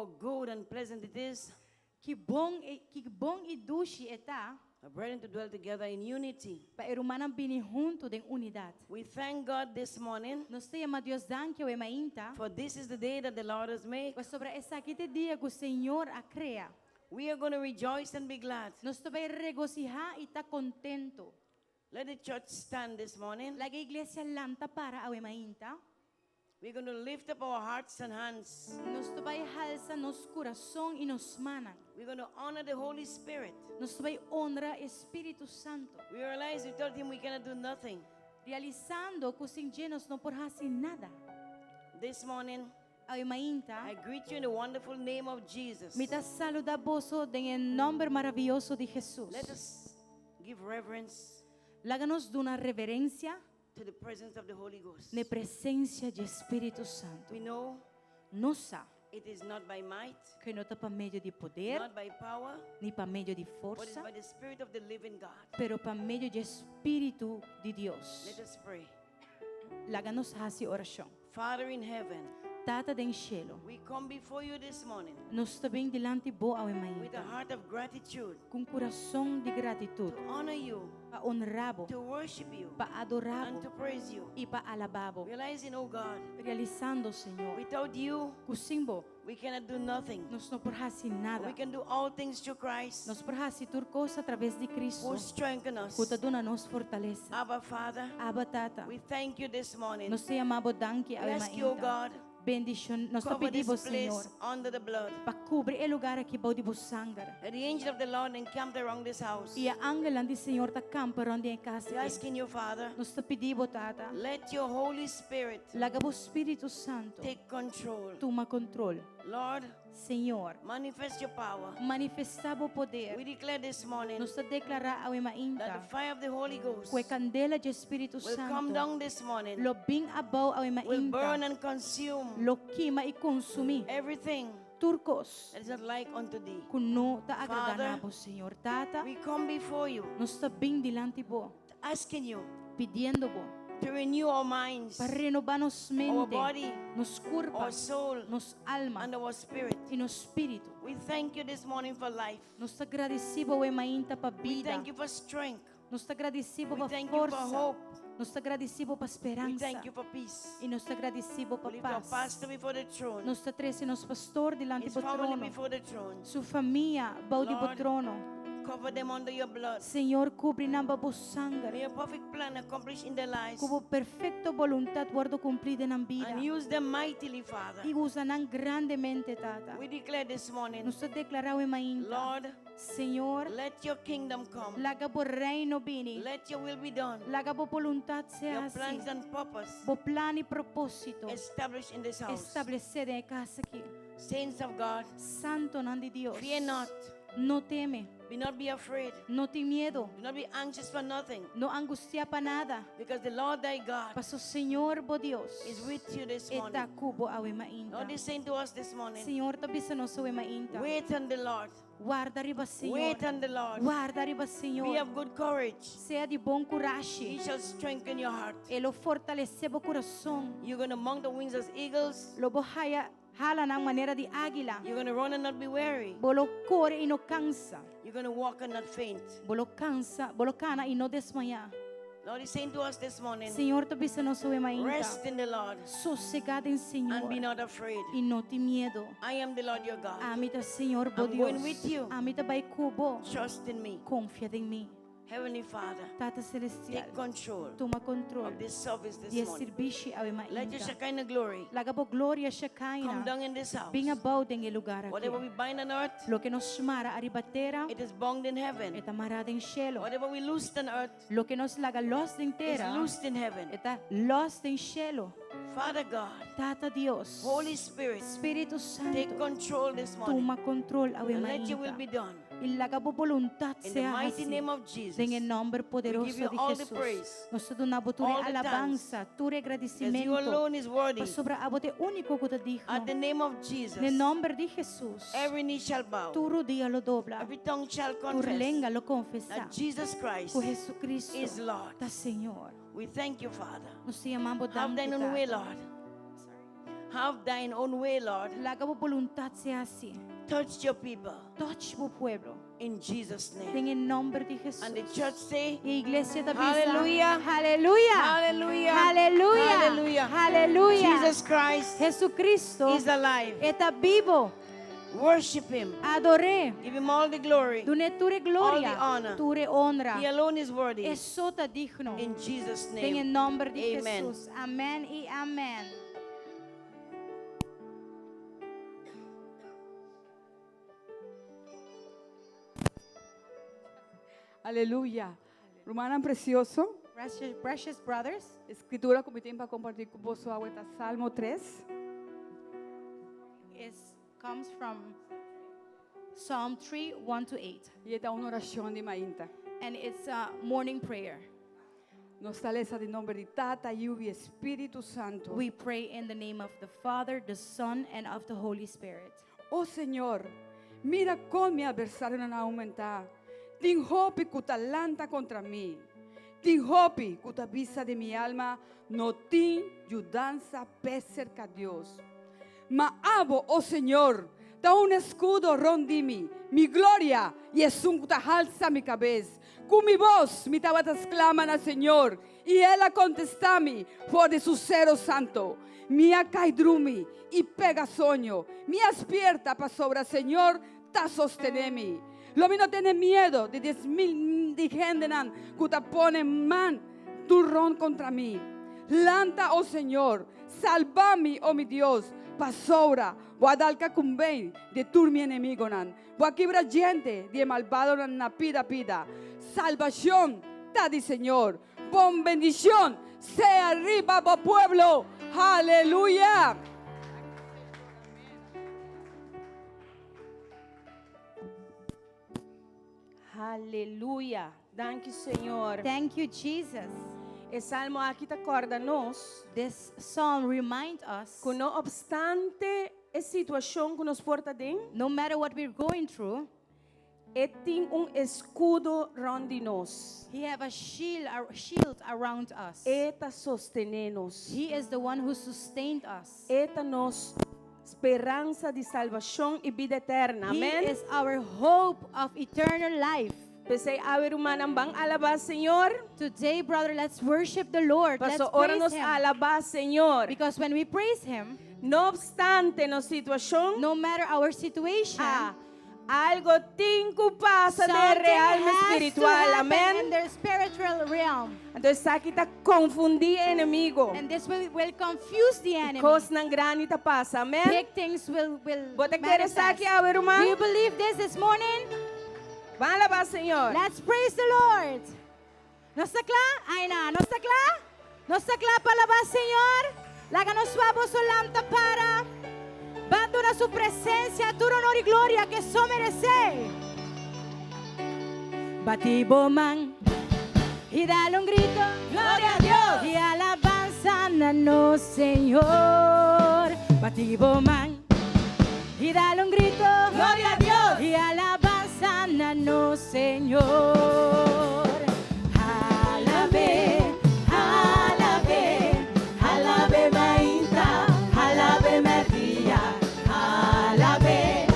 How good and pleasant it is Ki bon, e, ki bon i dushi e ta for brethren to dwell together in unity. pa e rumannan bini huntu den unidat. We thank God this morning, Nos ta yama Dios danki awe mainta, for this is the day that the Lord has made. Pasobra esaki ta e dia ku Señor a krea. We are going to rejoice and be glad. Nos ta bai regosihá i ta kontentu. Let the church stand this morning. Laga iglesia lanta para awe mainta. We're going to lift up our hearts and hands. Nos ta bai halsa nos kurason i nos mannan. We're going to honor the Holy Spirit. Nos ta bai honra e Spiritu Santu. We realize without Him we cannot do nothing. Realisando ku sin dje nos no por hasi nada. This morning, Awe mainta, I greet you in the wonderful name of Jesus. mi ta saludá boso den e nòmber maravioso di Hesus. Let us give reverence Laga nos duna reverensia to the presence of the Holy Ghost. na e presensia di e Spiritu Santu. We know Nos sa it is not by might, ku no ta pa medio di poder, not by power, ni pa medio di but it's forsa, by the Spirit of the living God. pero pa medio di e Spiritu di Dios. Let us pray. Laga nos hasi orashon. Father in heaven, Tata den shelu, we come before you this morning nos ta bin dilanti bo awe with a mainta heart of gratitude ku un kurason di gratitut to honor you, pa honra bo, to worship you, pa adorá and bo to praise you. i pa alabá bo. Realizing, oh God, Realisando, Señor, without you, ku sin bo we cannot do nothing. nos no por hasi nada. We can do all things through Christ Nos por hasi tur kos a traves di Kristu, who strengthens us. ku ta duna nos fortalesa. Abba, Father, Abba Tata, we thank you this morning. nos ta yama bo danki We awe ask you, oh mainta. God, Bendishon, nos ta cover pidi bo, this place Señor, under the blood. pa kubri e lugá aki bou di bo sanger. Let the angel of the Lord encamp around this house. I e angelnan di Señor ta kampa rònt di e kas We aki. asking you, Father, Nos ta pidi bo, Tata, let your Holy Spirit laga bo Spiritu Santu take control. tuma kontrol. Lord, Señor, manifest your power. manifestá bo poder. We declare this morning Nos ta deklará awe that mainta the fire of the Holy Ghost ku e kandela di Spiritu will come Santu down this morning, lo bin abou awe will burn mainta, and consume lo kima i konsumí everything tur kos that is not like unto thee. ku no ta agradá Father, na bo, Señor. Tata, We come before you, nos ta bin dilanti bo, asking you pidiendo bo to renew our minds, pa renobá nos our mente, body, nos kurpa, our soul, nos alma and our spirit. i nos spiritu. We thank you this morning for life. Nos ta gradisí bo awe mainta pa We bida. thank you for strength. Nos ta gradisí bo We pa thank you for forsa. hope. Nos ta gradisí bo pa We speransa. thank you for peace. I nos ta gradisí bo pa We lift our pas. pastor before the throne, Nos ta trese nos pastor dilanti his bo family trono. before the throne. Su famia bou di bo Lord, trono. Cover them under your blood. Señor, kubri nan bou bo sanger. May your perfect plan accomplish in their lives Ku bo perfekto boluntat wòrdu kumplí den nan bida. and use them mightily, Father. I usa nan grandemente, Tata. We declare this morning, Nos ta deklará awe mainta. Lord, Señor, let your kingdom come. laga bo reino bini. Let your will be done. Laga bo boluntat sea Your hasí. plans and purpose Bo plan i propósito established in this house. establesé den e kas aki. Saints of God, Santonan di Dios, fear not. no teme, Be not be afraid. no tin miedu, Do not be anxious for nothing. no angustiá pa nada. Because the Lord thy God Paso Señor bo Dios is with you this e ta morning. ku bo awe mainta. Lord is saying to us this morning, Señor ta bisa nos awe mainta. wait on the Lord. Warda riba Señor. Wait on the Lord. Warda riba Be Señor. of good courage. Sea di bon He kurashi. shall strengthen your heart. E lo fortalesé bo kurason. You're going to mount the wings as eagles. Lo bo haya halanan manera di águila. You're going to run and not be weary. Bo lo kore i no kansa. You're going to walk and not faint. Bo lo kansa, bo lo kana i no desmayá. Lord is saying to us this morning, Señor ta bisa nos awe mainta. rest in the Lord Sosegá den Señor and be not afraid. i no tin miedu. I am the Lord your God. Ami ta Señor bo I'm going Dios. with you. Ami ta bai ku bo. Trust in me. Konfia den mi. Heavenly Father, Tata Celestial, take control tuma control of this service di this e morning. servicio awe Let your mainta. Shekinah glory Laga bo gloria come Shekinah down in this house. bin abou den e lugar Whatever aki. we bind on earth, Loke nos mara ariba tera, it is bound in heaven. e ta mará den shelu. Whatever we loose on earth Loke nos laga los den is tera, loosed in heaven. e ta los den shelu. Father God, Tata Dios, Holy Spirit, Spiritu take Santu, control this morning. tuma control awe And let your will mainta. be done. I laga bo boluntat In the sea mighty hasí. name of Jesus. Den e nòmber We give poderoso you di all the Jesus. praise, Nos ta duna bo tur all the alabansa, tur Because you gradisimentu. alone is worthy. Pasobra abo ta e úniko ku ta digno. At the name of Jesus, Den nòmber di Jesus, every knee shall bow, tur rudia lo dobla, every tongue shall tur confess lenga lo konfesá that Jesus Christ ku Jesucristo is Lord. ta Señor. We thank you, Father. Nos ta yama bo Have danki, thine own way, Tata. Lord. Have thine own way, Lord. Laga bo boluntat sea hasí. Touch your people Touch bo pueblo. in Jesus' name. Den nòmber di Jesus. And the church say, I iglesia ta bisa. Hallelujah. Aleluya. Hallelujah. Aleluya. Hallelujah. Aleluya. Jesus Christ Jesucristo is alive. ta bibu. Worship him. Ador'é. Give him all the glory. Dun'é tur gloria. All the honor. Tur honra. He alone is worthy. E so ta digno. In Jesus' Den name. nòmber di Amen. Jesus. Amèn i amèn. Aleluya. Rumannan presioso, Precious, precious brothers, Skritura ku mi tin pa kompartí ku boso ta Salmo 3. is comes from Psalm 3, 1 to 8. I ta un orashon di mainta. And it's a morning prayer. Nos ta lesa den nòmber di Tata, Yu i Spiritu Santu. We pray in the name of the Father, the Son, and of the Holy Spirit. Oh Señor, mira kon mi atversarionan a oumentá. Tin hopi ku ta lanta kontra mi. Tin hopi ku ta bisa di mi alma, no tin yudansa p'e serka Dios. Ma abo, oh Señor, ta un eskudo rònt di mi, mi gloria, i esun ku ta halsa mi kabes. Ku mi bos, mi tabata sklama na Señor, i El a kontestá mi for di su seru santu. Mi a kai drumi i pega soño. Mi a spièrta pasobra Señor ta sostené mi. Lo mi no tene miedu di 10.000 di hendenan ku ta pone man tur rònt kontra mi. Lanta, oh Señor, salba mi, oh mi Dios, pasobra bo a dal kakumbei di tur mi enemigunan. Bo a kibra djente di e malbadonan na pida pida. Salbashon ta di Señor. Bon bendishon sea riba bo pueblo. Aleluya! Aleluya. Danki, Señor. Thank you, Jesus. E salmo aki ta kòrda nos This psalm reminds us ku no opstante e situashon ku nos por ta den, no matter what we're going through, e tin un eskudo rònt di nos. He have a shield around us. E ta sostené nos. He is the one who sustained us. E ta nos speransa di salbashon i bida eterno. He Amèn. is our hope of eternal life. P'esei awe rumannan ban alabá Señor. Today, brother, let's worship the Lord. Let's Paso ora praise nos Him. Alabá Señor. Because when we praise Him, No opstante nos situashon, no matter our situation, algu tin ku pasa den something realm has to spiritual. happen in Amèn. the spiritual realm. Anto esaki ta konfundí enemigu. And this will confuse the enemy. Kosnan grandi ta pasa. Amèn. Big things will Bo ta kere manifest. esaki awe, ruman? Do you believe this morning? Ban alabá Señor. Let's praise the Lord. Nos ta kla? Ay na, nos ta kla? Nos ta kla pa alabá Señor? Laga nos wak boso lanta para. Ban duna su presensia, tur honor i gloria ku e so meresé. Bati bo man i dal un gritu. Gloria na Dios. I alabansa na nos Señor. Bati bo man i dal un gritu. Gloria na Dios. I alabansa na nos Señor. Alab'é, alab'é, alab'é mainta, alab'é mèrdia, alab'é,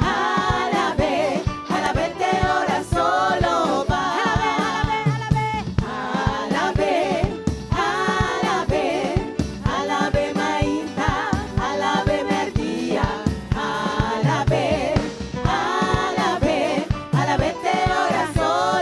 alab'é, alab'é te ora solo va. Alab'é, alab'é, alab'é, alab'é, alab'é mainta, alab'é mèrdia, alab'é, alab'é, alab'é te ora solo.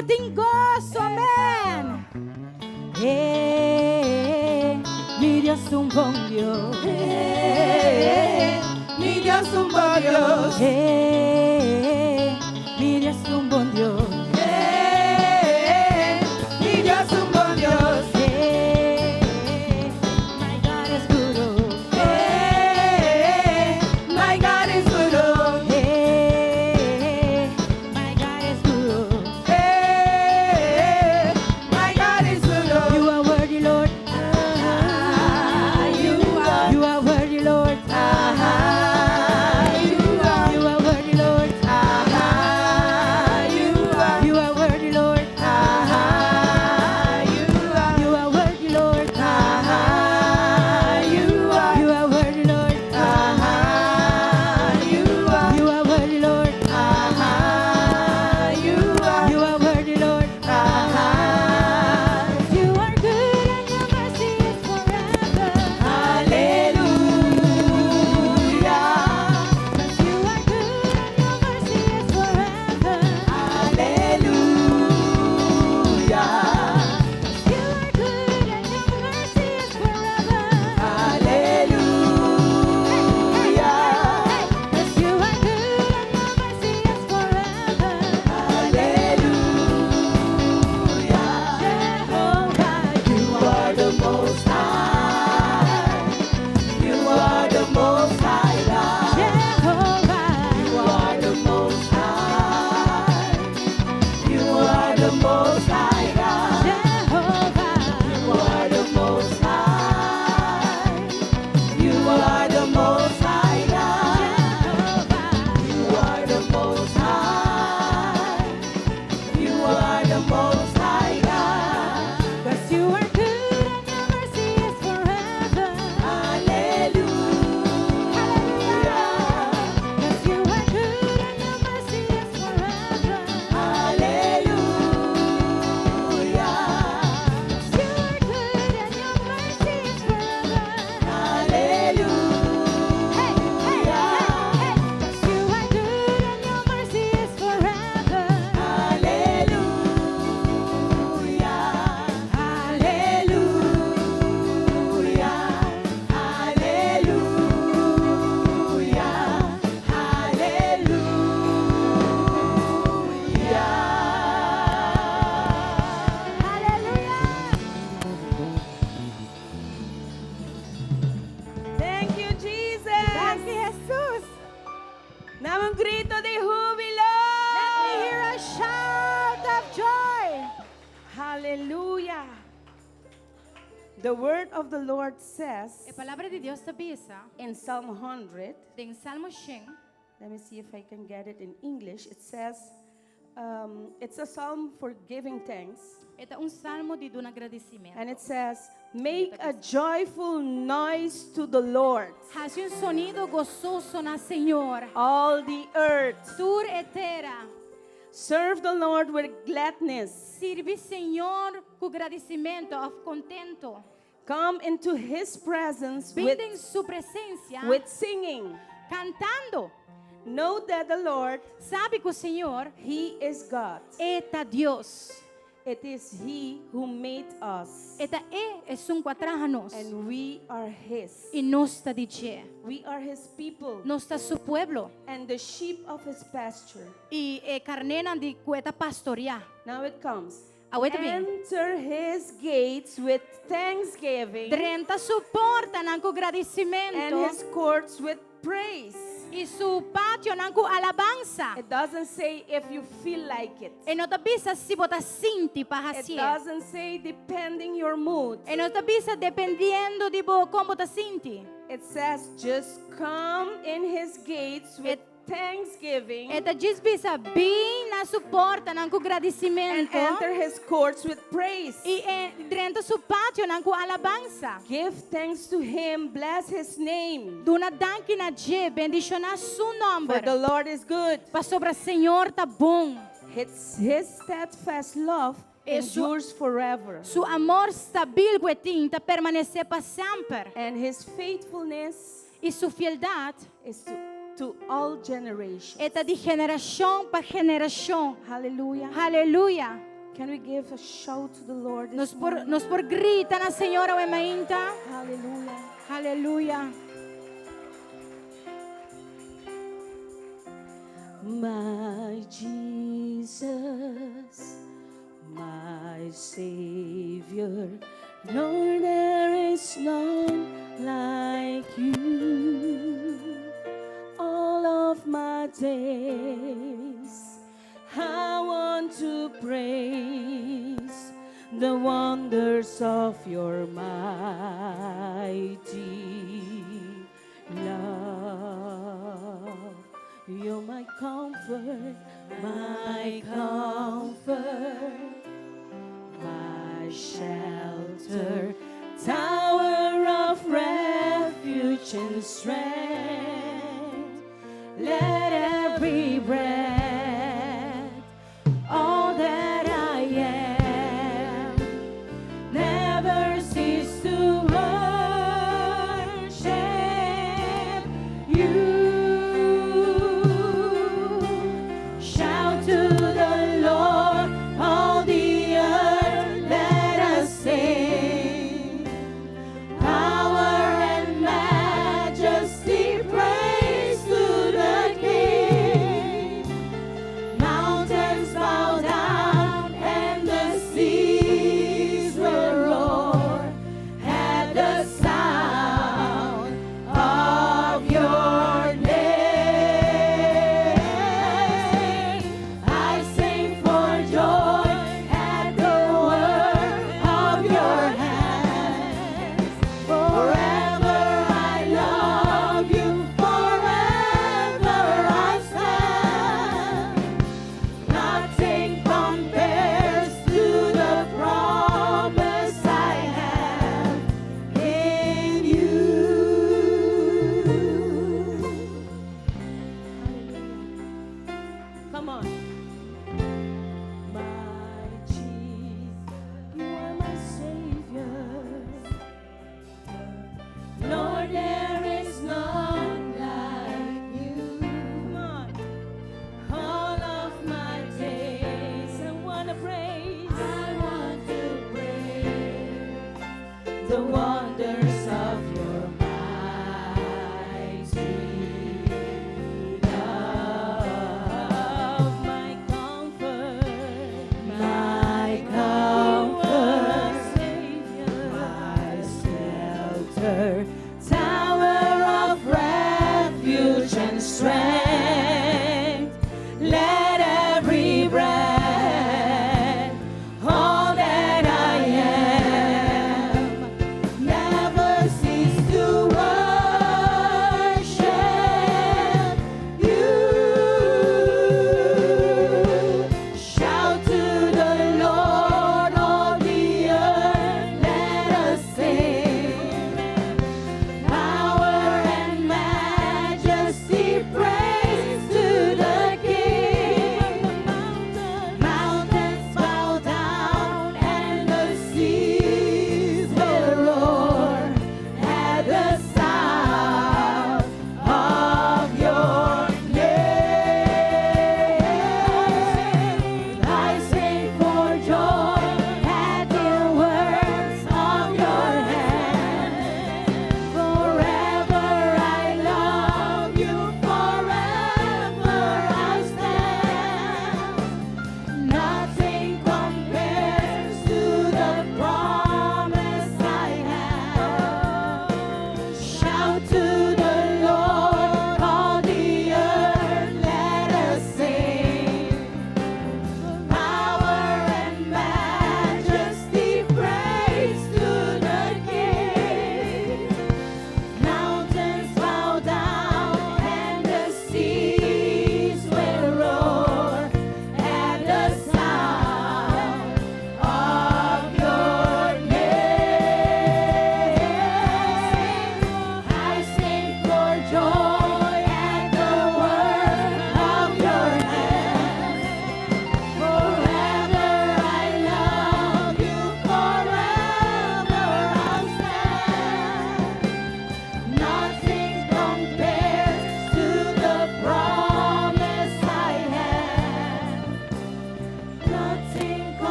Tur tin goso, amèn. Eh, mi Dios un bon Dios. Eh, mi Dios un bon Dios. Eh, mi Dios un bon Dios. Eh, mi Dios un bon Dios. Eh, my God is good. oh. Eh, my God is good. oh. Eh, my God is good. oh. Eh, my God is good. oh. You are worthy, Lord. Ah, you are. You are worthy, Lord. Ah, you are. You are worthy, Lord. Ah, you are. You are worthy, Lord. Ah, you are. You are worthy, Lord. Ah, you are. You are worthy, Lord. Ah, you are. You are worthy, Lord. Ah, you are. You are worthy, Lord. Ah, You are good and your mercy is forever. Hallelujah. 'Cause you are good and your mercy is forever. Hallelujah. You are good and your mercy is forever. Hallelujah. 'Cause you are good and your mercy is forever. Hallelujah. Jehovah, You are the most high. You are the most high God. Jehovah, You are the most high. You are the most high God. Jehovah, You are the most high. You are the most high God. Jehovah. You are the most high. You are the most high God. 'Cause you are good and your mercy is forever. Hallelujah. 'Cause you are good and your mercy is forever. Hallelujah. 'Cause you are good and your mercy is forever. Hallelujah. Hey, hey, hey, hey. 'Cause you are good and your mercy is forever. Hallelujah. Hallelujah. Hallelujah. Hallelujah. Hallelujah. Thank you, Jesus. Danki, Jesus. Dame un grito di húbilo. Let me hear a shout of joy. Hallelujah. The word of the Lord says E palabra di Dios ta bisa in Psalm 100, den Salmo 100. let me see if I can get it in English. It says, it's a psalm for giving thanks. E ta un salmo di duna gradisimentu. And it says, Make a joyful noise to the Lord, Hasi un sonido gososo na Señor. all the earth. Tur e tera. Serve the Lord with gladness. Sirbi Señor ku gradisimentu, òf kontentu. Come into his presence Bin with, den su presensia with singing. kantando. Know that the Lord, Sabi ku Señor He is God. E ta Dios. It is He who made us, E ta E esun ku a traha nos. and we are His. I nos ta di dje. We are His people Nos ta su pueblo. and the sheep of His pasture. I e karnénan di ku e ta pastoriá. Now it comes. Awor e ta bin. Enter His gates with thanksgiving Drenta su portanan ku and gradisimentu. His courts with praise. I su pationan ku alabansa. It doesn't say if you feel like it. E no ta bisa si bo ta sinti pa It hasié. doesn't say depending your mood. E no ta bisa dependiendo di bo kon bo ta sinti. It says just come in his gates with thanksgiving E ta djis bisa bin na su portanan ku and gradisimentu. enter his courts with praise. I e, drenta su pationan ku alabansa. Give thanks to him, bless his name. Duna danki na dje, bendishoná su For nòmber. the Lord is good. Pasobra Señor ta bon. His steadfast love E su, endures forever. su amor stabil ku e tin ta permanesé pa semper. And his faithfulness I su fieldat is to all generations. e ta di generashon pa generashon. Hallelujah. Aleluya. Can we give a shout to the Lord this Nos por, morning? nos por grita na Señor awe mainta. Hallelujah. Aleluya. My Jesus, my Savior, Lord, there is none like you. All of my days, I want to praise the wonders of your mighty love. You're my comfort, my shelter, tower of refuge and strength. Let every breath, all that I am, never cease to worship you. Shout to the Lord, all the earth, let us sing. Power and majesty, praise to the King.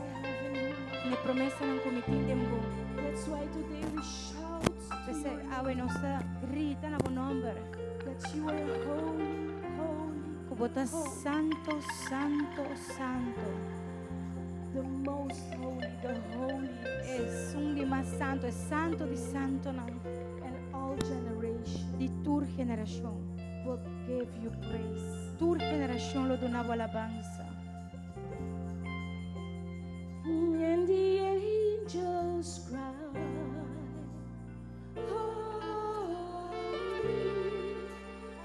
I have in you. E promesanan ku mi tin den bo. That's why today we shout to P'esei your awe nos ta grita na bo nòmber. that you are holy, holy, Ku bo ta santu, santu, santu. The most holy, the holiest. Esun di mas santu, e santu di santunan. And all generations Di tur generashon. Will give you praise. Tur generashon lo duna bo alabansa. And the angels cry, "Holy,"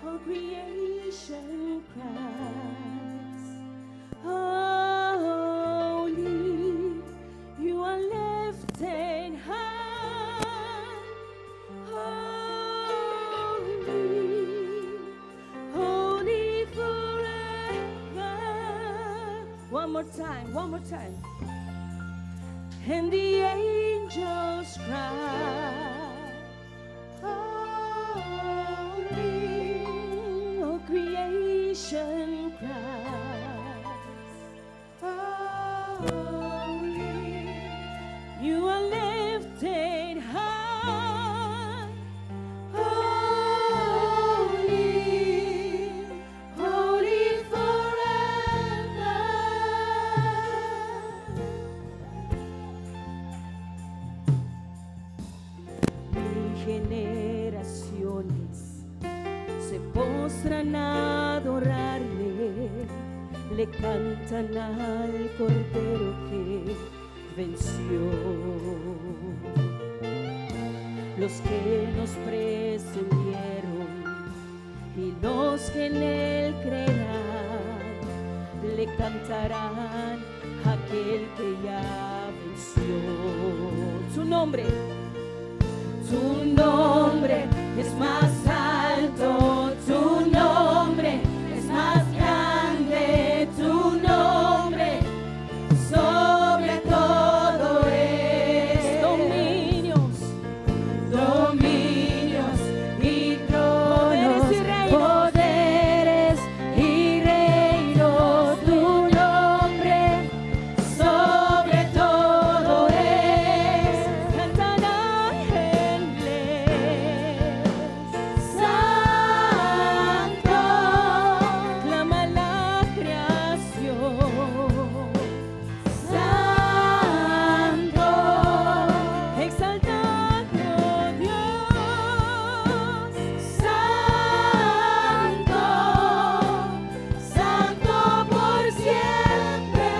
all creation cries, "Holy," you are lifted high, holy, holy forever. One more time, one more time. And the angels cry, "Holy," all creation cries, "Holy," you are lifted high, holy, holy forever. Mil generaciones se postran a adorarle, le cantan al Cordero que venció. Los que nos precedieron y los que en él creerán, le cantarán a aquel que ya venció. Tu nombre es más alto, tu nombre es más grande, tu nombre sobre todo es. Dominios, dominios y tronos, Poderes y reinos. Poderes y reinos, tu nombre sobre todo es. Cantan ángeles, "Santo", clama la creación. "Santo, exaltado Dios, Santo, Santo por siempre."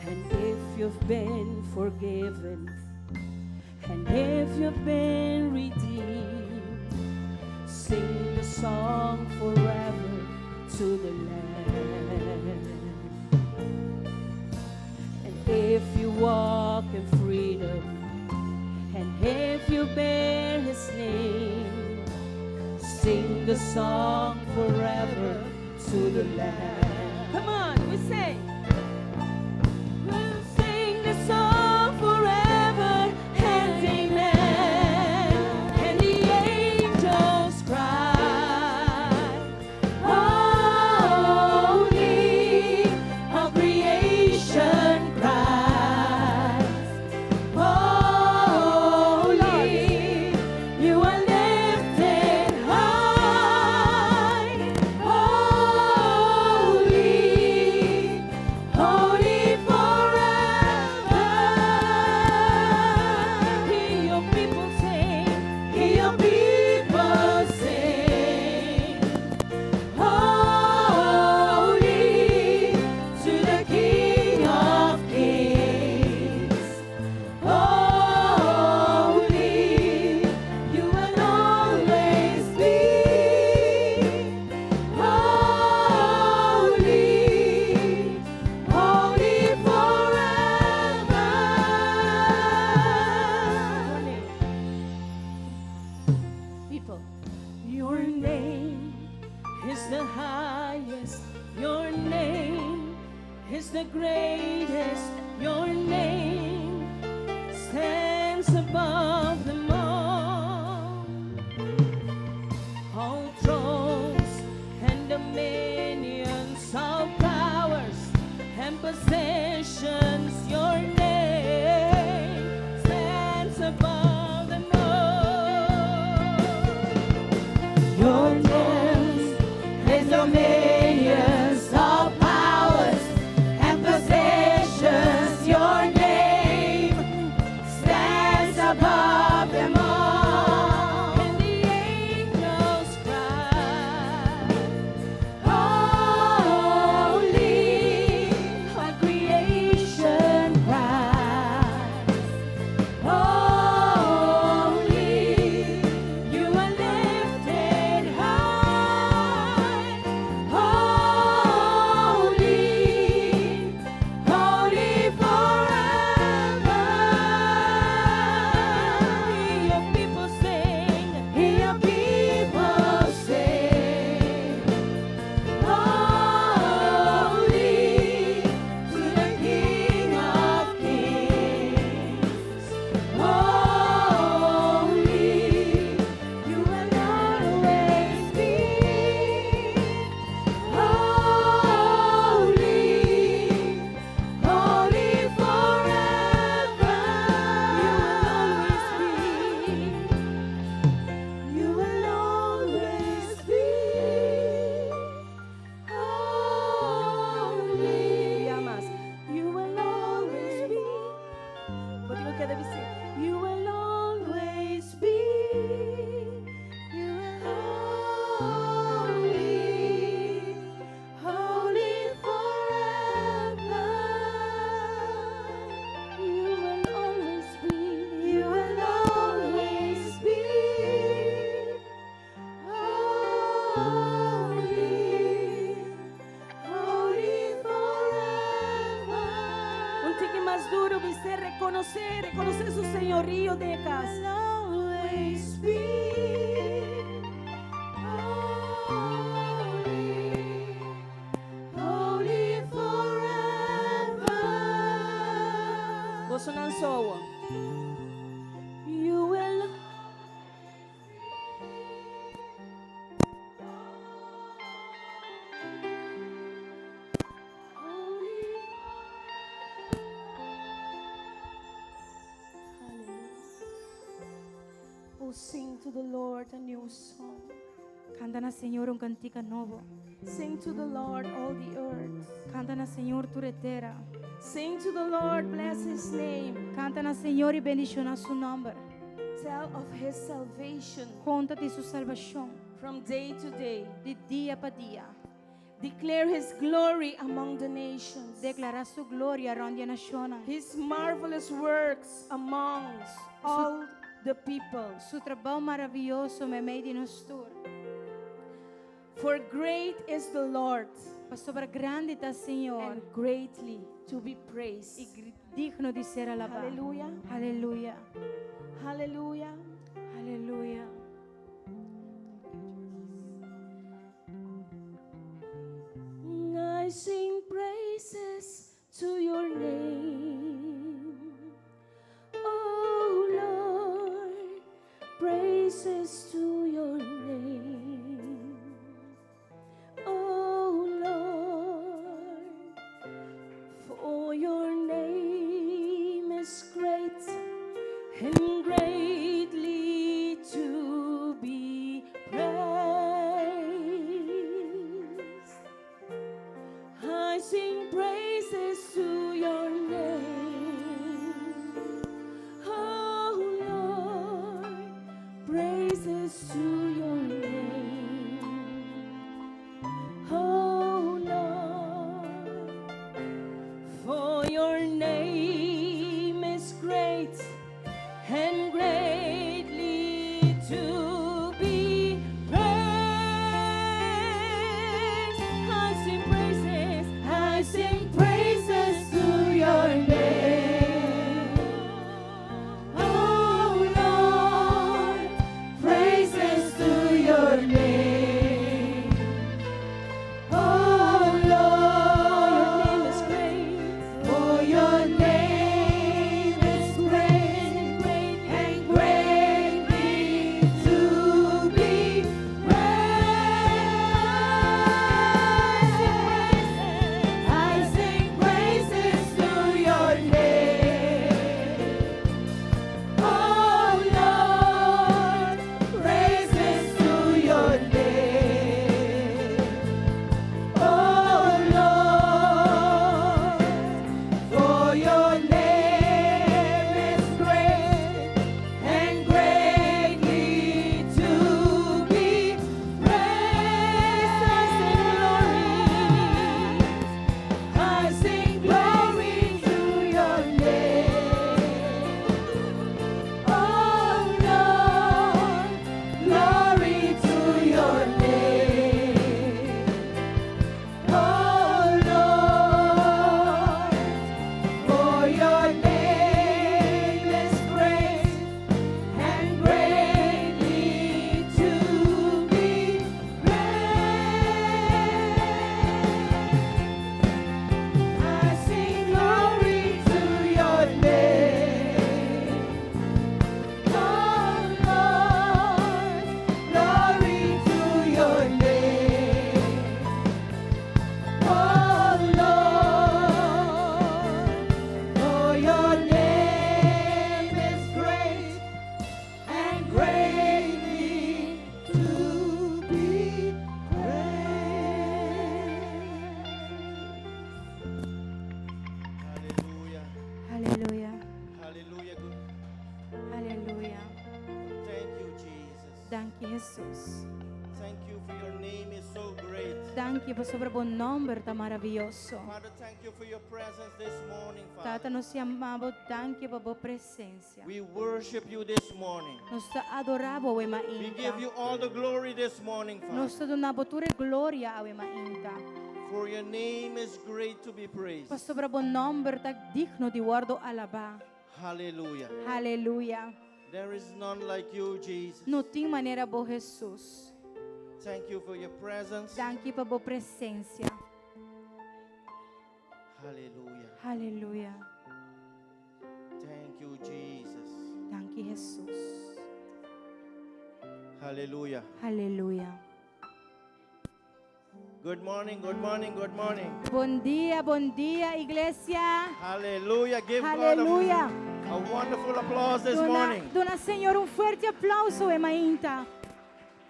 And if you've been forgiven, and if you've been redeemed, sing the song forever to the Lamb. And if you walk in freedom, and if you bear his name, sing the song forever to the Lamb. Come on, we say. We'll sing the song forever and amen. And the angels cry, "Holy," all creation cries, "Holy," you are lifted high, holy, holy forever. Hear your people sing, hear your people sing. "Holy to the King of Kings. Holy, you will always be. Holy, holy forever." People, your name is the highest. Your name is the greatest. Your name stands above them all. All thrones and dominions, all powers and positions. Your name stands above them all. Your name is dominions, all powers and positions. Your name stands above them all. And the angels cry, "Holy," all creation cries, "Holy," you are lifted high. Holy, holy forever. Hear your people sing, hear your people sing. Holy to the King of Kings. Holy, you will always be. Holy, holy forever. You will always be. You will always be. Holy. Mas. You will always be. Bo tin ku bisa. You will always be. You will holy, holy forever. You will always be. You will always be. Holy, holy forever. Un tiki mas duru, bis'é, rekonosé, rekonosé su señorío den kas. Always be holy, holy forever. Boso nan so. You will. Holy. Hallelujah. Oh, sing to the Lord a new song. Kanta na Señor un kantika nobo. Sing to the Lord, all the earth. Kanta na Señor tur tera. Sing to the Lord, bless his name. Kanta na Señor i bendishoná su nòmber. Tell of his salvation Konta di su salbashon. From day to day. Di dia pa dia. Declare his glory among the nations. Deklará su gloria rònt di nashonnan. His marvelous works amongst all the peoples. Su trabou maravioso meimei di nos tur. For great is the Lord Pasobra grandi ta Señor. And greatly to be praised. I digno di ser alabá. Hallelujah. Aleluya. Hallelujah. Aleluya. I sing praises to your name. Oh Lord, praises to your name. Oh Lord, for your name is great and greatly danki pasobra bo nòmber ta maravioso. Father, thank you for your presence this morning, Father. Tata, nos yama bo danki pa bo presensia. We worship you this morning. Nos ta adorá bo awe We mainta. give you all the glory this morning, Father. Nos ta duna bo tur e gloria awe mainta. For your name is great to be praised. Pasobra bo nòmber ta digno di wòrdu alabá. Hallelujah. Haleluya. There is none like you, Jesus. No tin manera bo Hesus. Thank you for your presence. Danki pa bo presensia. Hallelujah. Haleluya. Thank you, Jesus. Danki Hesus. Hallelujah. Haleluya. Good morning, good morning, good morning. Bon dia, bon dia, iglesia. Hallelujah. Give God Haleluya. a wonderful applause this Duna, morning. duna Señor un fuerte aplauso, awe mainta.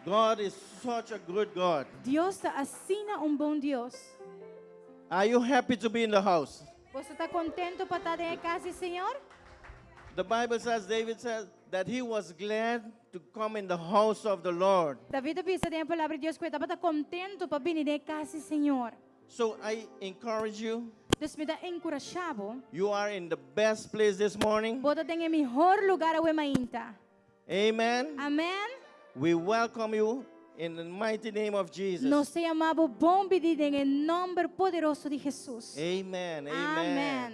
God is such a good God. Dios ta asina un bon Dios. Are you happy to be in the house? Boso ta kontentu pa ta den kas di Señor? The Bible says, David says that he was glad to come in the house of the Lord. David a bisa den palabra di Dios ku e tabata kontentu pa bini den kas di Señor. So I encourage you, Dus mi ta enkurashá bo. you are in the best place this morning. Bo ta den e mihó lugá awe mainta. Amen. Amèn. We welcome you in the mighty name of Jesus. Nos ta yama bo bon biní den e nòmber poderoso di Hesus. Amen. Amen. Amèn.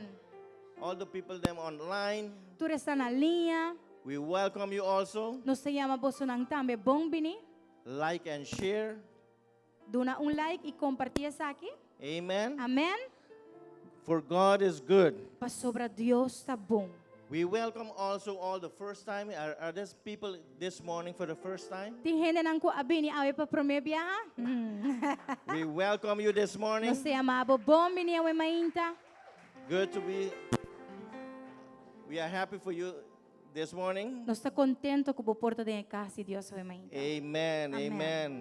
All the people them online, Tur esnan na liña. we welcome you also. Nos ta yama bosonan tambe bon biní. Like and share. Duna un like i kompartí esaki. Amen. Amèn. For God is good. Pasobra Dios ta bon. We welcome also all the first time. Are there people this morning for the first time? Tin hendenan ku a bini awe pa promé biaha? We welcome you this morning. Nos ta yama bo bon bini awe mainta. Good to be. We are happy for you this morning. Nos ta kontentu ku bo por ta den kas di Dios awe mainta. Amen. Amen. Amen.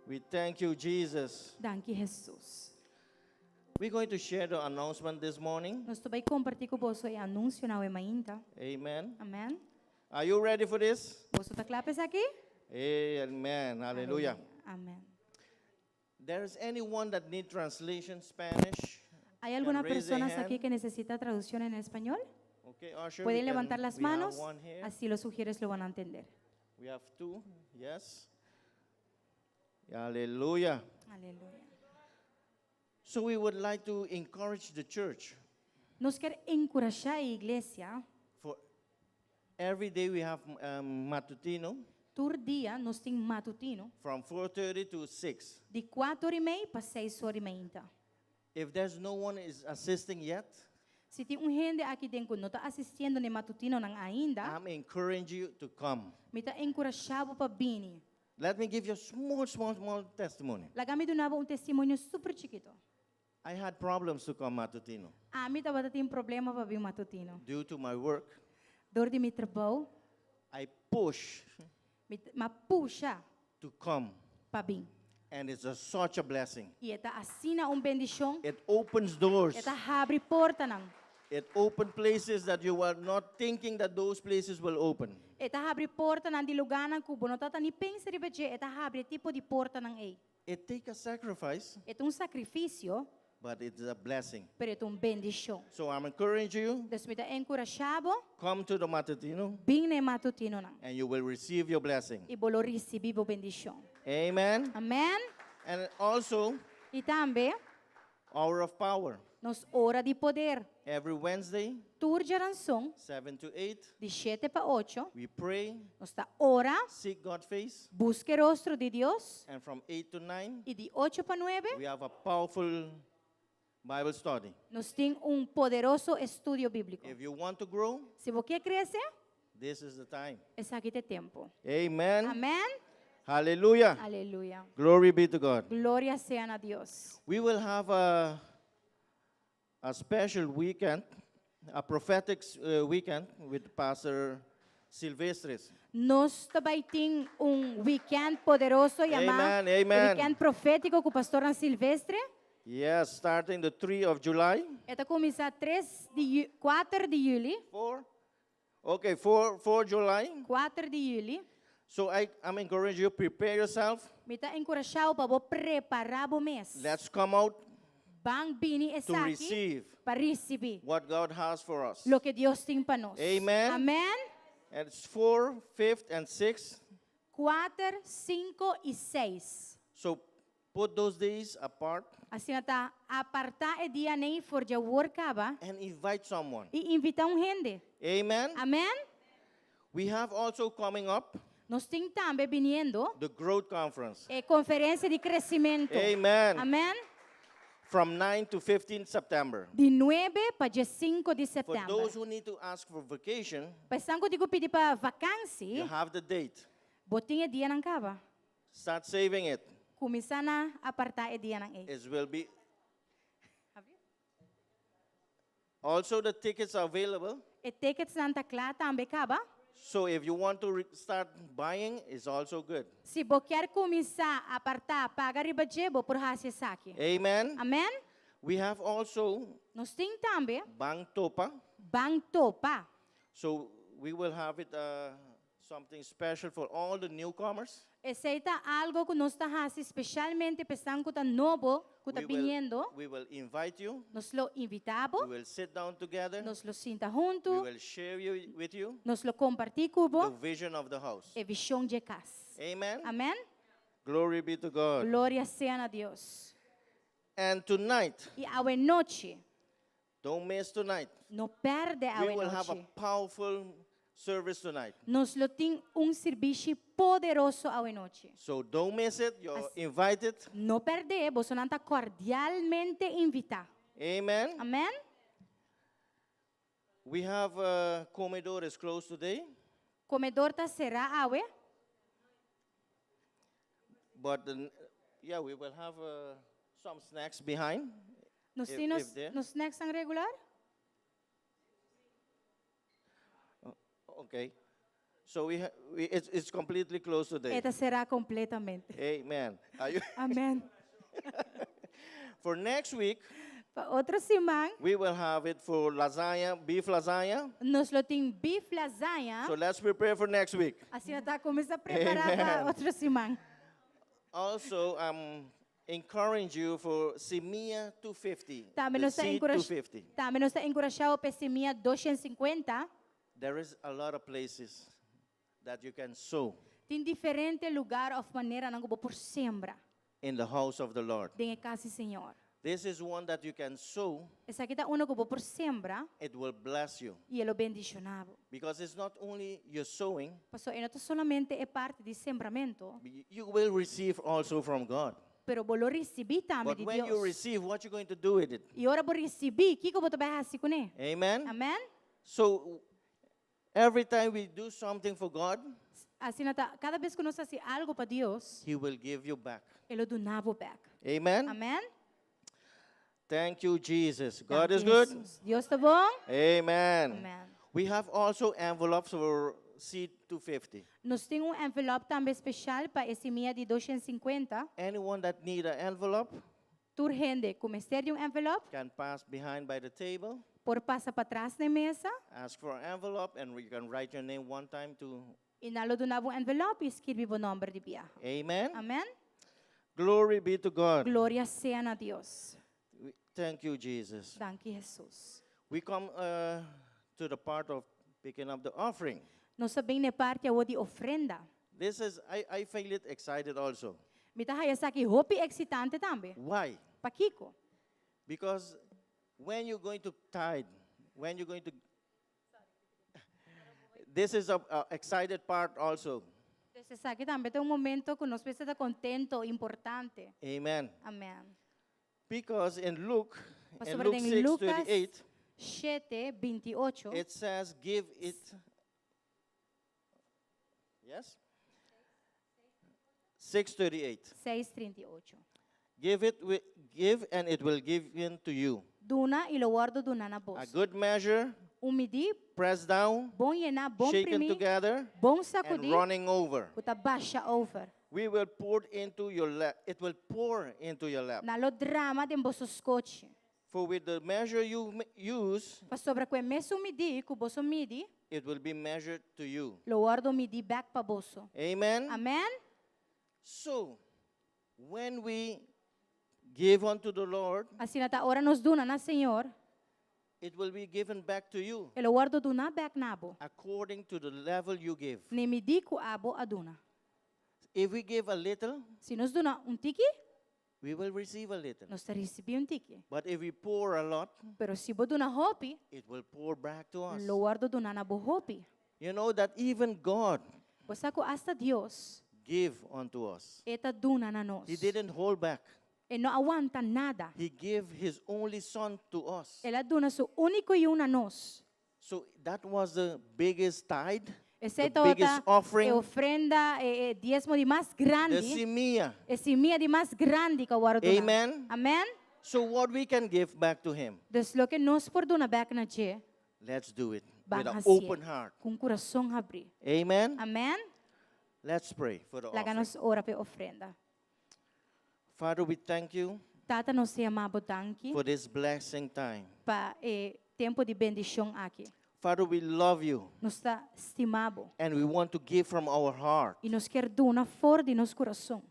We thank you, Jesus. Danki Hesus. We're going to share the announcement this morning. Nos ta bai kompartí ku boso e anunsionan awe mainta. Amen. Amèn. Are you ready for this? Boso ta kla pa esaki? Amen. Hallelujah. Amèn. There is anyone that need translation Spanish? ¿Hay Can alguna raise their persona aquí hand. que necesita traducción en español? Okay, usher, we Pueden levantar las we have manos, one here. así los ujieres lo van a entender. We have two. Yes. Hallelujah. Aleluya. So we would like to encourage the church. Nos ke enkurashá e iglesia. For every day we have matutino Tur dia nos tin matutino from 4:30 to 6. di 4 i mei pa 6 or i mei. If there's no one is assisting yet, Si tin un hende aki den ku no ta asistiendo na matutinonan ainda, I'm encouraging you to come. mi ta enkurashá bo pa bini. Let me give you a small, small, small testimony. Laga mi duna bo un testimonio super chikitu. I had problems to come matutino Ami tabatin problema pa bin matutino. due to my work. Dor di mi trabou, I push mi m'a pusha to come, pa bin. and it's such a blessing. I e ta asina un bendishon. It opens doors. E ta habri portanan. It opens places that you were not thinking that those places will open. E ta habri portanan di lugánan ku bo no tabata ni pensa riba dje, e ta habri tipo di portanan ei. It takes a sacrifice, E ta un sakrifisio, but it's a blessing. pero e ta un bendishon. So I'm encouraging you, Dus mi ta enkurashá bo, come to the matutino, bin na e matutinonan. and you will receive your blessing. I bo lo risibí bo bendishon. Amen. Amèn. And also, I tambe, hour of power. nos ora di poder. Every Wednesday, Tur djaranson, 7 to 8, di 7 pa 8, we pray, nos ta ora, seek God's face, buska rostro di Dios. and from 8 to 9, I di 8 pa 9, we have a powerful Bible study. nos tin un poderoso estudio bíbliko. If you want to grow, Si bo ke krese, this is the time. esaki ta e tempu. Amen. Amèn. Hallelujah. Aleluya. Glory be to God. Gloria sea na Dios. We will have a special weekend, a prophetic weekend with Pastor Silvestres. Nos ta bai tin un weekend poderoso yamá Amen, amen. Weekend profétiko ku Pastor Silvestre. Yes, starting the 3 of July. E ta kuminsá 3 di 4 di yüli. 4? Okay, 4 July. 4 di yüli. So I'm encouraging you, prepare yourself. Mi ta enkurashá bo pa bo prepará bo mes. Let's come out Ban bini to esaki receive pa risibí what God has for us. loke Dios tin pa nos. Amen. Amen. And it's 4, 5th, and 6th. 4, 5 i 6. So put those days apart Asina ta apartá e dianan ei for di awor kaba and invite someone. i invitá un hende. Amen. Amen. We have also coming up Nos tin tambe biniendo the Growth Conference. e konferensia di kresementu. Amen. Amen. From 9 to 15 September. Di 9 pa 15 di For sèptèmber. those who need to ask for vacation, Pa esnan ku tin ku pidi pa vakansi, you have the date. bo tin e dianan kaba. Start saving it. Kuminsá na apartá e dianan ei. It will be. Also, the tickets are available. E ticketsnan ta kla tambe kaba. So if you want to re- start buying, it's also good. Si bo kier kuminsá apartá, paga riba dje, bo por hasi esaki. Amen. Amen. We have also Nos tin tambe Bang Topa. Bang Topa. So we will have it uh, something special for all the newcomers. Esei ta algo ku nos ta hasi spesialmente pa esnan ku ta nobo, ku ta We will, biniendo. we will invite you. Nos lo invitá bo, We will sit down together. nos lo sinta We huntu, will share you, with you nos lo kompartí ku the bo vision of the house. e vishon dje kas. Amen. Amen. Glory be to God. Gloria sea na Dios. And tonight, I awe nochi, don't miss tonight. no pèrdè We awe will have a nochi. powerful service tonight. Nos lo tin un sirbishi poderoso awe nochi. So don't miss it. You're As- invited. No pèrdè, bosonan ta kordialmente invitá. Amen. Amen. We have uh, Comedor is closed today, Komedor ta será awe, but the, yeah, we will have uh, some snacks behind. Nos If- tin nos, if there. nos snacks regular? Okay. So we, ha- we it's, it's completely closed today. E ta será kompletamente. Amen. Are you Amen. for next week, Pa otro siman, we will have it for lasagna, beef lasagna. nos lo tin beef lasagna. So let's prepare for next week. Asina ta kuminsá prepará pa Amen. otro siman. Also, I'm encourage you for Semilla 250. Tambe the nos ta seed enkurashá 250. Tambe nos ta enkurashá pa simia 250. There is a lot of places that you can sow Tin diferente lugá òf maneranan ku bo por sembra in the house of the Lord. den e kas di Señor. This is one that you can sow, Esaki ta uno ku bo por sembra it will bless you. i e lo bendishoná bo. Because it's not only your sowing, Paso e no ta solamente e parti di sembramentu, you will receive also from God. pero bo lo risibí tambe But di when you Dios. receive, what you going to do with it? I ora bo risibí, kiko bo ta bai hasi kuné? Amen? Amen? So every time we do something for God, Asina ta, kada bes ku nos hasi algu pa Dios, He will give you back. E lo duna bo bèk. Amen? Amen? Thank you, Jesus. God Danki, is good. Jesus. Dios ta bon? Amen. Amen. We have also envelopes for seed 250. Nos tin un envelòp tambe spesial pa e simia di 250. Anyone that need an envelope Tur hende ku mester di un envelòp can pass behind by the table, por pasa patras na mesa ask for an envelope, and you can write your name one time to. i nan lo duna bo un envelòp i skirbi bo nòmber di biaha. Amen. Amen. Glory be to God. Gloria sea na Dios. We- Thank you, Jesus. Danki Jesus. We come uh, to the part of picking up the offering. Nos a bin na e parti awo di ofrenda. This is, I, I feel it excited also. Mi ta haya esaki hopi eksitante tambe. Why? Pakiko? Because when you're going to tithe, when you're going to, this is a, a excited part also. Entonces esaki tambe ta un momento ku nos mester ta kontentu, importante. Amen. Amen. Because in Luke, in Pasobra Luke den 6, Lucas 38, 7, 28, it says, give it. Yes? 638. 6, 38. Give it, wi- give and it will give in to you. Duna i lo wòrdu duná na A boso. good measure, Un midí, pressed down, bon yená, bon shaken primí, together, bon and sakudí, running over. ku ta basha over. We will pour into your lap. It will pour into your lap. Nan lo drama den boso skochi. For with the measure you use, Pasobra ku e mesun midí ku boso midi, it will be measured to you. lo wòrdu midí bèk pa boso. Amen. Amèn? So, when we give unto the Lord, Asina ta ora nos duna na Señor, it will be given back to you e lo wòrdu duná bèk na bo, according to the level you give. na e midí ku abo a duna. If we give a little, Si nos duna un tiki, we will receive a little. nos ta risibí un tiki. But if we pour a lot, Pero si bo duna hopi, it will pour back to us. lo wòrdu duná na bo hopi. You know that even God Bo sa ku asta Dios, give unto us. E ta duna na nos. He didn't hold back. E no a wanta nada. He gave his only son to us. El a duna su úniko yu na nos. So that was the biggest tithe, Esei the biggest tabata e offering, ofrenda, e, e diesmo di mas the grandi, simia. e simia di mas grandi ku a wòrdu duna. Amen. Amen. So what we can give back to him, Dus loke nos por duna bèk na dje, let's do it ban with an hasié open heart. ku un kurason habrí. Amen. Amen. Let's pray for the Laga offering. nos ora p'e ofrenda. Father, we thank you Tata nos ta yama bo danki for this blessing time. pa e tempu di bendishon aki. Father, we love you Nos ta stima bo and we want to give from our heart i nos kier duna for di nos kurason.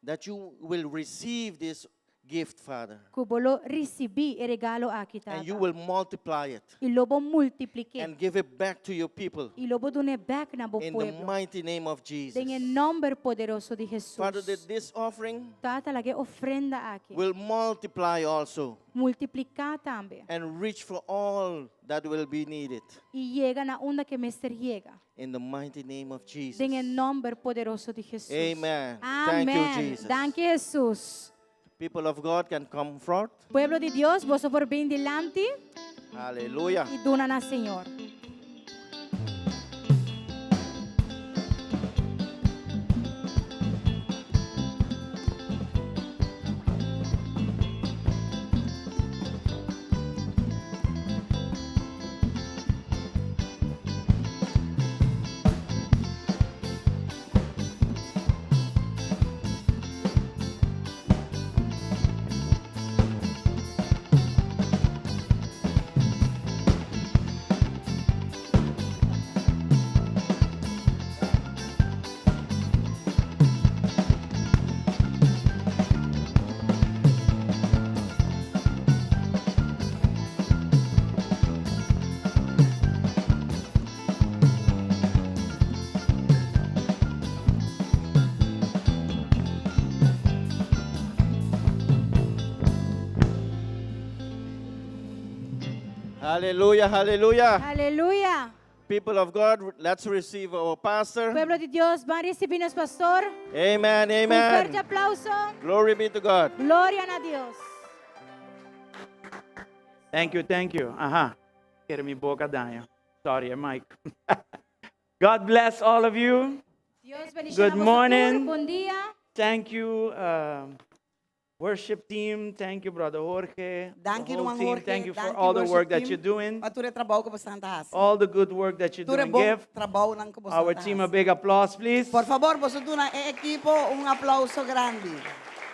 that you will receive this gift, Father. Ku bo lo risibí e regalo aki, And you Tata. will multiply it I lo bo multiplik'é. and give it back to your people I lo bo dun'é bèk na bo in the pueblo. mighty name of Jesus. Den e nòmber poderoso di Hesus. Father, that this offering Tata, laga e ofrenda aki will multiply also multipliká tambe and reach for all that will be needed. i yega na unda ku mester yega. In the mighty name of Jesus. Den e nòmber poderoso di Hesus. Amen. Thank you, Amen. Jesus. Danki, Hesus. People of God can come forth. Pueblo di Dios, boso por bin dilanti Hallelujah. i duna na Señor. Hallelujah, hallelujah. Aleluya. People of God, let's receive our pastor. Pueblo di Dios, ban risibí nos pastor. Amen, Un fuerte amen. aplauso. Glory be to God. Gloria na Dios. Thank you, thank you. Aha. Kere mi boca daña. Sorry, eh, Mike. God bless all of you. Dios bendiciona Good boso tur. morning. Bon dia. Thank you, worship team. Thank you, Brother Jorge. The Danki, whole ruman team. Jorge. Thank you for Danki, all the worship work that team. you're doing. Pa tur e trabou ku boso ta hasi. All the good work that you're Tur e doing. bon Give trabounan ku boso our ta team a hasi. big applause, please. Por fabor, boso duna e ekipo un aplauso grandi.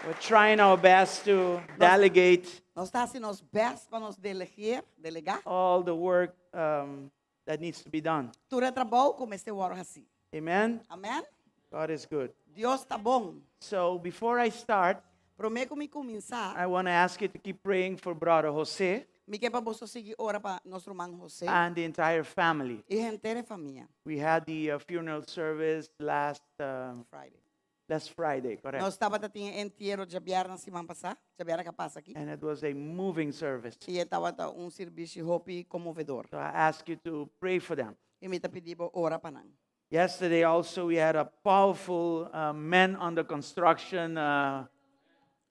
We're trying our best to delegate Nos ta hasi nos best pa nos delegeer, delegá. all the work that needs to be done. Tur e trabou ku mester wòrdu hasi. Amen. Amen? God is good. Dios ta bon. So before I start, Promé ku mi kuminsá, I want to ask you to keep praying for Brother Jose mi ke pa boso sigui ora pa nos ruman Jose and the entire family. i henter e famia. We had the funeral service last Friday. last Friday, correct? Nos tabata tin entiero djabièrnè siman pasá, djabièrnè ku a pasa aki. And it was a moving service. I e tabata un servisio hopi konmovedor. So I ask you to pray for them. I mi ta pidi bo ora pa nan. Yesterday also we had a powerful men under construction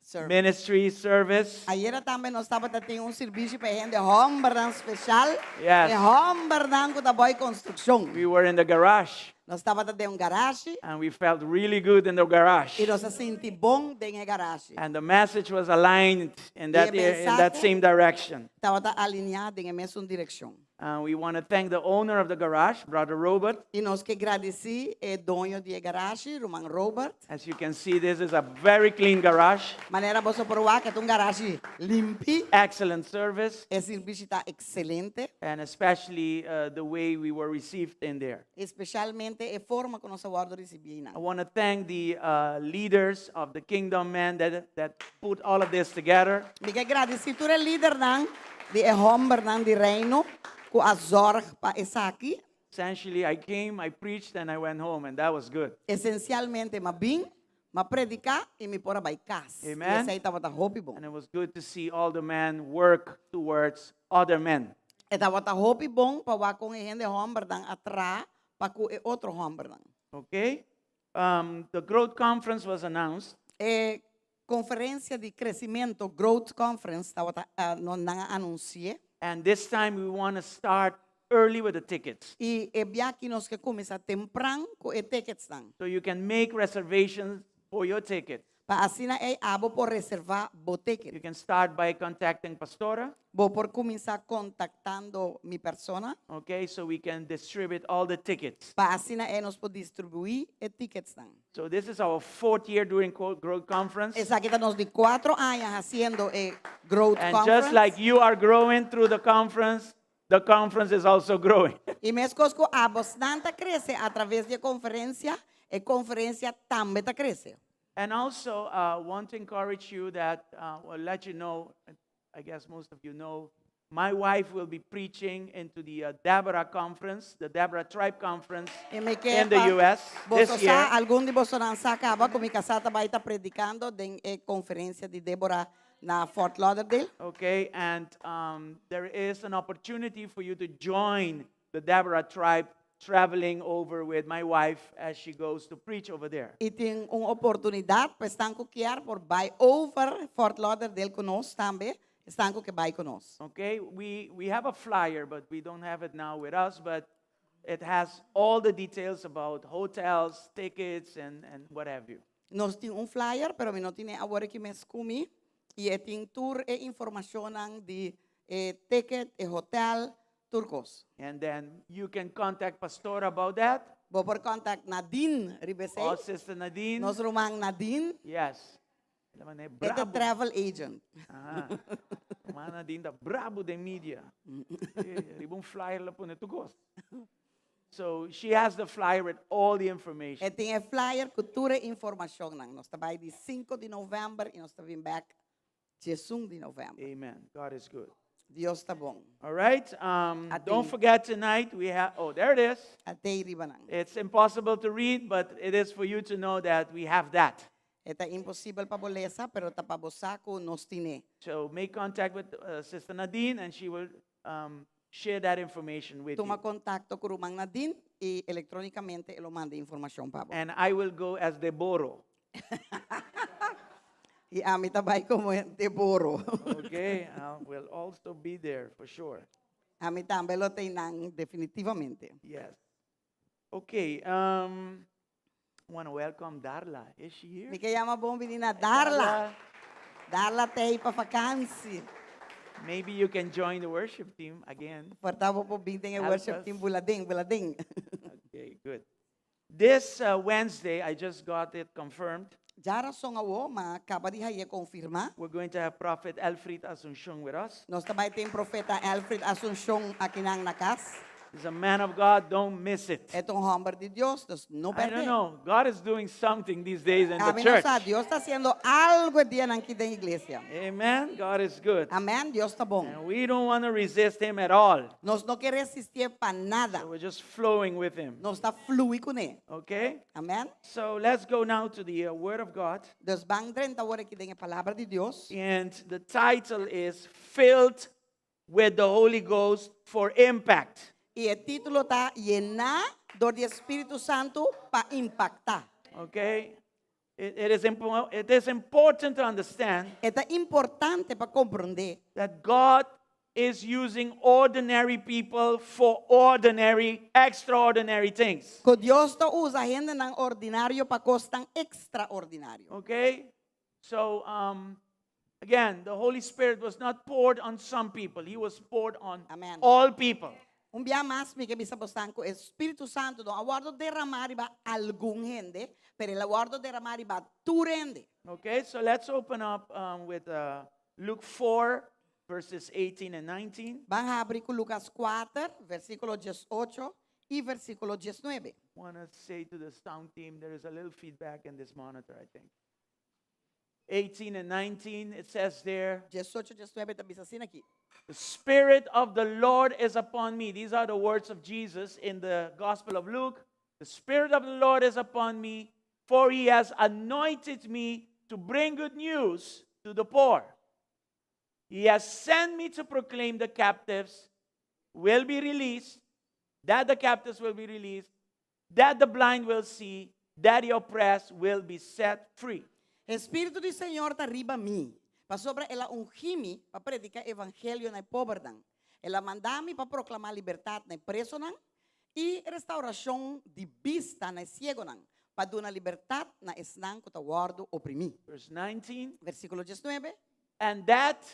Service. ministry service. Ayera tambe nos tabata tin un servisio pa hende hòmbernan spesial. Yes. E hòmbernan ku ta bou konstrukshon. We were in the garage Nos tabata den un garashi and we felt really good in the garage. i nos a sinti bon den e garashi. And the message was aligned in E that, in that mensahe same direction. tabata aliniá den e mesun direkshon. We want to thank the owner of the garage, Brother Robert. I nos ke gradisí e doño di e garashi, Ruman Robert. As you can see, this is a very clean garage. Manera boso por wak, e ta un garashi limpi. Excellent service. E sirbishi ta ekselente. And especially the way we were received in there. Espesialmente e forma ku nos a wòrdu risibí einan. I want to thank the leaders of the Kingdom Men that, that put all of this together. Mi ke gradisí tur e lidernan di e hòmbernan di Reino ku a zòrg pa esaki. Essentially, I came, I preached, and I went home, and that was good. Esensialmente, m'a bin, m'a prediká i mi por a bai kas. I Amen. esei tabata hopi bon. And it was good to see all the men work towards other men. E tabata hopi bon pa wak kon e hende hòmbernan a traha pa ku e otro hòmbernan. Okay? The Growth Conference was announced. E Konferensia di Kresimento, Growth Conference, tabata nan a anunsi'é. And this time we want to start early with the tickets. I e biaha nos ke kuminsá tempran ku e ticketsnan. So you can make reservations for your ticket. Pa asina ei abo por reservá bo ticket. You can start by contacting Pastora. Bo por kuminsá kontaktando mi persona. Okay, so we can distribute all the tickets. Pa asina ei nos por distribuí e ticketsnan. So this is our fourth year doing Growth Conference. Esaki ta nos di kuatro aña hasiendo e Growth And Conference. just like you are growing through the conference, the conference is also growing. I meskos ku abosnan ta krese atraves di e konferensia, e konferensia tambe ta krese. And also, uh, want to encourage you that, uh, or let you know, I guess most of you know, my wife will be preaching into the uh, Deborah conference, the Deborah Tribe conference I mi ke in the pa U.S. boso this year. sa, algun di bosonan sa kaba ku mi kasá ta bai ta predikando den e konferensia di Deborah na Fort Lauderdale. Okay, and um, there is an opportunity for you to join the Deborah tribe traveling over with my wife as she goes to preach over there. I tin un oportunidat pa esnan ku kier por bai over Fort Lauderdale ku nos tambe, esnan ku ke bai ku nos. Okay, we, we have a flyer, but we don't have it now with us, but it has all the details about hotels, tickets, and, and what have you. Nos tin un flyer, pero mi no tine awor aki mes ku mi, i e tin tur e informashonnan di e ticket, e hotel, tur kos. And then you can contact Pastor about that. Bo por contact Nadine riba esei. Or Sister Nadine. Nos ruman Nadine. Yes. E ta E ta travel agent. Ah. Ruman Nadine ta brabo den media. Riba un flyer la pone tur kos. So she has the flyer with all the information. E tin e flyer ku tur e informashonnan. Nos ta bai di sinku di novèmber i nos ta bin bèk diesun di novèmber. Amen. God is good. Dios ta bon. All right. Um, Ate. don't forget tonight we have, oh, there it is. Atei riba nan. It's impossible to read, but it is for you to know that we have that. E ta imposibel pa bo lesa, pero ta pa bo sa ku nos tine. So make contact with uh, Sister Nadine and she will um, share that information with Tuma you. kontakto ku ruman Nadine i elektrónikamente e lo manda e informashon pa bo. And I will go as Deboro. I ami ta bai komo Deboro. Okay, I will also be there for sure. Ami tambe lo ta einan definitivamente. Yes. Okay, um, want to welcome Darla. Is she here? Mi ke yama bon bini na Darla. Darla t'ei pa vakansi. Maybe you can join the worship team again. Por ta bo por bin den e Help worship us. team bula den, bula den. Okay, good. This uh, Wednesday, I just got it confirmed. Djarason awo, m'a kaba di haye konfirmá. We're going to have Prophet Alfred Asuncion with us. Nos ta bai tin Profeta Alfred Asuncion akinan na kas. He's a man of God. Don't miss it. E ta un hòmber di Dios, dus no I pèrdè. don't know. God is doing something these days in the Ami no church. sa, Dios ta hasiendo algu e dianan aki den iglesia. Amen. God is good. Amèn, Dios ta bon. And we don't want to resist him at all. Nos no ke resistié pa nada. So we're just flowing with him. Nos ta flui kuné. Okay? Amèn. So let's go now to the uh, Word of God. Dus ban drenta awor aki den e Palabra di Dios. And the title is Filled with the Holy Ghost for Impact. I e título ta Yená dor di e Spiritu Santu pa Impaktá. Okay? It, it, is impo- it is important to understand E ta importante pa komprondé that God is using ordinary people for ordinary, extraordinary things. ku Dios ta usa hendenan ordinario pa kosnan ekstraordinario. Okay? So, um, again, the Holy Spirit was not poured on some people, He was poured on Amen. all people. Un bia mas mi ke bisa boso ku e Spiritu Santu no a wòrdu derama riba algun hende, pero el a wòrdu derama riba tur hende. Okay, so let's open up with Luke 4, verses 18 and 19. Ban habri ku Lukas 4, versíkulo 18 i versíkulo 19. Want to say to the sound team, there is a little feedback in this monitor, I think. 18 and 19, it says there, 18, 19 ta bisa asina aki. "The Spirit of the Lord is upon me." These are the words of Jesus in the Gospel of Luke. "The Spirit of the Lord is upon me, for he has anointed me to bring good news to the poor. He has sent me to proclaim the captives will be released, that the captives will be released, that the blind will see, that the oppressed will be set free." Spiritu di Señor ta riba mi. Pasobra el a ungi mi pa prediká evangelio na pobernan. El a manda mi pa proklamá libertat na presonan i restourashon di bista na siegunan, pa duna libertat na esnan ku ta wòrdu oprimí. Verse 19. Versíkulo 19. "And that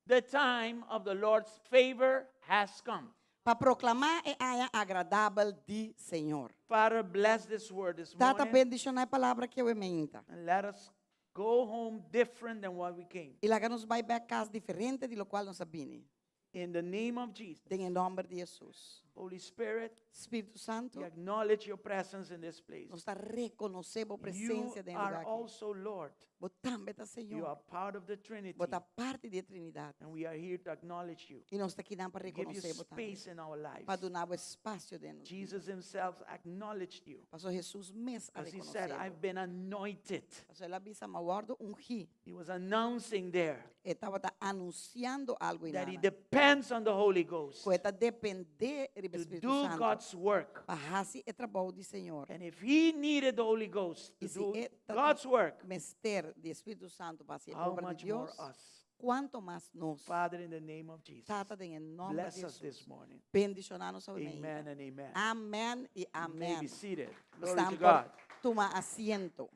the time of the Lord's favor has come." Pa proklamá e aña agradabel di Señor. Father, bless this word this Tata, morning. bendishoná e palabra aki awe mainta. And let us go home different than what we came. I laga nos bai bèk kas diferente di loke nos a bini. In the name of Jesus. Den nòmber di Hesus. Holy Spirit, Spiritu Santu, we acknowledge your presence in this place. nos ta rekonosé bo You presensia den are lugá aki. also Lord. Bo tambe ta You are Señor. part of the Trinity. Bo ta parti di Trinidat. And we are here to acknowledge you. I nos ta aki pa Give you rekonosé bo tambe. space in our lives. Pa duna bo espasio den nos. Jesus himself acknowledged you. Paso Hesus mes a As he said, rekonosé. "I've been anointed." Paso el a bisa, "M'a wòrdu ungí." He was announcing there E tabata anunsiando algu that he einan. depends on the Holy Ghost Ku e ta dependé di to Spiritu do Santu. God's work. Pa hasi e trabou di Señor. And if he needed the Holy Ghost to I si do e ta God's work, mester di Spiritu Santu pa hasi how obra di much more Dios, us? kuantu mas nos? Father, in the name of Jesus, Tata, den nòmber bless di us Hesus. this morning. Bendishoná nos awe. Amen and amen. Amèn i You may amèn. be seated. Glory to Estão por God. toma asiento.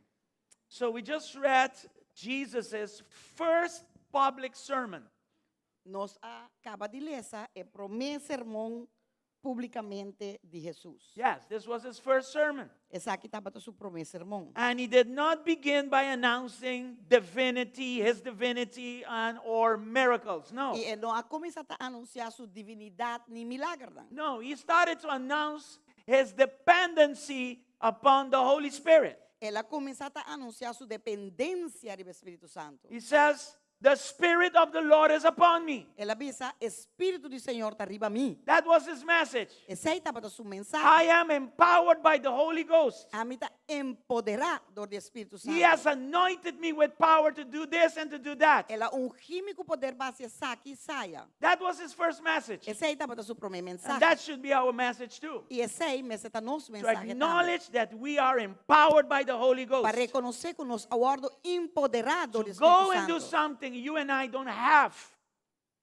So we just read Jesus' first public sermon. Nos a kaba di lesa e promé sermon públikamente di Hesus. Yes, this was his first sermon. Esaki tabata su promé sermon. And he did not begin by announcing divinity, his divinity, and or miracles. No. I e no a kuminsá anunsiá su divinidat ni milager. No, he started to announce his dependency upon the Holy Spirit. El a kuminsá anunsiá su dependensia di Spiritu Santu. He says, "The Spirit of the Lord is upon me." El a bisa, Spiritu di Señor ta riba mi. That was his message. Esei tabata su mensahe. "I am empowered by the Holy Ghost. Ami ta empoderá dor di Spiritu Santu. He has anointed me with power to do this and to do that." El a ungi mi ku poder pa hasi esaki i esaya. That was his first message. Esei tabata su promé And mensahe. that should be our message too. I esei mester ta nos To mensahe tambe. acknowledge that we are empowered by the Holy Pa Ghost. rekonosé ku nos a wòrdu empoderá dor To di go Spiritu and do Santu. something you and I don't have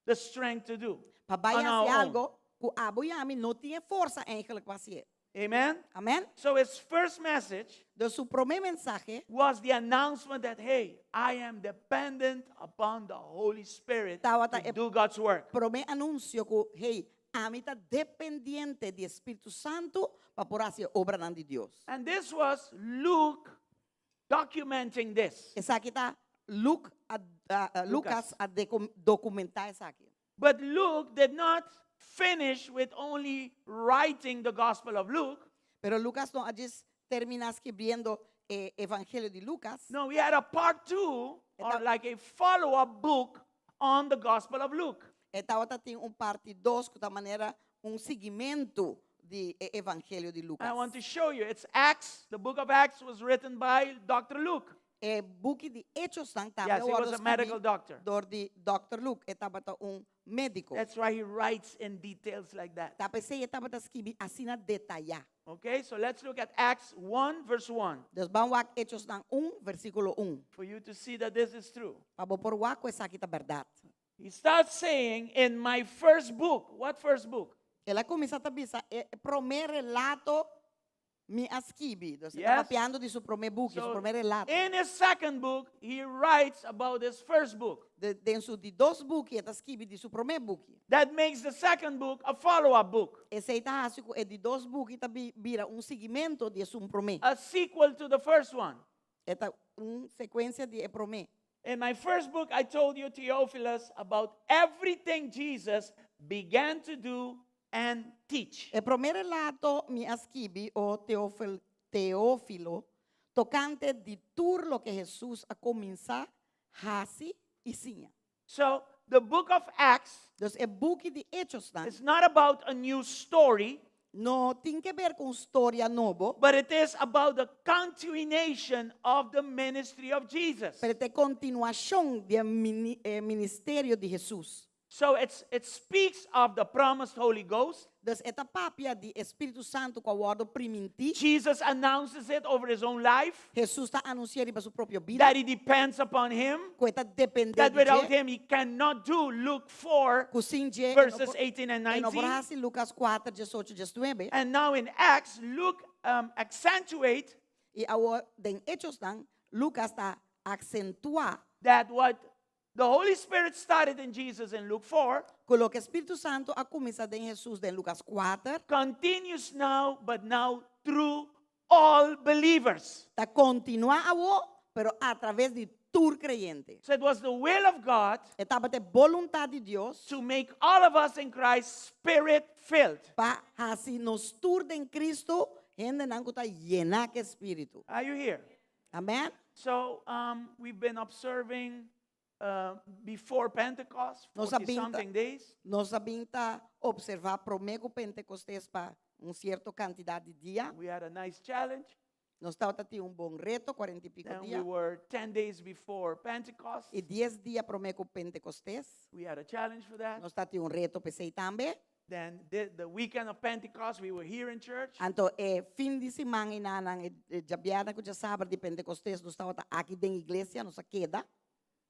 the strength to do Pa bai on our hasi own. algu ku abo i ami no tin forsa eigenlijk pa hasi. Amen? Amèn? So his first message Dus su promé mensahe was the announcement that, hey, I am dependent upon the Holy Spirit Tabata to e do God's work. promé anunsio ku hey, ami ta dependiente di Spiritu Santu pa por hasi obra di Dios. And this was Luke documenting this. Esaki ta Luke a, Lucas. Lucas a dokumentá esaki. But Luke did not finish with only writing the Gospel of Luke. Pero Lucas no a terminá skirbiendo Evangelio di Lucas. No, he had a part two, or like a follow-up book on the Gospel of Luke. E tabatin un parti 2, ku ta manera un siguimentu di Evangelio di Lucas. I want to show you. It's Acts. The book of Acts was written by Dr. Luke. E buki di Echonan tambe Yes, he was a medical doctor. Dor di Dr. Luke, e tabata un médiko. That's why he writes in details like that. Ta p'esei e tabata skirbi asina detayá. Okay, so let's look at Acts 1, verse 1, Dus ban wak Echonan 1, versíkulo 1. for you to see that this is true. Pa bo por wak ku esaki ta berdat. He starts saying, "In my first book." What first book? El a kuminsá ta bisa, e promé relato. Mi a skibi. Dus Yes. e ta papiando di su promé buki, su So, promé relato. in his second book, he writes about his first book. De, den su di dos buki, e ta skibi di su promé buki. That makes the second book a follow-up book, Esei ta hasi ku e di dos buki ta bi- bira un siguimentu di esun promé. a sequel to the first one. E ta un sekuensia di e promé. In my first book, I told you, Theophilus, about everything Jesus began to do and teach. E promé relato mi a skibi o Teófil, Teófilo tokante di tur loke Hesus a kuminsá hasi i siña. So, the book of Acts Dus e buki di Echosnan is not about a new story, no tin ke ber ku un storia nobo, but it is about the continuation of the ministry of Jesus. pero ta kontinuashon di e mini, eh, ministerio di Hesus. So it's, it speaks of the promised Holy Ghost. Dus e ta papia di Spiritu Santu ku a wòrdu primintí. Jesus announces it over his own life Hesus ta anunsiá riba su propio bida, that he depends upon him, ku e ta dependé that di without dje, him he cannot do Luke 4, ku sin dje, verses 18 and e no por 19. hasi Lucas 4, 18, 19. And now in Acts, Luke um, accentuate I awor den Echosnan, Lucas ta aksentuá that what the Holy Spirit started in Jesus in Luke 4 ku loke Spiritu Santu a kuminsá den Hesus den Lucas 4, continues now, but now through all believers. ta kontinuá awor, pero a traves di tur kreyente. So it was the will of God E tabata boluntat di Dios to make all of us in Christ spirit filled. pa hasi nos tur den Kristu hendenan ku ta yená ku Spiritu. Are you here? Amèn? So um, we've been observing uh, before Pentecost, Nos a 40 bin ta something days. nos a bin ta opservá promé ku Pentekostes pa un sierto kantidat di dia. We had a nice challenge. Nos tabatin un bon reto, 40 i piko Then we dia. were 10 days before Pentecost. I 10 dia promé ku Pentekostes. We had a challenge for that. Nos tabatin un reto p'esei tambe. Then the, the weekend of Pentecost, we were here in church. Anto e fin di siman einan e e djabièrnè ku djasabra di Pentekostes nos tabata aki den iglesia, nos a keda.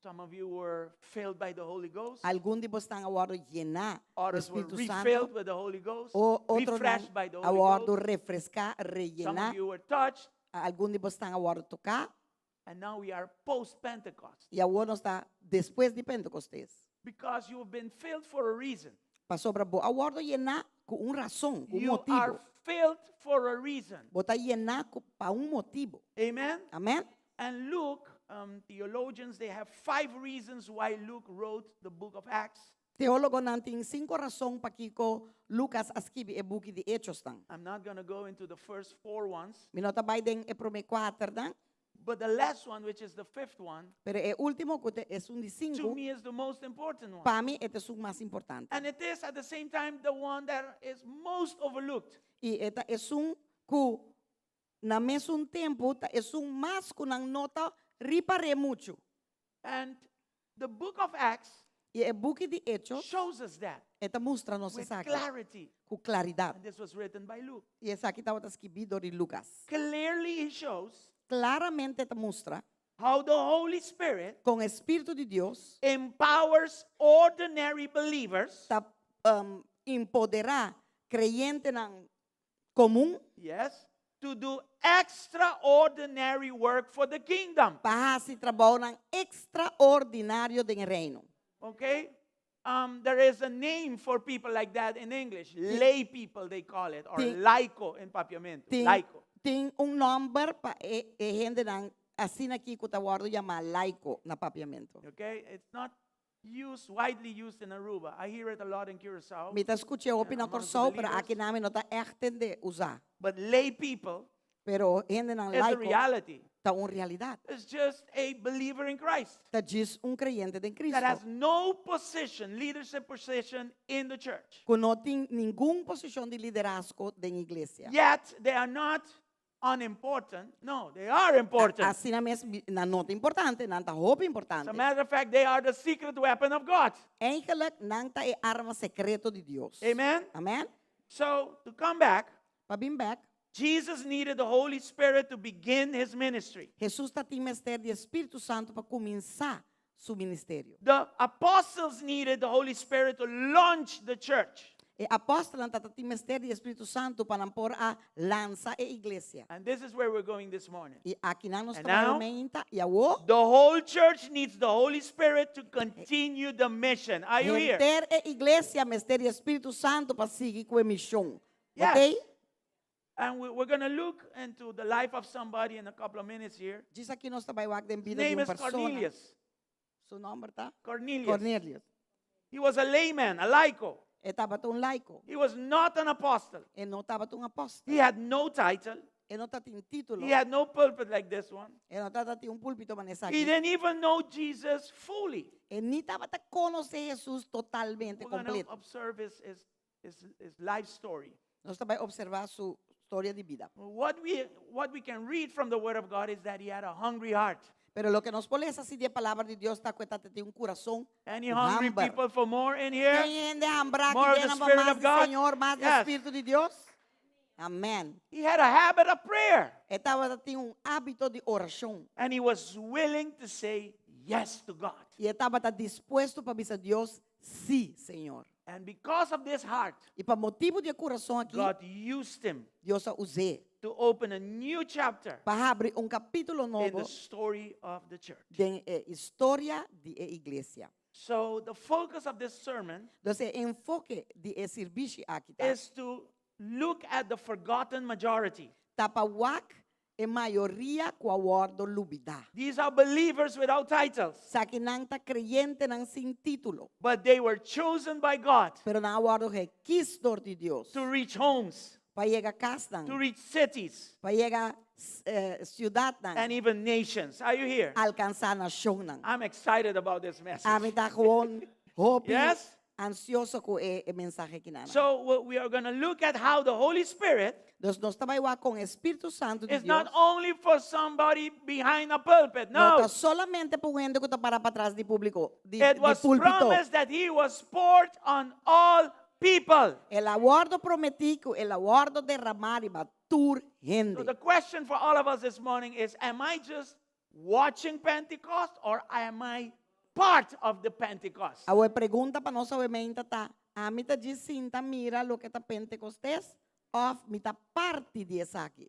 Some of you were filled by the Holy Ghost. Algun di bosonan a wòrdu yená ku Others were Spiritu Santu. refilled with the Holy Ghost, O otronan refreshed by the a Holy wòrdu Ghost. refreská, Some reyená. of you were touched. Algun di bosonan a wòrdu toká. And now we are post Pentecost I awor nos ta despues di Pentekostes. because you have been filled for a reason. Pasobra bo a wòrdu yená ku un rason, ku un You are motibu. filled for a reason. Bo ta yená ku, pa un motibu. Amen. Amèn? And Luke, um, theologians, they have five reasons why Luke wrote the book of Acts. Teólogonan tin sinku rason pakiko Lucas a skibi e buki di Hechosnan. I'm not going to go into the first four ones, Mi no ta bai den e promé kuaternan, but the last one, which is the fifth one, pero e último ku ta esun di to sinku, me is the most important one. pa mi e ta esun mas importante. And it is at the same time the one that is most overlooked. I e ta esun ku na mesun tempu ta esun mas ku nan no ta ripar'é muchu. And the book of Acts I e buki di Hechos shows us that e ta mustra nos with esaki clarity. ku klaridat. And this was written by Luke. I esaki tabata skibí dor di Lucas. Clearly, he shows Klaramente e ta mustra how the Holy Spirit kon e Spiritu di Dios empowers ordinary believers. ta um, empoderá kreyentenan komun Yes, to do extraordinary work for the kingdom. pa hasi trabounan ekstraordinario den e reino. Okay? Um, there is a name for people like that in English. Lay people, they call it, or Tin- laico in Papiamento. Tin, Laico. tin un nòmber pa e, e hendenan asina aki ku ta wòrdu yamá laiko na Papiamento. Okay? It's not used, widely used in Aruba. I hear it a lot in Curacao. Mi ta skuch'é hopi na among the Kòrsou, pero believers. akinan mi no ta ègt tende usa. But lay people Pero hendenan is a laiko reality. ta un realidat. It's just a believer in Christ Ta djis un kreyente den that has Kristu. no position, leadership position in the church. Ku no tin ningun posishon di liderazgo den iglesia. Yet they are not unimportant. No, they are important. Asina mes, nan no ta importante, nan ta hopi As a importante. matter of fact, they are the secret weapon of God. Eigenlijk, nan ta e arma sekreto di Dios. Amen? Amen? So, to come back, Pa bin bèk, Jesus needed the Holy Spirit to begin his ministry. Hesus tabatin mester di Spiritu Santu pa kuminsá su ministerio. The apostles needed the Holy Spirit to launch the church. E apòstelnan tabatin mester di Spiritu Santu pa nan por a lansa e iglesia. And this is where we're going this morning. I aki nan nos And ta bai now- mainta i awor The whole church needs the Holy Spirit to continue the mission. Are you here? henter e iglesia mester di Spiritu Santu pa sigui ku e mishon. Yes. Ok? And we're going to look into the life of somebody in a couple of minutes here. Djis aki nos ta bai wak den His bida di name un is persona. Cornelius. Su nòmber ta Cornelius. Cornelius. He was a layman, a laico. E tabata un laiko. He was not an apostle. E no tabata un apòstel. He had no title. E no tabatin título. He had no pulpit like this one. E no tabatin un púlpito manera He esaki. didn't even know Jesus fully. E ni tabata konosé Jesus totalmente We're going to kompleto. observe his life story. Nos ta bai opservá su historia di bida. What we can read from the Word of God is that he had a hungry heart. Pero loke nos por lesa di e palabra di Dios ta ku e tabatin un kurason Any hungry hamber. people for more in here? Tin hende hambrá More ku of the yena Spirit mas of God? Señor, mas di Yes. Spiritu di Dios? Amèn. He had a habit of prayer. E tabatin un hábito di orashon. And he was willing to say yes to God. I e tabata dispuesto pa bisa Dios, sí, Señor. And because of this heart, I pa motibu di e kurason aki, God used him Dios a us'é to open a new chapter pa habri un kapítulo in nobo the story of the church. den e historia di e iglesia. So the focus of this sermon Anto, e enfoke di e servisio aki ta, is to look at the forgotten majority. Ta pa wak e mayoria ku a wòrdu lubidá. These are believers without titles, Esakinan ta kreyentenan sin título, but they were chosen by God pero nan a wòrdu skohí dor di Dios to reach homes, pa yega kas to nan, reach cities, pa yega siudatnan, and even nations. Are you here? Alkansá nashonnan. I'm excited about this message. Ami ta gewoon hopi Yes? ansioso ku e mensahe aki nan. So we are going to look at how the Holy Spirit Anto nos ta bai wak kon Spiritu Santu di is Dios. not only for somebody behind a pulpit. No No. ta solamente pa hende ku ta pará patras di públiko, di, It di was púlpito. promised that he was poured on all people. El a wòrdu prometí ku el a wòrdu derramá riba tur So hende. the question for all of us this morning is, am I just watching Pentecost or am I part of the Pentecost? E pregunta pa nos awe mainta ta, ami ta djis sinta mira loke ta Pentekostes òf mi ta parti di esaki.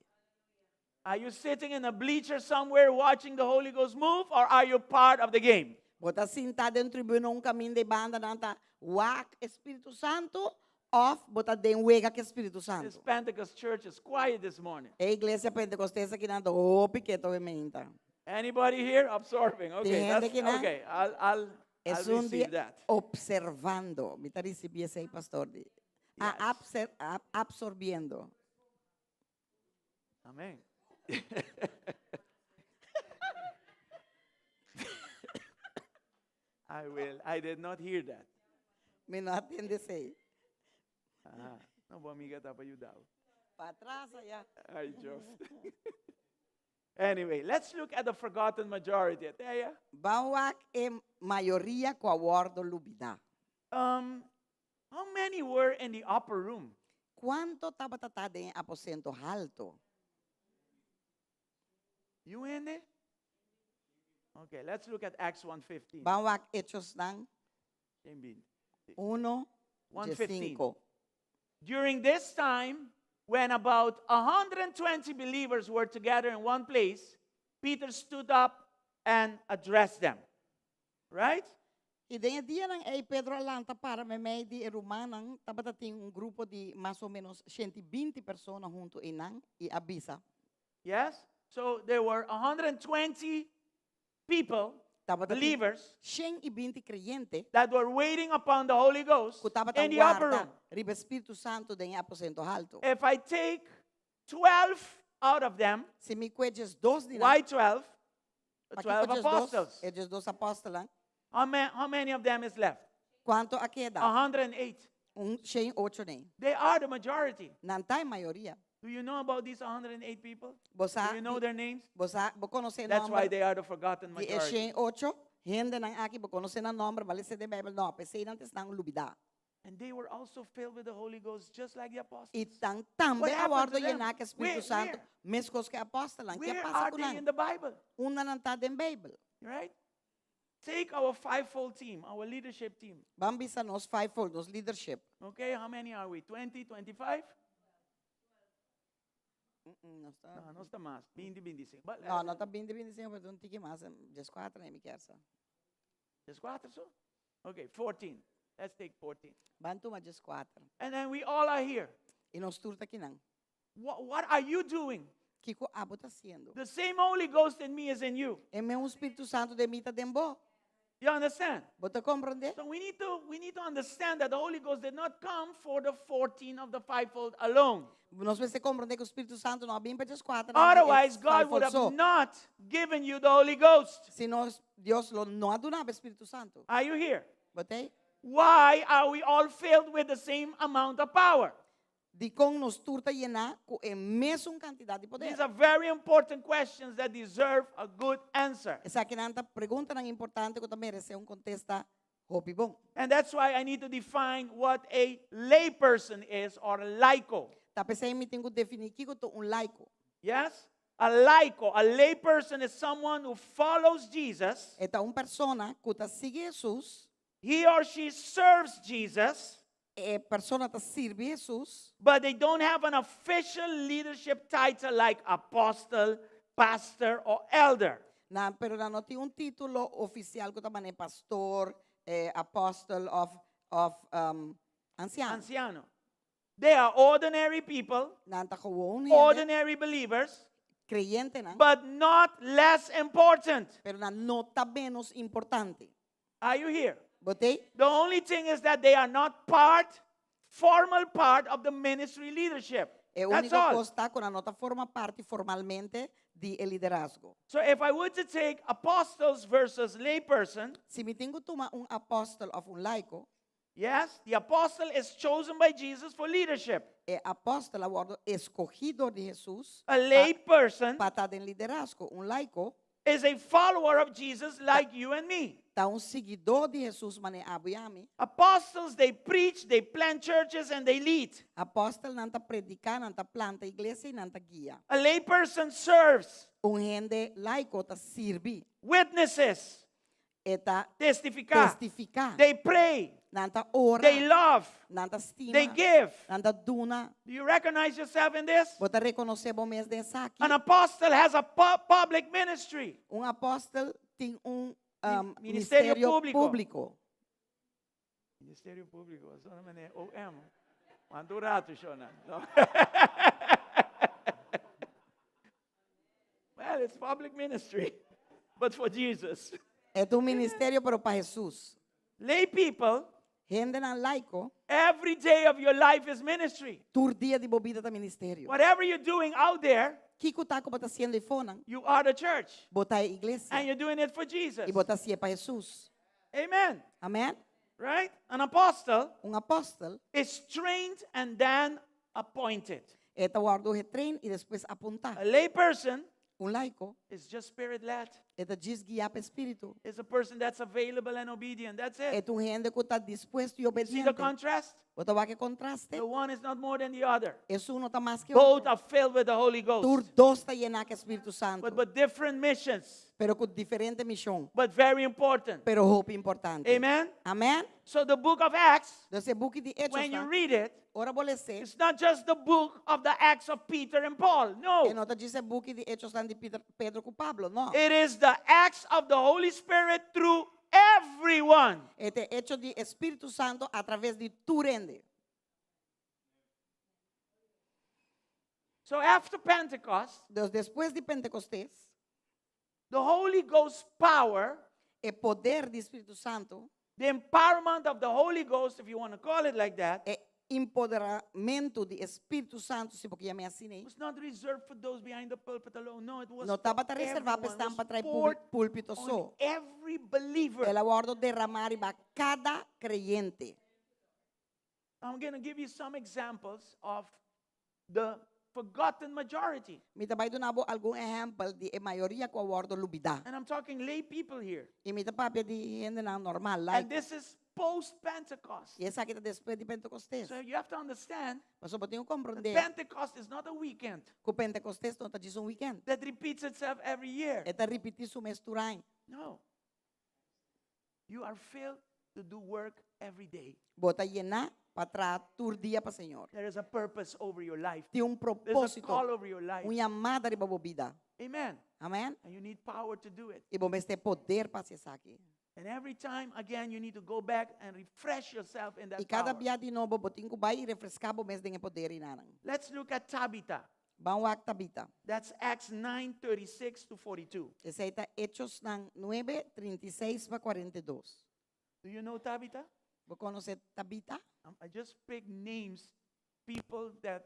Are you sitting in a bleacher somewhere watching the Holy Ghost move or are you part of the game? Bo ta sintá den tribuna un kaminda di banda nan ta wak Spiritu Santu òf bo ta den wega ku Spiritu This Santu. Pentecost church is quiet this morning. E iglesia Pentekostes aki nan ta hopi ketu awe mainta. Anybody here absorbing? Okay, hende that's, aki nan? okay. I'll Es un receive dia that. observando. Mi ta risibí esei, pastor. Di. Yes. Absorbiendo. Amen. I will. I did not hear that. Mi no a tende esei. Ah, no, bo amiga ta pa yuda. Patras ayá. Ay, Dios. Anyway, let's look at the forgotten majority. Ateya. Ban wak e mayoria ku a wòrdu lubidá. How many were in the upper room? Kuantu tabata den aposento haltu? You in there? Okay, let's look at Acts 1.15. Ban wak Hechosnan 1 1, 1:15. 5. During this time, when about 120 believers were together in one place, Peter stood up and addressed them. Right? I den e dianan ei Pedro a lanta para meimei di e rumannan, tabata tin un grupo di mas o ménos 120 persona huntu einan i a bisa. Yes? So there were 120 people, Tabata tin believers, 120 kreyente that were waiting upon the Holy Ghost ku tabata in the upper warda room. riba Spiritu Santu den aposento haltu. If I take 12 out of them, Si mi kue 12 di nan, why 12? Pakiko 12 12, apostles. E 12 apòstelnan. How many of them is left? Kuantu a keda? 108. Un 108 ne. They are the majority. Nan ta e mayoria. Do you know about these 108 people? Bo sa, Do you know their names? Bo sa, bo konosé That's why nòmber they are the forgotten di majority. 108 hendenan aki, bo konosé nan nòmber, b'a lesa den Beibel, no, p'esei nan ta esnan lubidá. And they were also filled with the Holy Ghost, just like the apostles. I nan tambe What happened a wòrdu to them? yená ku Spiritu Where- Santu, where? meskos ku apòstelnan. Ki Where pasa are ku they nan? in the Bible? Unda nan ta den Beibel. Right? Take our fivefold team, our leadership team. Ban bisa nos fivefold, nos leadership. Okay, how many are we? 20, 25? No ta, No, no ta mas. 20, 25. But, no, no ta 20, 25, pero un tiki mas, 14, mi ke sa. 14 so? Okay, 14. Let's take 14. Ban tuma 14. And then we all are here. I nos tur ta akinan. What are you doing? Kiko abo ta hasiendo? The same Holy Ghost in me is in you. E mesun Spiritu Santu den mi ta den bo. You understand? Bo ta komprondé? So we need to understand that the Holy Ghost did not come for the 14 of the fivefold alone. Nos mester komprondé ku Spiritu Santu no a bin pa 14. Otherwise, God would have not given you the Holy Ghost. Sino Dios lo no a duna bo Spiritu Santu. Are you here? Bo t'ei? Why are we all filled with the same amount of power? Dikon nos tur ta yená ku e mesun kantidat di poder. These are very important questions that deserve a good answer. Esakinan ta preguntanan importante ku ta meresé un kontesta hopi bon. And that's why I need to define what a layperson is or a laico. Ta p'esei mi tin ku definí kiko ta un laiko. Yes? A laico, a layperson is someone who follows Jesus. E ta un persona ku ta sigui Jesus, He or she serves Jesus, e persona ta sirbi Jesus, but they don't have an official leadership title like apostle, pastor, or elder. Na, pero nan no tin un título ofisial ku ta manera pastor, apòstel òf ansiano. Ansiano. They are ordinary people, Nan ta gewoon hende, ordinary believers, kreyentenan, but not less important. Pero nan no ta ménos importante. Are you here? Bo t'ei? The only thing is that they are not part, formal part of the ministry leadership. E That's úniko all. kos ta ku nan no ta forma parti formalmente di e liderazgo. So if I were to take apostles versus layperson, Si mi tin ku tuma un apòstel òf un laiko, yes, the apostle is chosen by Jesus for leadership. E apòstel a wòrdu skohí di Jesus A layperson pa ta den liderazgo. Un laiko is a follower of Jesus like you and me. Ta un siguidó di Jesus manera abo i ami. Apostles, they preach, they plant churches, and they lead. Apòstelnan ta prediká, nan ta planta iglesia i nan ta guia. A layperson serves, Un hende laiko ta sirbi, witnesses, E ta testifiká. testifiká. They pray, Nan ta ora. they love, Nan ta stima. they give. Nan ta duna. Do you recognize yourself in this? Bo ta rekonosé bo mes den esaki. An apostle has a public ministry. Un apòstel tin un Ministerio ministerio públiko. públiko. Ministerio Públiko, só manera OM. Kuantu ratu, Shona? No. Well, it's public ministry, but for Jesus. E ta un ministerio pero pa Jesus. Lay people, Hendenan laiko, every day of your life is ministry. Tur dia di bo bida ta ministerio. Whatever you're doing out there, Kiko ta ku bo ta hasiendo eifonan, you are the church. Bo ta iglesia. And you're doing it for Jesus. I bo ta hasié pa Jesus. Amen. Amèn? Right? An apostle Un apòstel is trained and then appointed. E ta wòrdu getrain i despues apuntá. A lay person Un laiko is just spirit led. e ta djis guiá pa spiritu. Is a person that's available and obedient. That's it. E ta un hende ku ta dispuesto i See the obediente. contrast? Bo ta wak e kontraste? The one is not more than the other. Esun no ta mas ku Both otro. are filled with the Holy Tur Ghost. dos ta yená ku Spiritu Santu. But different missions. Pero ku diferente mishon. But very important. Pero hopi importante. Amen? Amèn? So the book of Acts, Anto, e buki di Echonan, when you read it, ora bo les'é, it's not just the book of the Acts of Peter and Paul. No. E no ta djis e buki di Echonan di Peter, Pedro ku Pablo, no. It is the acts of the Holy Spirit through everyone. E ta echo di Spiritu Santu atraves di tur hende. So after Pentecost, Anto, despues di Pentekostes, the Holy Ghost power, e poder di Spiritu Santu, the empowerment of the Holy Ghost, if you want to call it like that, e empoderamentu di Spiritu Santu, si bo ke yam'é asina, was not reserved for those behind the pulpit alone. No, it was no tabata reservá pa everyone. esnan patras Was poured púlpito on so. every believer. El a wòrdu derhamá riba kada kreyente. I'm going to give you some examples of the forgotten majority. Mi ta bai duna bo algun ehèmpel di e mayoria ku a wòrdu lubidá. And I'm talking lay people here. I mi ta papia di hendenan normal, And laiko. this is post Pentecost. I esaki ta despues di Pentekostes. So you have to understand Pasobra bo tin ku that komprondé Pentecost is not a weekend ku Pentekostes no ta djis un weekend. that repeats itself every year. E ta ripití su mes tur aña. No. You are filled to do work every day. Bo ta yená pa traha tur dia pa Señor. There is a purpose over your life. Tin un There's a propósito, call over your life. un yamada riba bo bida. Amen. Amèn? And you need power to do it. I bo mester poder pa hasi esaki. And every time, again, you need to go back and refresh yourself in that I kada power. bia di nobo bo tin ku bai i refreská bo mes den e poder einanan. Let's look at Tabitha. Ban wak Tabita. That's Acts 9 36 to 42. Esei ta Hechosnan nuebe, 36 pa 42. Do you know Tabitha? Bo konosé Tabita? Um, I just pick names, people that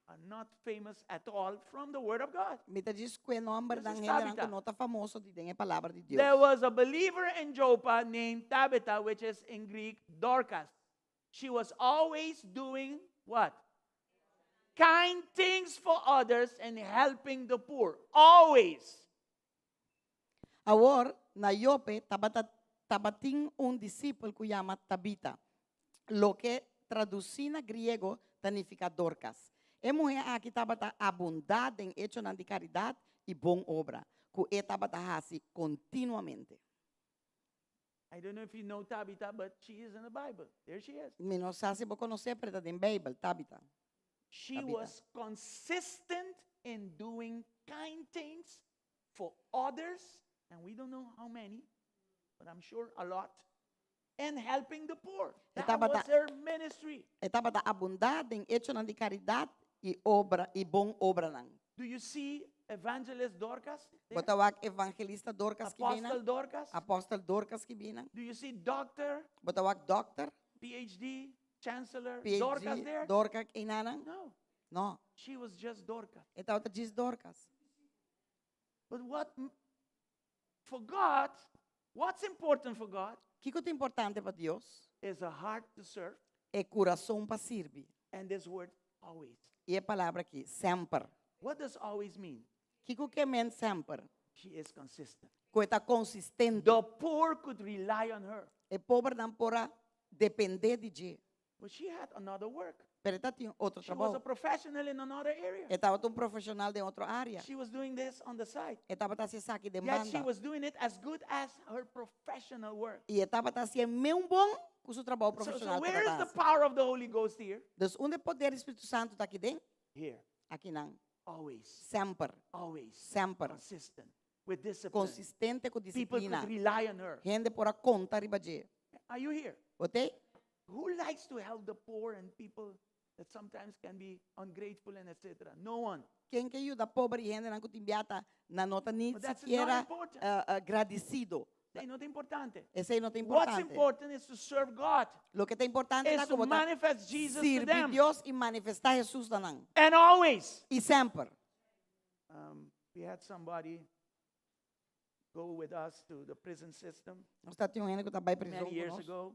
are not famous at all from the Word of God. Mi ta djis kue nòmbernan This is hendenan ku Tabitha. no ta famoso di den e Palabra di There Dios. was a believer in Joppa named Tabitha, which is in Greek Dorcas. She was always doing what? Kind things for others and helping the poor. Always. Awor, na Jope tabata tabatin un disipel ku yama Tabita, loke tradusí na griego ta nifiká Dorkas. E muhé aki tabata abundá den echonan di karidat i bon obra, ku e tabata hasi kontinuamente. I don't know if you know Tabitha, but she is in the Bible. There she is. Mi no sa si bo konosé, pero e ta den Beibel, Tabita. She Tabitha. was consistent in doing kind things for others, and we don't know how many, but I'm sure a lot, and helping the poor. That tabata- was her ministry. E tabata abundá den echonan di karidat i obra i bon obranan. Do you see Evangelist Dorcas? Bo there? ta wak Evangelista Dorcas ki bina? Apostle Dorcas? Apostel Dorcas ki bina? Do you see Doctor, Bo ta wak Doctor, PhD, Chancellor Dorcas PhD, there? Dorcas einanan? No, No, she was just Dorcas. e tabata djis Dorcas. But what, for God, what's important for God Kiko ta importante pa Dios? is a heart to serve E kurason pa sirbi. and this word always. I e palabra aki, semper. What does always mean? Kiko ke men semper? She is consistent. Ku e ta konsistente. The poor could rely on her, E pobernan por a dependé di dje. but she had another work. Pero e tabatin otro She was a trabou. professional in another area. E tabata un profeshonal den otro área. She was doing this on the side. E tabata hasi esaki den Yet she banda. was doing it as good as her professional work. I e tabata hasié meun bon ku su trabou So, so profeshonal where is tabata the hasi. power of the Holy Ghost here? Dus unda e poder di Spiritu Santu ta aki den? Here. Akinan. Always. Semper. Always. Semper. Consistent. With discipline. Konsistente ku People disiplina. could rely on her. Hende por a konta riba dje. Are you here? Bo t'ei? Who likes to help the poor and people that sometimes can be ungrateful and etc.? No one. Ken ke yuda pober i hendenan ku tin bia ta nan no ta ni But that's not sikiera important. gradisido. Esei no ta importante. Esei no ta What's importante. important is to serve God. Loke ta importante Is ta to ku bo ta manifest Jesus to sirbi them. Dios i manifestá Hesus na nan. And always. I semper. Um, we had somebody go with us to the prison system Nos tabatin un hende ku ta bai prizon many ku years nos ago.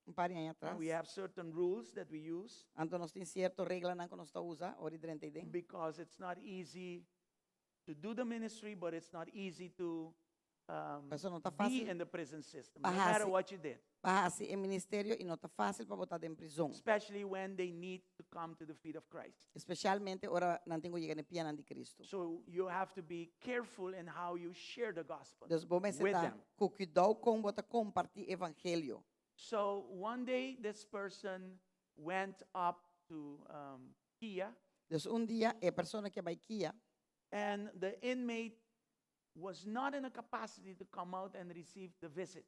un par di aña And atras. we have certain rules that we use Anto nos tin sierto reglanan ku nos ta usa ora di drenta ei den. because it's not easy to do the ministry, but it's not easy to um, Pasobra no ta be fácil in the prison system, pa no matter hasi what you did. pa hasi e ministerio i no ta fácil pa bo ta den prizon. Especially when they need to come to the feet of Christ. Especialmente ora nan tin ku yega na e pianan di Cristo. So you have to be careful in how you share the gospel Dus bo mester with ta them. ku kuidou kon bo ta kompartí evangelio. So one day this person went up to um, Kia Dus un dia e persona aki a bai Kia. And the inmate was not in a capacity to come out and receive the visit.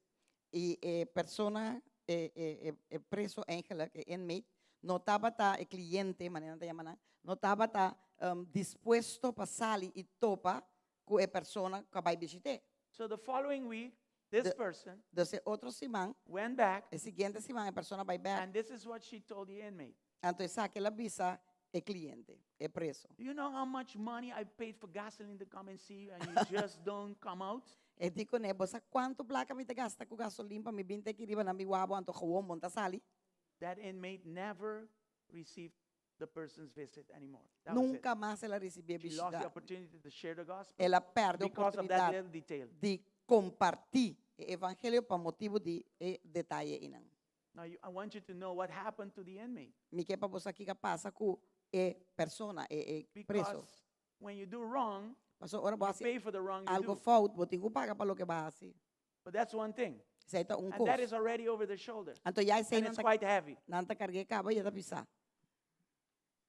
I e persona, e, e, e, e preso eigenlijk, e inmate, no tabata, e cliente, manera nan ta yama nan, no tabata um, dispuesto pa sali i topa ku e persona ku a bai bishit'é. So the following week, this De, person dus e otro siman, went back, e siguiente siman e persona bai bèk. And this is what she told the inmate. Anto esaki el a bisa e cliente, e preso. Do you know how much money I paid for gasoline to come and see you and you just don't come out? E di kuné, bo sa kuantu plaka mi ta gasta ku gasolin pa mi bin te aki riba na mi wabo anto gewoon bo no ta sali? That inmate never received the person's visit anymore. That was it. Nunka mas el a risibí e She lost the bishita. opportunity to share the gospel El a pèrdè because of that oportunidat little detail. di kompartí e evangelio pa motibu di e detaye einan. Now, you, I want you to know what happened to the inmate. Mi ke pa bo sa kiko a pasa ku e persona, e e preso. Because when you do wrong, Pasobra ora bo you hasi pay for the wrong you algo do. fout, bo tin ku paga pa loke bo a hasi. But that's one thing. Esei ta un And that kos. is already over the shoulder. Anto ya esei And nan it's ta, quite heavy. nan ta karg'é kaba i e ta pisá.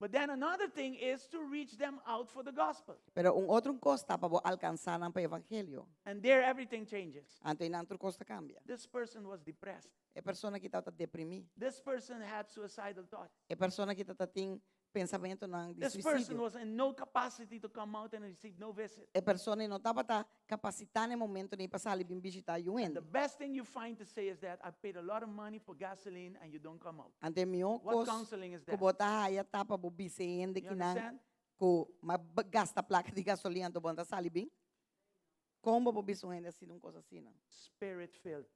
But then another thing is to reach them out for the gospel. Pero un otro kos ta pa bo alkansá nan pa evangelio. And there everything changes. Anto einan tur kos ta kambia. This person was depressed. E persona aki tabata deprimí. This person had suicidal thoughts. E persona aki tabata tin pensamentonan di This person suisidio. was in no capacity to come out and receive no visit. E persona ei no tabata kapasitá na e momento ei pa sali bin bishitá yu And the hende. best thing you find to say is that I paid a lot of money for gasoline and you don't come out. Anto e mihó What kos counseling is ku that? bo ta haya ta pa bo bisa e hende You kinan understand? ku m'a gasta plaka di gasolin anto bo no ta sali bin. Kon bo por bisa un hende asina un kos asina? Spirit filled.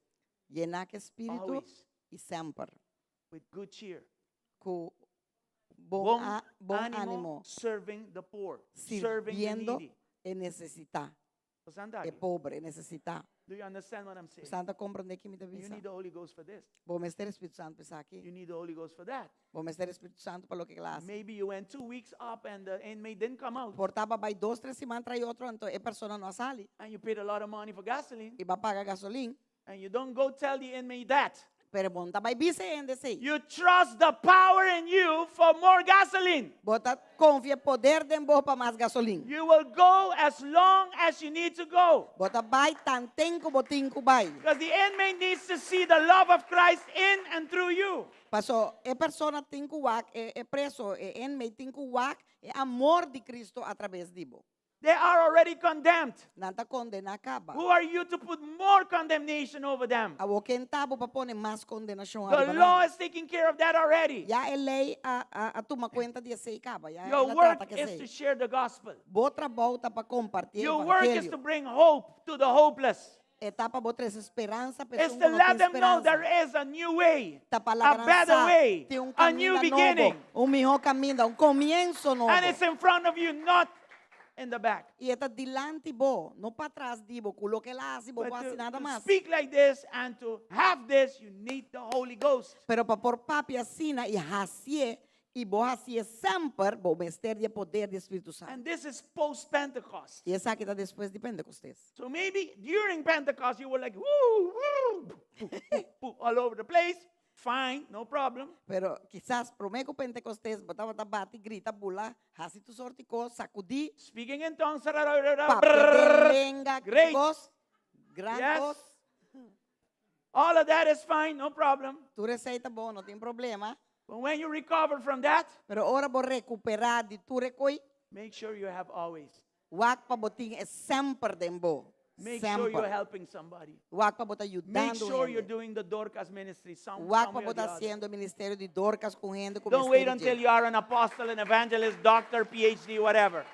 Yená ku e spiritu Always. i semper. With good cheer. Ku bon, Bon a, bon ánimo, ánimo. Serving the poor. Serving the Sirbiendo needy. e nesesitá. Santa E aki. pobre, e nesesitá. Do you understand what I'm saying? Bo ta komprondé kiko mi ta You bisa. need the Holy Ghost for this. Bo mester Spiritu Santu pa esaki. You need the Holy Ghost for that. Bo mester Spiritu Santu pa loke kla. Maybe you went two weeks up and the inmate didn't come out. Por ta bo a bai dos, tres siman tras otro, anto e persona no a sali. And you paid a lot of money for gasoline. I bo a paga gasolin. And you don't go tell the inmate that. Pero bo no ta bai bisa e hende esei. You trust the power in you for more gasoline. Bo ta konfia poder den bo pa mas gasolin. You will go as long as you need to go. Bo ta bai tanten ku bo tin ku bai. Because the inmate needs to see the love of Christ in and through you. Paso e persona tin ku wak, e, e preso, e inmate tin ku wak, e amor di Cristo atrabes di bo. They are already condemned. Nan ta kondená kaba. Who are you to put more condemnation over them? Awor ken ta bo pa pone mas kondenashon The ariba nan? law is taking care of that already. Ya e lei a, a, a tuma kuenta di esei kaba. Ya Your el a work trata ku is to esei. share the gospel. Bo trabou ta pa kompartí e Your work is evangelio. to bring hope to the hopeless. E ta pa bo trese speransa pa It's esun to ku no let tin them know speransa. there is a new way, Ta pa a laga nan better sa way, tin un a new kaminda nobo, beginning. un mihó kaminda, un komienso nobo. And it's in front of you, not in the back. I e ta dilanti bo, no patras di bo, ku loke el a hasi bo But por hasi to, nada to mas. speak like this and to have this, you need the Holy Ghost. Pero pa por papia asina i hasié, i bo hasié semper, bo mester di e poder di Spiritu Santu. And this is post Pentecost. I esaki ta despues di Pentecostes. So maybe during Pentecost you were like, woo, woo, poo, poo, poo, all over the place. Fine, no problem. Pero kisas promé ku Pentecostes bo tabata bati, grita, bula, hasi tur sorti kos, sakudí, Speaking in tongues. papia den lenga, Great. kos, gran Yes. kos. All of that is fine, no problem. Tur esei ta bon, no tin problema. But when you recover from that, Pero ora bo rekuperá di tur e koi, make sure you have always. wak pa bo tin e semper den bo. Make sure you're Semper. helping somebody. Wak pa bo ta Make yudando sure you're hende. doing the Dorcas ministry some, Wak some pa way bo or the ta other. hasiendo e ministerio di Dorcas ku hende ku Don't wait mester until dje. you are an apostle, an evangelist, doctor, PhD, whatever.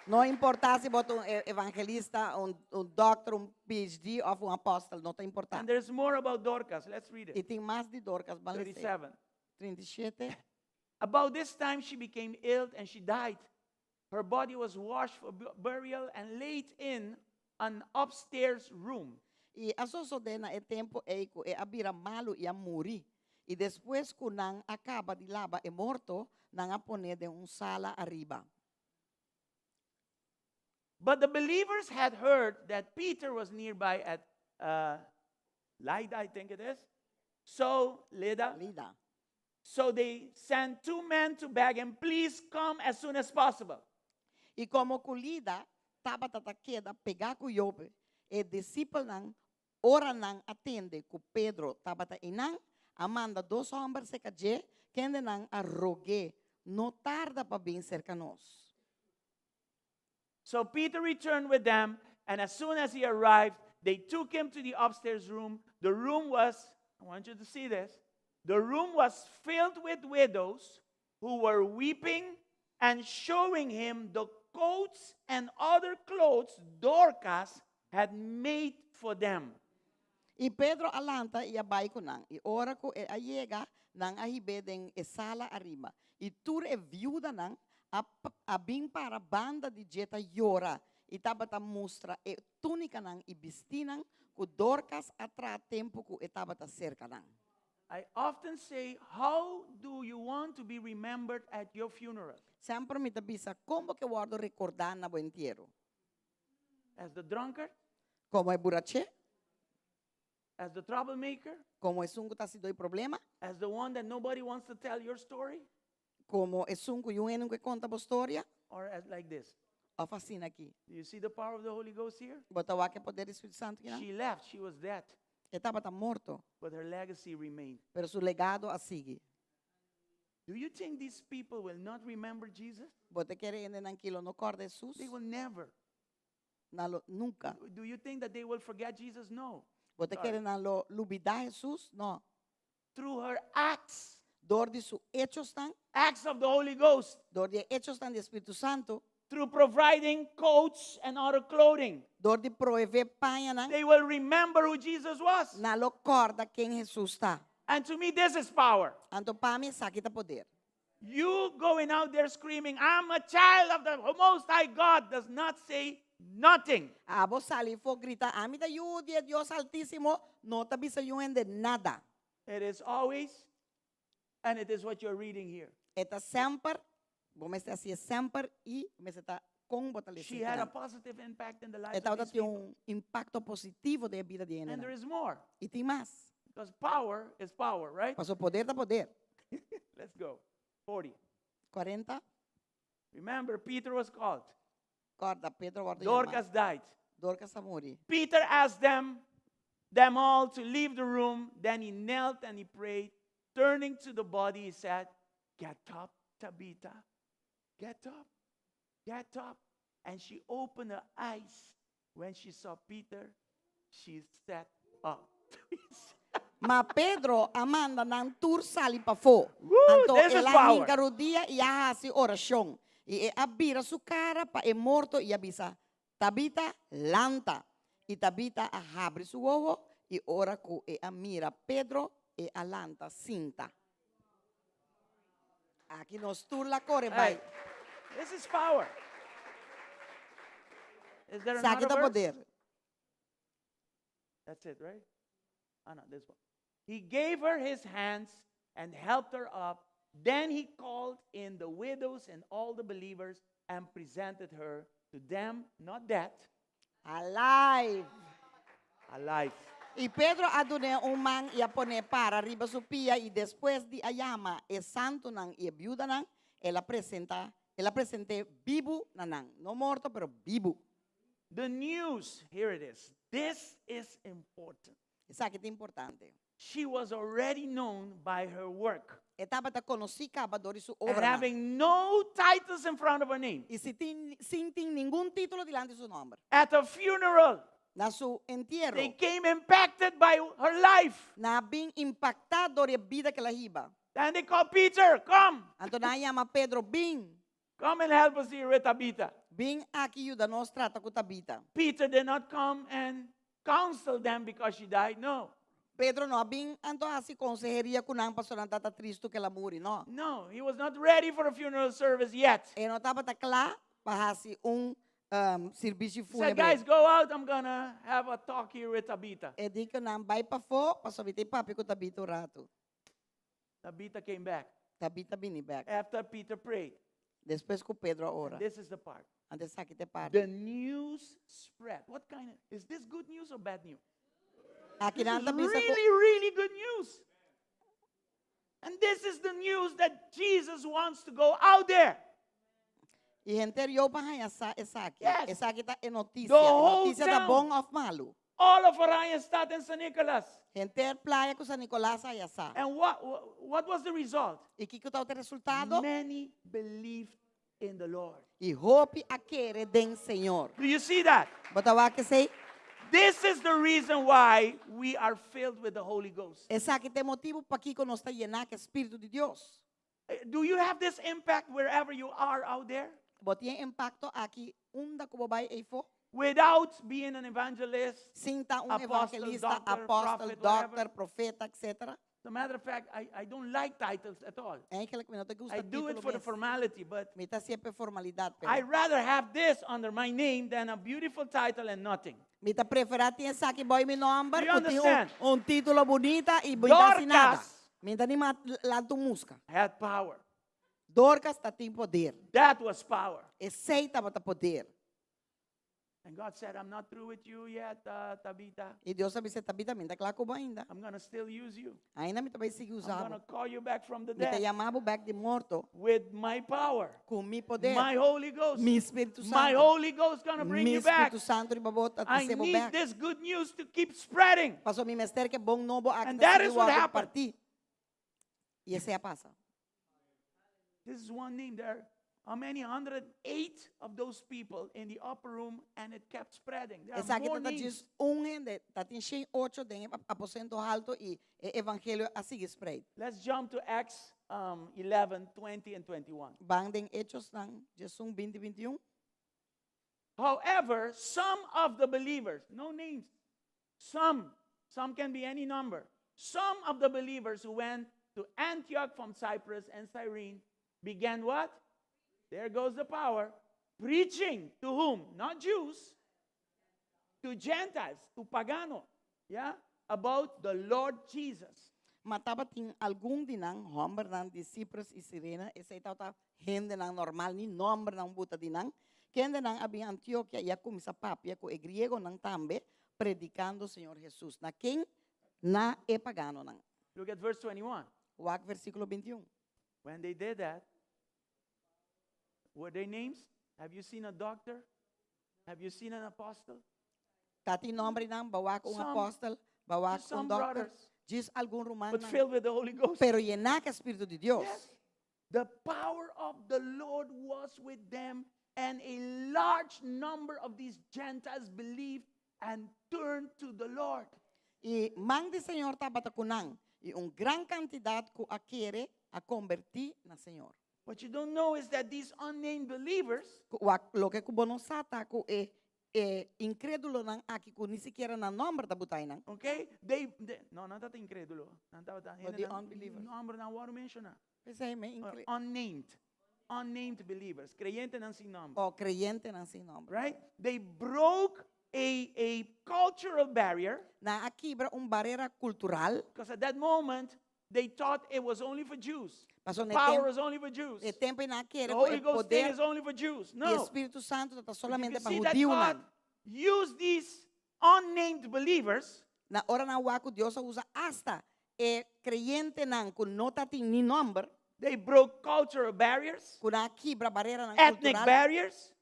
No importá si bo ta un evangelista, un un doctor, un PhD òf un apòstel, no ta importá. And there's more about Dorcas. Let's read I it. tin mas di Dorcas, ban lesa. 37. 37. About this time she became ill and she died. Her body was washed for burial and laid in an upstairs room. I a sosodé na e tempu ei ku e a bira malu i a muri. I despues ku nan a kaba di laba e morto, nan a pon'é den un sala ariba. But the believers had heard that Peter was nearby at uh, Lydda, I think it is. So, Lydda. Lida. So they sent two men to beg him, please come as soon as possible. I komo ku Lida tabata ta keda pegá ku Jope, e disipelnan, ora nan a tende ku Pedro tabata einan, a manda dos hòmber serka dje, kendenan a rog'é, No tarda pa bin serka nos. So Peter returned with them, and as soon as he arrived, they took him to the upstairs room. The room was, I want you to see this, the room was filled with widows who were weeping and showing him the coats and other clothes Dorcas had made for them. I Pedro a lanta i a bai ku nan. I ora ku el a yega, nan a hib'é den e sala ariba. I tur e viudanan a a bin para banda di dje ta yora i tabata mustra e túnikanan i bistínan ku Dorkas a traha tempu ku e tabata serka nan. I often say, how do you want to be remembered at your funeral? Semper mi ta bisa, kon bo ke wòrdu rekordá na bo entiero? As the drunkard? Komo e buraché? As the troublemaker? Komo esun ku ta hasidó di problema? As the one that nobody wants to tell your story? Komo esun ku niun hende no ke konta bo storia? Or as like this? Òf asina aki? Do you see the power of the Holy Ghost here? Bo ta wak e poder di Spiritu Santu akinan? She left, she was dead. E tabata morto. But her legacy remained. Pero su legado a sigui. Do you think these people will not remember Jesus? Bo ta kere e hendenan aki lo no kòrda Hesus? They will never. Nan lo nunka. Do you think that they will forget Jesus? No. Bo ta Sorry. kere nan lo lubidá Hesus? No. Through her acts. Dor di su echosnan. Acts of the Holy Ghost. Dor di e echosnan di e Spiritu Santu. Through providing coats and other clothing. Dor di proveé pañanan. They will remember who Jesus was. Nan lo kòrda ken Hesus ta. And to me this is power. Anto pa mi esaki ta poder. You going out there screaming, I'm a child of the Most High God, does not say nothing. Abo sali for grita, Ami ta yu di e Dios Altísimo, no ta bisa niun hende nada. It is always, and it is what you're reading here. E ta semper, bo mester hasié semper i mester ta kon bo ta lesa She had a kinan. positive impact in the E lives of tabata these tin people. un impakto positivo den e bida di And hendenan. there is more. I tin mas. Because power is power, right? Paso poder ta poder. Let's go. 40. 40. Remember, Peter was called. Corda, Pedro a wòrdu yamá. Dorcas died. Dorcas a muri. Peter asked them, them all to leave the room. Then he knelt and he prayed. Turning to the body, he said, Get up, Tabitha. Get up. Get up. And she opened her eyes. When she saw Peter, she sat up. Ma Pedro a manda nan tur sali pafó. Woo, Anto this is el a power. hinka rudia i a hasi orashon. I e a bira su kara pa e morto i a bisa, Tabita, lanta! I Tabita a habri su wowo, i ora ku e a mira Pedro, e a lanta sinta. Aki nos tur la kore bai. Hey, this is power. Is there Esaki another ta verse? poder. That's it, right? Ah, no, this one. He gave her his hands and helped her up. Then he called in the widows and all the believers and presented her to them, not dead. Alive. Alive. I Pedro a dun'é un man i a pon'é para riba su pia i despues di a yama e santunan i e biudanan, el a presenta, el a present'é bibu na nan, no morto pero bibu. The news, here it is. This is important. Esaki ta importante. She was already known by her work. E tabata konosí kaba dor di su And obranan. having no titles in front of her name. I si tin, sin tin ningun título dilanti su nòmber. At her funeral. Na su entiero. They came impacted by her life. Nan a bin impaktá dor di e bida ku el a hiba. And they called Peter, come. Anto nan a yama Pedro, Bin. Come and help us here with Tabitha. Bin aki yuda nos trata ku Tabitha. Peter did not come and counsel them because she died, no. Pedro no a bin anto hasi konseheria ku nan pasobra nan tabata tristu ku el a muri, no. No, he was not ready for a funeral service yet. E no tabata kla pa hasi un sirbishi He said, fúnebre. guys, go out, I'm gonna have a talk here with Tabitha. E di ku nan bai pafó pasobra mi tin papia ku Tabitha un ratu. Tabitha came back. Tabitha bini bek. After Peter prayed. Despues ku Pedro a ora. This is the part. Anto esaki ta e parti. The news spread. What kind of, is this good news or bad news? Aki This nan is ta bisa ku really, really good news. And this is the news that Jesus wants to go out there. I henter yo pa haña sa esaki. Yes. Esaki ta e notisia. The E whole notisia ta town. bon òf malu. All of Oranjestad and San Nicolas. Henter Playa ku San Nicolas a haña sa. And what, what was the result? I kiko tabata e resultado? Many believed in the Lord. I hopi a kere den Señor. Do you see that? Bo ta wak esei? This is the reason why we are filled with the Holy Ghost. Esaki ta e motibu pakiko nos ta yená ku e Spiritu di Dios. Eh, Do you have this impact wherever you are out there? Bo tin e impakto aki unda ku bo bai eifó? Without being an evangelist, Sin ta un apostle, evangelista, doctor, apòstel, prophet, dòkter, whatever. profeta, etcétera. As a matter of fact, I, I don't like titles at all. Eigenlijk mi no ta gusta I do it título for the mes. formality, but Mi ta hasié pa e formalidat, pero I rather have this under my name than a beautiful title and nothing. mi ta preferá tin esaki bou mi nòmber Do you ku tin un, understand? un título bunita i mi ta hasi nada. Dorcas Mi ta ni lanta un muska. had power. Dorcas ta tin poder. That was power. Esei tabata poder. And God said, I'm not through with you yet, uh, Tabitha. I Dios a bisa, Tabita, mi n' ta kla ku bo ainda. I'm going to still use you. Ainda mi ta bai sigui I'm usa going bo. to call you back from the Mi ta dead yama bo bèk di morto with my power, ku mi poder. my Holy Ghost. Mi Spiritu My Santu. Holy Ghost going to bring Mi you back. Spiritu Santu riba bo ta I trese bo need bèk. this good news to keep spreading. Paso mi mester ku e bon nobo aki And ta that sigui is what wòrdu happened. partí. I esei a pasa. This is one name there. How many? 108 of those people in the upper room, and it kept spreading. There are Esaki more ta names. djis un hende, ta tin shen ocho den e aposento halto i e evangelio a sigui spreid. Let's jump to Acts um, 11, 20, and 21. Ban den Hechosnan, djesun, binti, bintiun. However, some of the believers, no names, some, some can be any number, some of the believers who went to Antioch from Cyprus and Cyrene began what? There goes the power. Preaching to whom? Not Jews, to Gentiles, to pagano, yeah, about the Lord Jesus. Ma tabatin algun di nan, hòmbernan di Cyprus i Sirene, esei tabata hendenan normal, ni nòmber nan buta di nan, kendenan a bin Antiokia i a kuminsá papia ku e griegonan tambe, predikando Señor Hesus. Na ken? Na e paganonan. Look at verse 21. Wak versíkulo bintiun. When they did that, were they names? Have you seen a doctor? Have you seen an apostle? Ta tin nomber di nan, bawak un Some, apostel, bawak just un some dokter, brothers, djis algun ruman but nan, filled with the Holy Ghost. pero yená ku e Spiritu di Dios. Yes. The power of the Lord was with them, and a large number of these Gentiles believed and turned to the Lord. I man di Señor tabata ku nan, i un gran kantidat ku a kere a kombertí na Señor. What you don't know is that these unnamed believers Ku wak loke ku bo no sa ta ku e e inkrédulonan aki ku ni sikiera nan nòmber ta butá einan. Okay? They, they no, nan tabata inkrédulo. Nan tabata But the unbelievers. Nòmber nan wòrdu menshoná. P'esei me inkre. Unnamed. Unnamed believers. Kreyentenan sin nòmber. O kreyentenan sin nòmber. Right? They broke a, a cultural barrier. Nan a kibra un barera kultural. Because at that moment, they thought it was only for Jews. Paso The na power tempo, was only for Jews. e tempo ei nan a kere The ku Holy e Ghost thing poder is only for Jews. di No. Spiritu Santu ta But you solamente can pa see that hudiunan. God used these unnamed believers Na ora nan wak ku Dios a usa asta e kreyentenan ku no ta tin ni nòmber, They broke cultural barriers, ku nan a kibra bareranan ethnic kultural. barriers,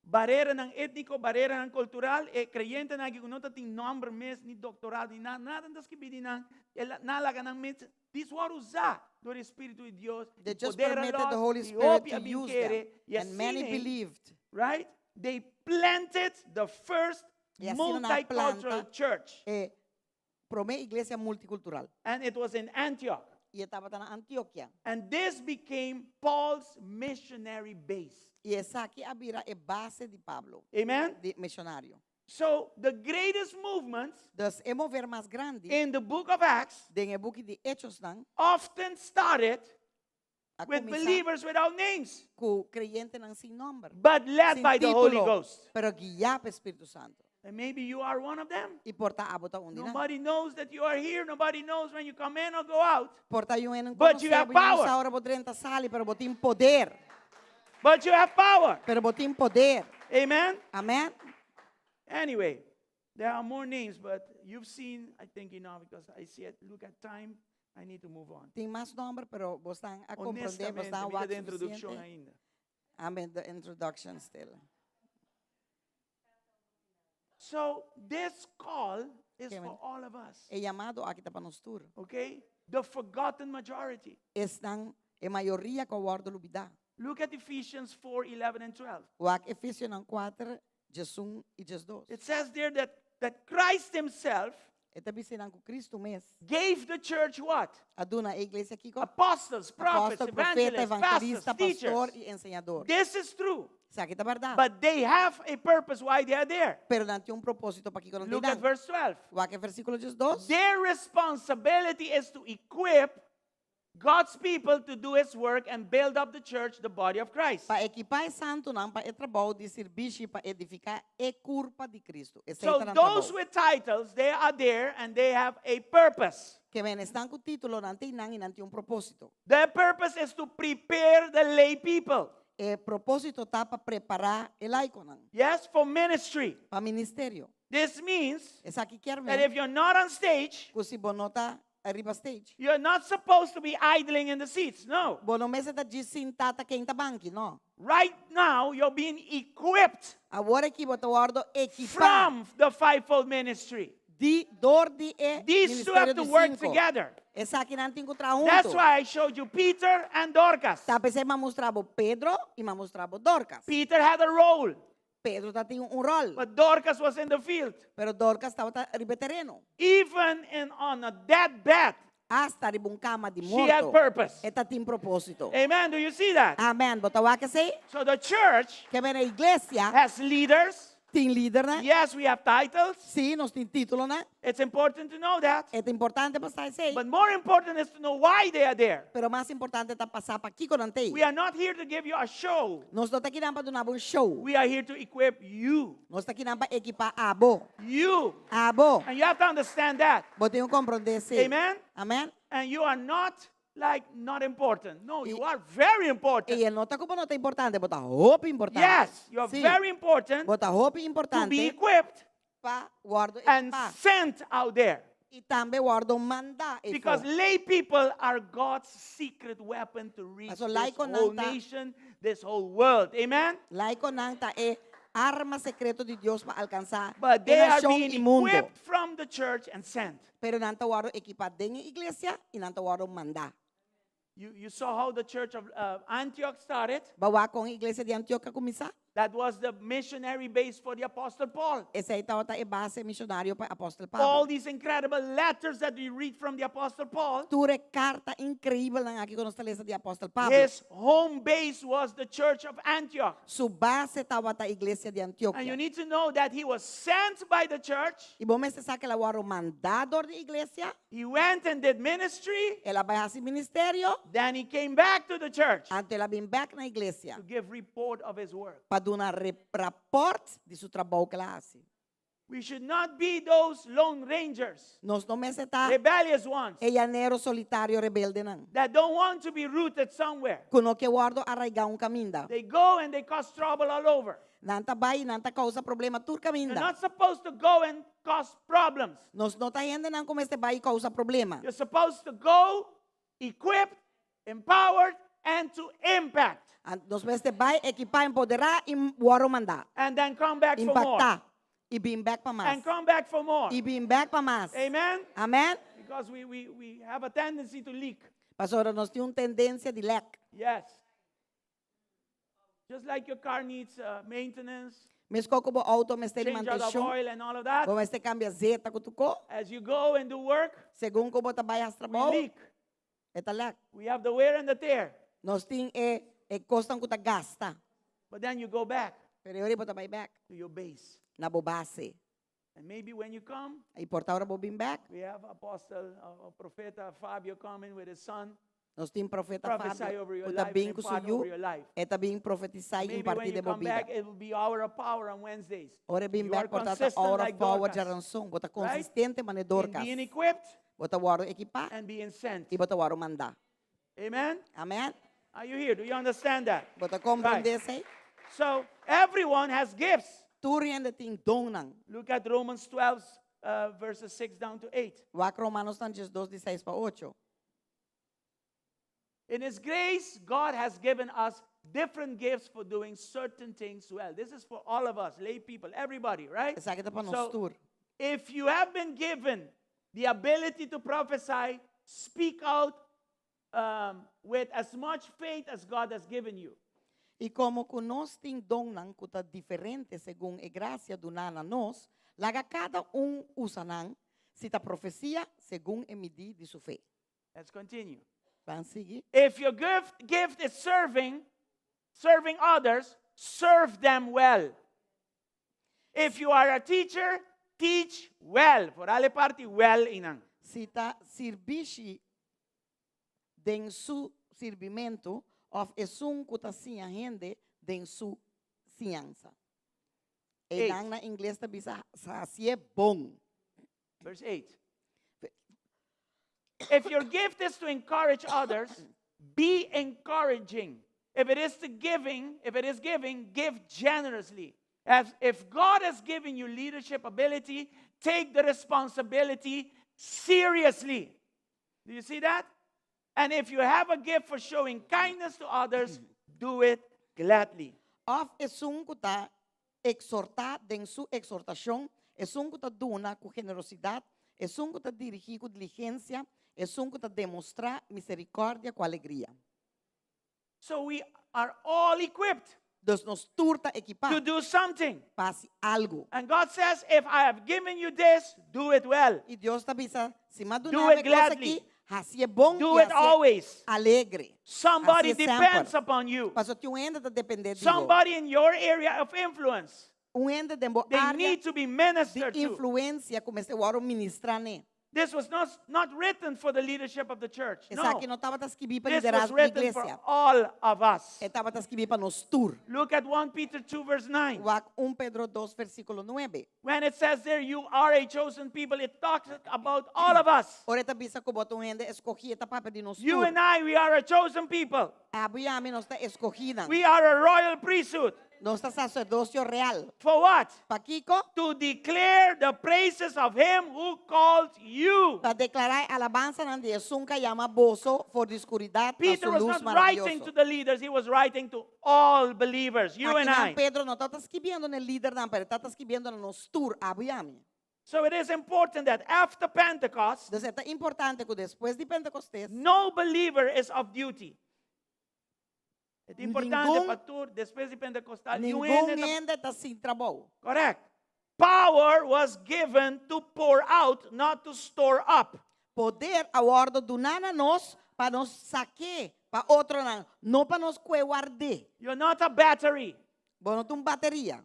bareranan étniko, bareranan kultural, e kreyentenan aki ku no ta tin nòmber mes, ni doktorado, ni nada, nada no ta skibí di nan, el a, nan a laga nan mes, djis wòrdu usá dor e Spiritu di Dios, They i just poder a permitted the lòs, Holy i Spirit hopi to a bin use them, kere, i and many asina, believed. right? They planted the first I asina nan a multicultural planta church. e promé iglesia multikultural. And it was in Antioch. I e tabata na Antiokia. And this became Paul's missionary base. I esaki a bira e base di Pablo, Amen? di missionario. So the greatest movements Dus e mover mas grandi in the book of Acts den e buki di Hechosnan often started a with kuminsá believers without names, ku kreyentenan sin nòmber, but led sin by the Holy título, Ghost. pero guiá pa e Spiritu Santu. And maybe you are one of them. I por ta abo ta un di nan. Nobody knows that you are here. Nobody knows when you come in or go out. Por ta niun hende But you konosé have bo, niun power. sa ora bo drenta sali, pero bo tin poder. But you have power. Pero bo tin poder. Amen? Amen? Anyway, there are more names, but you've seen, I think, enough because I see it. Look at time. I need to move on. Tin mas nòmber, pero bo a komprondé, bo Honestamente, a mi ta wak den introdukshon sufisiente. ainda. I'm in the introduction still. So this call is Kevin. for all of us. E yamado aki ta pa nos tur. Okay? The forgotten majority. Esnan e mayoria ku a wòrdu lubidá. Look at Ephesians 4 11 and 12. Wak Efesionan 4, 11 i 12. It says there that, that Christ Himself E ta bisa einan ku Kristu mes gave the church what? A duna e iglesia kiko? Apostles, prophets, Apòstel, profeta, evangelists, pastors, evangelista, pastor teachers. i enseñador. This is true. Esaki ta bèrdat. But they have a purpose why they are there. Pero nan tin un propósito pakiko nan Look at t'einan. verse 12. Wak e versíkulo 12. Their responsibility is to equip God's people to do his work and build up the church, the body of Christ. Pa ekipá e santunan pa e trabou di sirbishi pa edifiká e kurpa di Kristu. Esei So ta nan those trabou. with titles, they are there and they have a purpose. Ke men esnan ku título nan t'einan i nan tin un propósito. Their purpose is to prepare the lay people. E propósito ta pa prepará e laikonan. Yes, for ministry. Pa ministerio. This means Esaki kier that men if you're not on stage, ku si bo no ta riba stage. you're not supposed to be idling in the seats. No. Bo no mester ta djis sintá ta keinta banki, no. Right now, you're being equipped Awor aki bo ta wòrdu ekipá from the fivefold ministry. di dor di e These two ministerio have to di work sinko. together. Esakinan tin ku traha That's huntu. why I showed you Peter and Dorcas. Ta p'esei m'a mustra bo Pedro i m'a mustra bo Dorcas. Peter had a role, Pedro tatin un ròl, but Dorcas was in the field. pero Dorcas tabata riba e tereno. Even in on a dead bed, Asta riba un kama di she had morto, purpose. e tatin propósito. Amen. Do you see that? Amèn. Bo ta wak esei? So the church Ke men e iglesia has leaders. tin lidernan. Yes, we have titles. Sí, nos tin títulonan. It's important to know that. E ta importante pa sa esei. But more important is to know why they are there. Pero mas importante ta pa sa pakiko nan t'ei. We are not here to give you a show. Nos no ta akinan pa duna bo un show. We are here to equip you. Nos ta akinan pa ekipá abo. You. Abo. And you have to understand that. Bo tin ku komprondé esei. Amen. Amen. And you are not like not important. No, you I- are very important. I no ta ku bo no ta importante, bo ta hopi importante. Yes, you are Sí. very important Bo ta hopi to be importante equipped pa wòrdu and ekipá. sent out there. I tambe wòrdu mandá efo. Because lay people are God's secret weapon to reach Paso this laikonan whole ta- nation, this whole world. Amen? Laikonan ta e arma sekreto di Dios pa alkansá But e they are nashon being i mundu. equipped from the church and sent. Pero nan ta wòrdu ekipá den e iglesia i nan ta wòrdu mandá. You, you saw how the church of uh, Antioch started. Bo a wak kon iglesia di Antioch a kuminsá? That was the missionary base for the Apostle Paul. Esei tabata e base mishonario pa Apòstel All Pablo. these incredible letters that we read from the Apostle Paul, Tur e karta inkreibelnan aki ku nos ta lesa di Apòstel Pablo. his home base was the church of Antioch. Su base tabata iglesia di And you Antioquia. need to know that he was sent by the church. I bo mester sa ku el a wòrdu mandá dor di iglesia. He went and did ministry. El a bai hasi ministerio. Then he came back to the church Anto el a bin bèk na iglesia to give report of his work. pa duna rapòrt di su trabou ku el a hasi. We should not be those lone rangers, Nos no mester ta rebellious ones e llanero solitario rebeldenan that don't want to be rooted somewhere. ku no ke wòrdu arraigá un kaminda. They go and they cause trouble all over. Nan ta bai i nan ta kousa problema tur You're kaminda. not supposed to go and cause problems. Nos no ta hendenan ku mester bai i kousa problema. You're supposed to go equipped, empowered, and to impact. Nos mester bai ekipá, empoderá i wòrdu mandá. And then come back for more. Impaktá i bin bèk pa mas. And come back for more. I bin bèk pa mas. Amen? Amèn? Because we, we, we have a tendency to leak. Pasobra nos tin un tendensia di lèk. Yes. Just like your car needs uh, maintenance, Meskos ku bo outo mester di change out of mantenshon, oil and all of that. bo mester kambia zeta ku tur kos. As you go and do work, Segun ku bo ta bai hasi we trabou, leak. e ta lèk. We have the wear and the tear. Nos tin e e kosnan ku ta gasta. But then you go back Pero e ora bo ta bai bèk to your base. na bo base. And maybe when you come, I por ta ora bo bin bèk, we have Apostle, uh, uh, Profeta Fabio coming with his son. nos tin profeta Prophesy Fabio over your ku ta life bin and ku su impart yu, over your life. e ta bin profetisá i Maybe when impartí you den bo come bida. back, it will be hour of power on Wednesdays. Ora e bin You are bèk por ta consistent hour of like power Dorcas, djaranson. Bo ta right? konsistente manera In Dorcas. being equipped Bo ta wòrdu ekipá and being sent. i bo ta wòrdu mandá. Amen? Amèn? Are you here? Do you understand that? Bo ta komprendé esei? So everyone has gifts. Tur hende tin donnan. Look at Romans 12, uh, verses 6 down to 8. Wak Romanonan 12 di 6 pa 8. In His grace, God has given us different gifts for doing certain things well. This is for all of us, lay people, everybody, right? Esaki ta pa nos So, tur. if you have been given the ability to prophesy, speak out um, with as much faith as God has given you. I komo ku nos tin donnan ku ta diferente segun e grasia duná na nos, laga kada un usa nan, si ta profesia, segun e midí di su fe. Let's continue. Ban sigui. If your gift, gift is serving, serving others, serve them well. If you are a teacher, teach well. Vooral e parti well einan. Si ta sirbishi den su sirbimentu, òf esun ku ta siña hende den su siñansa. Einan na ingles ta bisa hasié bon. Verse 8. If your gift is to encourage others, be encouraging. If it is to giving, if it is giving, give generously. As if God has given you leadership ability, take the responsibility seriously. Do you see that? And if you have a gift for showing kindness to others, do it gladly. Òf esun ku ta ekshortá den su ekshortashon, esun ku ta duna ku generosidat, esun ku ta dirigí ku diligensia, esun ku ta demostrá miserikòrdia ku alegria. So we are all equipped Dus nos tur ta ekipá to do something. pa hasi algu. And God says, if I have given you this, do it well. I Dios ta bisa, si m'a Do duna bo it e kos gladly. akí, hasié bon Do i it hasié always. alegre. Somebody Hasié semper. depends upon you. Paso tin un hende ta dependé di bo. Somebody in your area of influence. Un hende den bo They área need to be di ministered to. influensia ku mester wòrdu ministrá n'e. This was not, not written for the leadership of the church. No. Esaki no tabata skibí pa This was liderazgo di written for iglesia. all of us. E tabata skibí pa nos tur. Look at 1 Peter 2, verse 9. Wak 1 Pedro 2, versíkulo 9. When it says there, you are a chosen people, it talks about all of us. Ora e ta bisa ku bo ta un hende eskohí, e ta papia di nos You tur. and I, we are a chosen people. Abo i ami nos ta eskohínan. We are a royal priesthood. Nos ta saserdosio real. For what? Pakiko? To declare the praises of him who called you. Pa deklará e alabansanan di esun ku a yama boso for di skuridat pa Peter su was lus not writing maravioso. to the leaders, he was writing to all believers, you and Akinan I. Pedro no tabata skibiendo na e lidernan, pero e tabata skibiendo na nos tur, abo i ami. So it is important that after Pentecost, Dus e ta importante ku despues di Pentekostes, no believer is off duty. E ta importante Ningun pa tur despues di Pentecostal, ningun ningun hende ta hende ta sin trabou. Correct. Power was given to pour out, not to store up. Poder a wòrdu duná na nos pa nos sak'é pa otronan, no pa nos kue ward'é. You're not a battery. Bo no ta un bateria.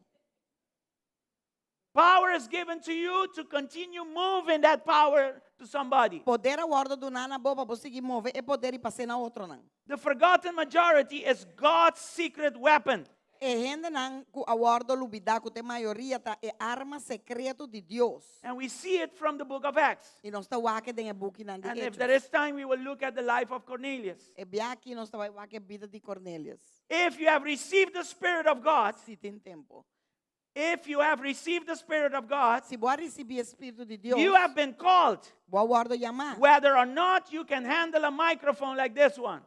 Power is given to you to continue moving that power to somebody. Poder a wòrdu duná na bo pa bo sigui move e poder i pas'é na otronan. The forgotten majority is God's secret weapon. E hendenan ku a wòrdu lubidá ku ta e mayoria ta e arma sekreto di Dios. And we see it from the book of Acts. I nos ta wak e den e bukinan di And if Hechos. there is time, we will look at the life of Cornelius. E bia aki nos ta bai wak e bida di Cornelius. If you have received the Spirit of God, Si tin tempu. If you have received the Spirit of God, Si bo a risibí e Spiritu di Dios, you have been called. bo a wòrdu yamá. Whether or not you can handle a microphone like this one.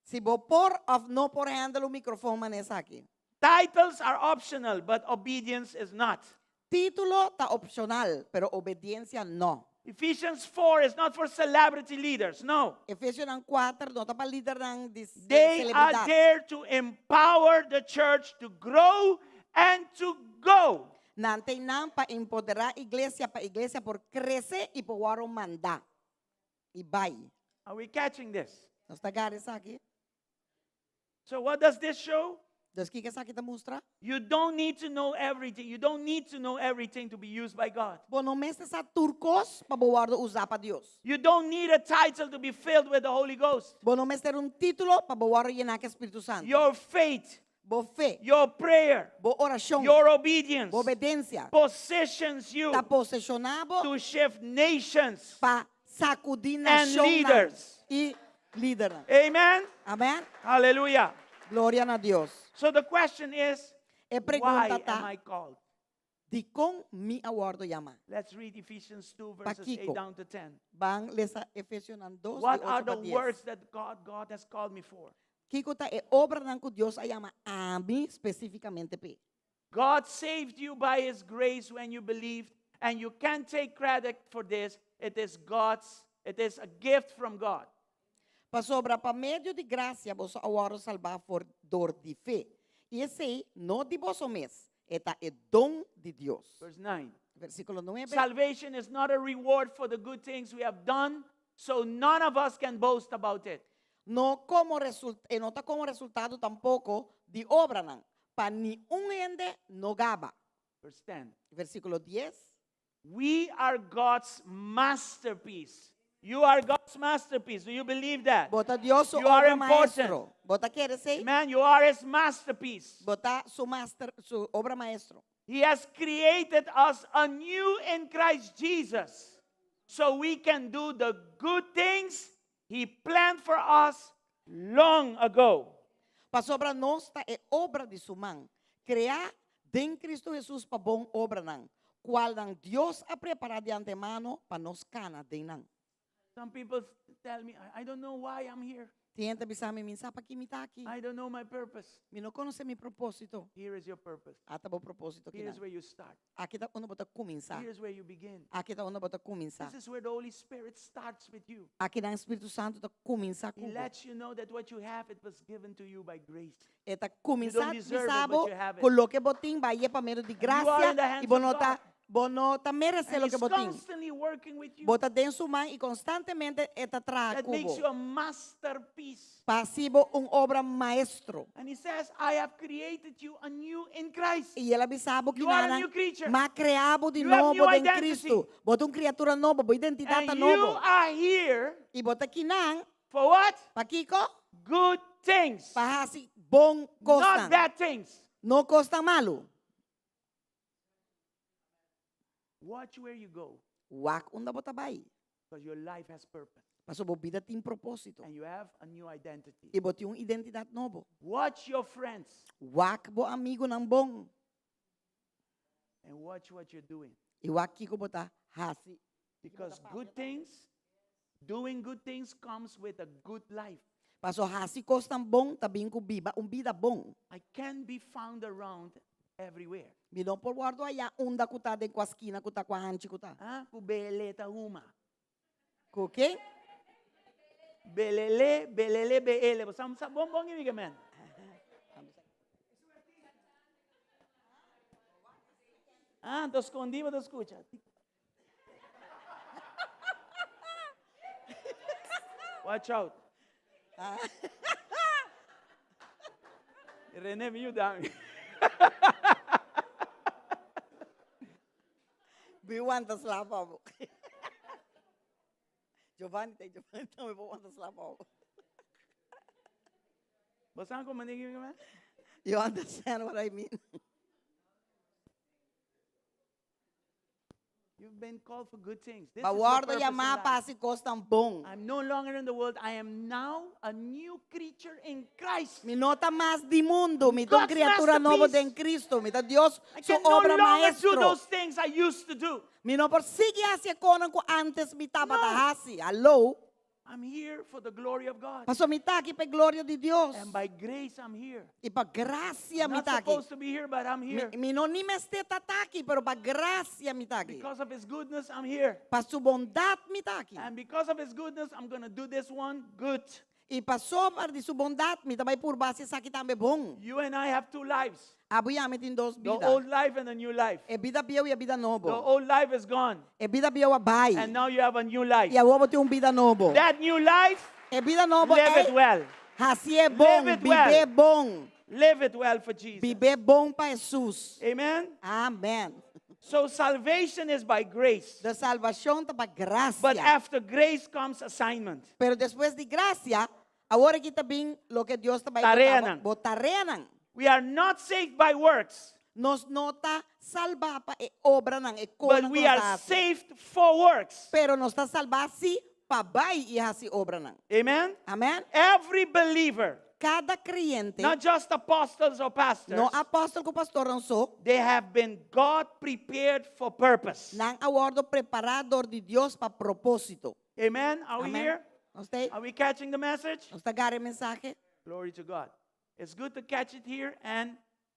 Si bo por òf no por handle un mikrofon manera esaki. Titles are optional, but obedience is not. Título ta opshonal, pero obediensia no. Ephesians 4 is not for celebrity leaders, no. Efesionan kuater no ta pa lidernan di They are selebridat. there to empower the church to grow and to go. Nan ta einan pa empoderá iglesia, pa iglesia por krese i por wòrdu mandá i bai. Are we catching this? Nos ta gara esaki? So what does this show? Dus kiko esaki ta mustra? You don't need to know everything. You don't need to know everything to be used by God. Bo no mester sa tur kos pa bo wòrdu usá pa Dios. You don't need a title to be filled with the Holy Ghost. Bo no mester un título pa bo wòrdu yená ku Spiritu Santu. Your faith, Bo fe, your prayer, bo orashon, your obedience bo obedensia positions you ta poseshoná bo to shift nations pa sakudí and nashonnan leaders. i lidernan. Amen? Amen? Hallelujah. Gloria na Dios. So the question is, E why pregunta am ta, I called? dikon mi a wòrdu yamá? Let's read Ephesians 2, verses 8 Pakiko? down to 10. Ban lesa Efesionan 2, di What are 8 pa the 10. works that God, God has called me for? Kiko ta e obranan ku Dios a yama ami spesífikamente p'e? God saved you by His grace when you believed, and you can't take credit for this. It is God's, it is a gift from God. Pasobra pa medio di grasia boso a wòrdu salbá for dor di fe. I esei no di boso mes, e ta e don di Dios. Verse 9. Versíkulo 9. Salvation is not a reward for the good things we have done, so none of us can boast about it. No komo result, e no ta komo resultado tampoko di obranan, pa ni un hende no gaba. Verse 10. Versíkulo 10. We are God's masterpiece. You are God's masterpiece. Do you believe that? Bo ta Dios su You are obra important. maestro. Bo ta kere esei? Man, you are his masterpiece. Bo ta su master, su obra maestro. He has created us anew in Christ Jesus so we can do the good things he planned for us long ago. Pasobra nos ta e obra di su man, kreá den Kristu Hesus pa bon obranan, kualnan Dios a prepará di antemano pa nos kana den nan. Some people tell me, I don't know why I'm here. Tin hende ta bisa mi, Mi n sa paki mi ta aki. I don't know my purpose. Mi no konosé mi propósito. Here is your purpose. Ata bo propósito Here is kinan. where you start. Aki ta unda bo ta kuminsá. Here is where you begin. Aki ta unda bo ta kuminsá. This is where the Holy Spirit starts with you. Akinan Spiritu Santu ta kuminsá He ku bo. lets you know that what you have, it was given to you by grace. E ta kuminsá deserve it, bisa but bo you have it. ku loke bo tin bai e pa medio di you are grasia in the hands i bo of no ta God. bo no ta meresé And loke He's bo tin. constantly working with you. Bo ta den su man i konstantemente e ta traha That ku makes bo. you a masterpiece. Pa hasi bo un obra maestro. And he says, I have created you anew in Christ. I el a bisa bo You are a kinanan, new creature. M'a krea bo di You have nobo new den identity. Kristu. Bo ta un kriatura nobo, bo identidat And ta you nobo. are here I bo ta kinan, for what? pakiko? Good things. Pa hasi bon Not kosnan. bad things. No kosnan malu. Watch where you go, Wak unda bo ta bai. because your life has purpose. Pasobra bo bida tin propósito. And you have a new identity. I bo tin un identidat nobo. Watch your friends. Wak bo amigunan bon. And watch what you're doing. I wak kiko bo ta hasi. Because good things, doing good things comes with a good life. Paso hasi kosnan bon ta bin ku biba un bida bon. I can be found around everywhere. Mi no por wòrdu hañá unda ku ta den kua skina ku ta kua hanchi ku ta. Ah, ku belele ta huma. Ku ken? Belele, belele, beele. Bo sa bon bon gimi men. Ah, anto skondí bo ta skucha. Watch out. René, mi yuda mi. Mi wanta sla pa bo. Giovanni ta Giovanni tambe por wanta sla pa bo. Bo sa como nigga man? You understand what I mean? You've been called for good things. This Ba is your wòrdu purpose in yamá life. pa hasi kosnan bon. I'm no longer in the world. I am now a new creature in Christ. Mi no ta mas di mundu. Mi ta un God's kriatura nobo masterpiece. den Kristu. Mi ta Dios I su can no obra longer do maestro. those things I used to do. Mi no por sigui hasi e konan ku antes mi tabata No. hasi. Hallo? I'm here for the glory of God. Paso mi ta aki pa e gloria di Dios. And by grace I'm here. I pa gracia I'm mi not ta aki. supposed to be here, but I'm Mi, here. mi no ni mester ta aki, pero pa gracia mi ta aki. Because of His goodness, I'm here. Pa su bondat mi ta aki. And because of His goodness, I'm going to do this one good. I pasobra di su bondat mi ta bai purba hasi esaki tambe bon. You and I have two lives. Abo i ami tin dos The bida. old life and the new life. E bida bieu i e bida nobo. The old life is gone. E bida bieu a bai. And now you have a new life. I awor bo tin un bida nobo. That new life, E bida nobo live it ei, well. hasié bon, Live it well. bib'é bon. Live it well for Jesus. Bib'é bon pa Hesus. Amen. Amen. So salvation is by grace. De salvashon ta pa gracia. But after grace comes assignment. Pero despues di gracia, awor aki ta bin loke Dios ta bai Tareanan. bo tareanan. We are not saved by works, Nos no ta salbá pa e obranan, e but konan ku we nos are ta hasi. saved for works. Pero nos ta salbá sí pa bai i hasi obranan. Amen? Amen? Every believer, Kada kreyente, not just apostles or pastors, no apòstel ku pastornan so, they have been God prepared for purpose. nan a wòrdu prepará dor di Dios pa propósito. Amen? Are we Amen. here? Nos ta, Are we catching the message? nos ta gara e mensahe? Glory to God. It's good to catch it here and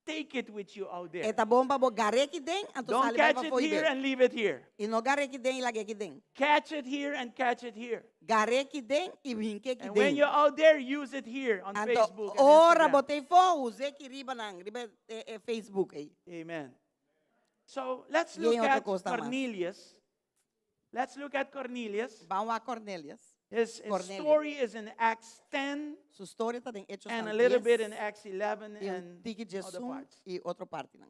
take it with you out E there. ta bon pa bo gar'é aki den, anto Don't sali bai catch pa it fo'i here den. and leave it here. I no gar'é aki den i lag'é aki den. Catch it here and catch it here. Gar'é aki den i hink'é aki And when den. you're out there, use it here on Anto Facebook and ora bo Instagram. ta efó, us'é aki riba nan, riba e, e Facebook ei. Amen. So let's I look otro at kos ta mas. Cornelius. Let's look at Cornelius. Ban wak Cornelius. His, his Cornelio. story is in Acts 10 Su storia ta den Hechos and a nan little bit dies in Acts 11 i un and tiki other djesun parts. i otro partinan.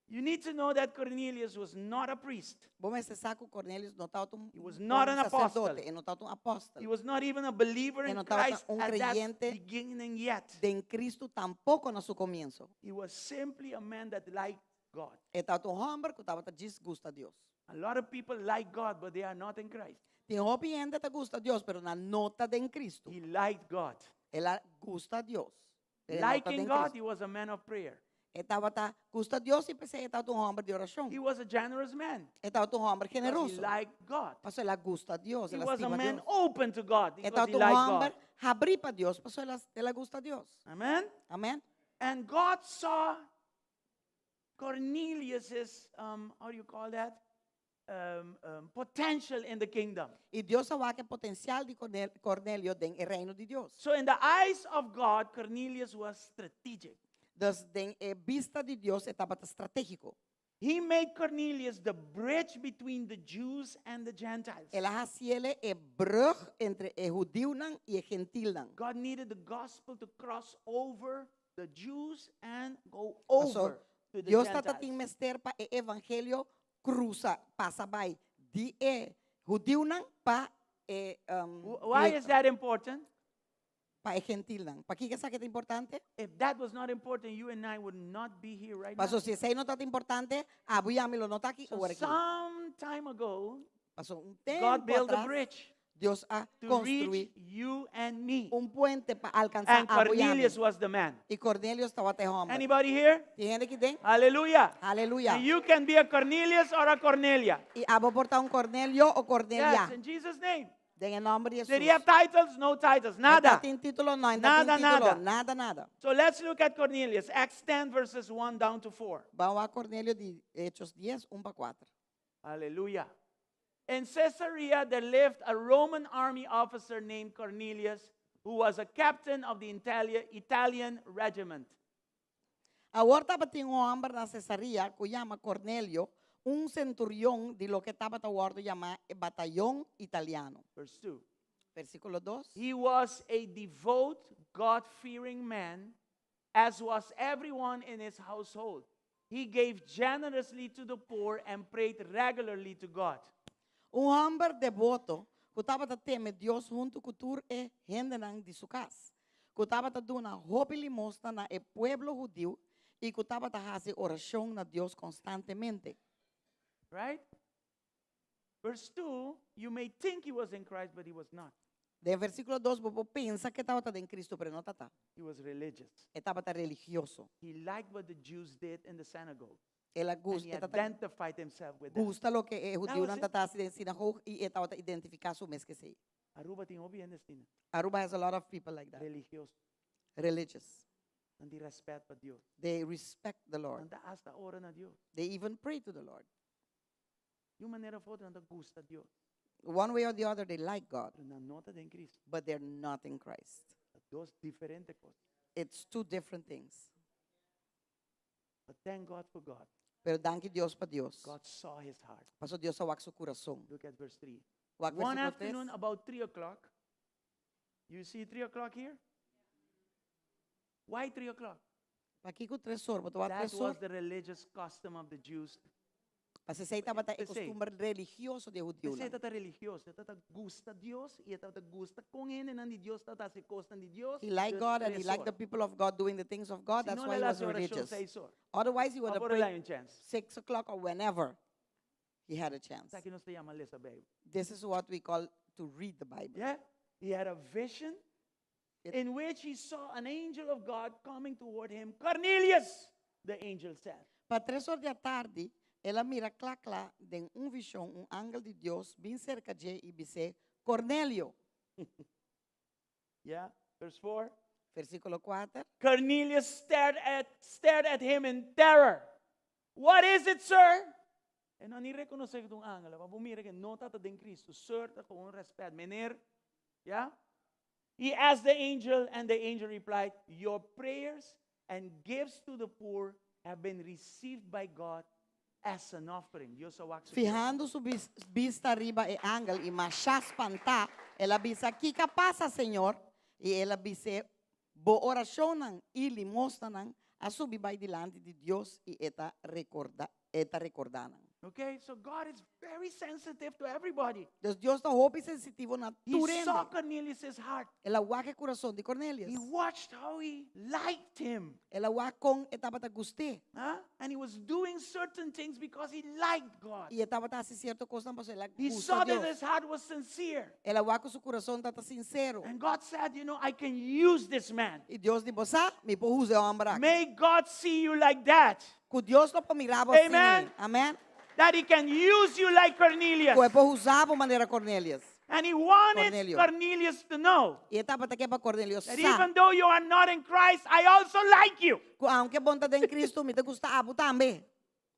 You need to know that Cornelius was not a priest. Bo mester sa ku Cornelius no tabata un He was not un an apostle. sacerdote, e no tabata un apòstel. He was not even a believer E in no tabata Christ un at that creyente beginning yet. Den Cristo tampoko na su komienso. He was simply a man that liked God. E tabata un hòmber ku tabata djis gusta Dios. A lot of people like God, but they are not in Christ. Tin hopi hende ta gusta Dios, pero nan no ta den Cristo. He liked God. El a gusta Dios. Pero e no ta Liking den God, Cristo. he was a man of prayer. E tabata gusta Dios i p'esei e tabata un hòmber di orashon. He was a generous man. E tabata un hòmber Because he generoso. liked God. Pasobra el a gusta Dios, He el a was a stima man Dios. open to God E because tabata he un liked hòmber God. habrí pa Dios, pasobra el a, el a gusta Dios. Amen? Amèn. And God saw Cornelius's, how do you call that? Potential in the kingdom. I Dios a wak e potensial di Cornelio den e reino di Dios. So in the eyes of God, Cornelius was strategic. Dus den e bista di Dios e tabata stratégiko. He made Cornelius the bridge between the Jews and the Gentiles. El a hasiele e brug entre e hudiunan i e gentilnan. God needed the gospel to cross over the Jews and go Paso over to the Dios tata tin Gentiles. mester pa e evangelio krusa, pasa bai di e hudiunan pa e Why is that important? Pa e gentilnan. Pakiko esaki ta importante? If that was not important, you and I would not be here right Paso now. si esei no tata importante, abo i ami lo no ta aki So ora aki. some time ago, Paso un God tempo built a atras, bridge Dios a to construí reach you and me. un puente pa alcansá And abo i ami. Cornelius was the man. I Cornelius tabata e hòmber. Anybody here? Tin hende aki den? Hallelujah. Aleluya. And you can be a Cornelius or a Cornelia. I abo por ta un Cornelio o Cornelia. Yes, in Jesus' name. Den e nòmber di Did he have Hesus. titles? No titles. Nada. E tin título? No, e ta tin Nada, título. nada. Nada, nada. So let's look at Cornelius. Acts 10 verses 1 down to 4. Ban wak Cornelio di Hechos 10, 1 pa 4. Hallelujah. In Caesarea there lived a Roman army officer named Cornelius, who was a captain of the Italian regiment. Awor tabatin un hòmber na Cesarea ku yama Cornelio, un senturion di loke tabata wòrdu yamá e batayon italiano. Verse 2. Versíkulo dos. He was a devout, God-fearing man, as was everyone in his household. He gave generously to the poor and prayed regularly to God. Un hòmber deboto ku tabata teme Dios huntu ku tur e hendenan di su kas, ku tabata duna hopi limosna na e pueblo hudiu i ku tabata hasi orashon na Dios konstantemente. Right? Verse 2, you may think he was in Christ, but he was not. Den versíkulo dos bo por pensa ku e tabata den Kristu, pero e no tata. He was religious. E tabata religioso. He liked what the Jews did in the synagogue. El a And gusta, he e tata identified himself with them. gusta loke e That was hudiunan it. tata hasi den sinagoga i e tabata identifiká su mes ku esei. Aruba tin hopi hende asina. Aruba has a lot of people like that. Religioso. Religious. Nan tin rèspèt pa Dios. They respect the Lord. Nan ta hasta ora na Dios. They even pray to the Lord. Di un manera òf otro nan ta gusta Dios. One way or the other, they like God. Pero nan no ta den Cristo. But they're not in Christ. Ta dos diferente kos. It's two different things. But thank God for God. Pero danki Dios pa Dios. God saw his heart. Paso Dios a wak su kurason. Look at verse 3. Wak One versíkulo 3. afternoon, about 3 o'clock. You see 3 o'clock here? Why 3 o'clock? Pakiko tres or? Bo ta wak That tres or? was the religious custom of the Jews. Paso esei tabata e P'esei. kostumber religioso di e hudiunan. P'esei e tabata religioso, e tabata gusta Dios i e tabata gusta kon hendenan di Dios tabata hasi kosnan di Dios. He liked Dus God and he tres liked or. the people of God doing the things of God. Si That's no why he el a was hasi orashon religious. seis or. Otherwise, he would have Por prayed el un chance. 6 o'clock or whenever he had a chance. Esaki nos ta yama lesa Beibel. This is what we call to read the Bible. Yeah? He had a vision It in which he saw an angel of God coming toward him. Cornelius, the angel said. Pa tres or di atardi, el a mira kla kla den un vishon un angel di Dios bin serka dje i bis'é, Cornelio! Yeah, verse 4. Versíkulo kuater. Cornelius stared at, stared at him in terror. What is it, sir? E no a ni rekonosé ku ta un angel. Pa bo mira ku no tabata den Kristu. Sir ta ku un rèspèt. Meneer, ya? He asked the angel, and the angel replied, Your prayers and gifts to the poor have been received by God as an offering. Dios a wak su Fihando su bista riba e angel i mashá spantá, el a bisa, Kiko a pasa, Señor? I el a bis'é, Bo orashonnan i limosnanan a subi bai dilanti di Dios i e ta rekorda, e ta rekordá nan. Okay, so God is very sensitive to everybody. Dus Dios ta hopi sensitivo na He tur hende. saw Cornelius' heart. El a wak e kurason di Cornelius. He watched how he liked him. El a wak kon e tabata gust'é. Huh? And he was doing certain things because he liked God. I e tabata hasi sierto kosnan pasobra el a He gusta saw that Dios. his heart was sincere. El a wak ku su kurason tabata sinsero. And God said, You know, I can use this man. I Dios di, Bo sa, mi por usa e hòmber aki. May God see you like that. Ku Dios lo por mira bo asina. Amen. Amen. That he can use you like Cornelius. Ku e por usa bo manera Cornelius. And he wanted Cornelio. Cornelius to know I e tabata ke pa Cornelio that sa even though you are not in Christ, I also like you. ku aunke bo no ta den Cristo, mi ta gusta abo tambe.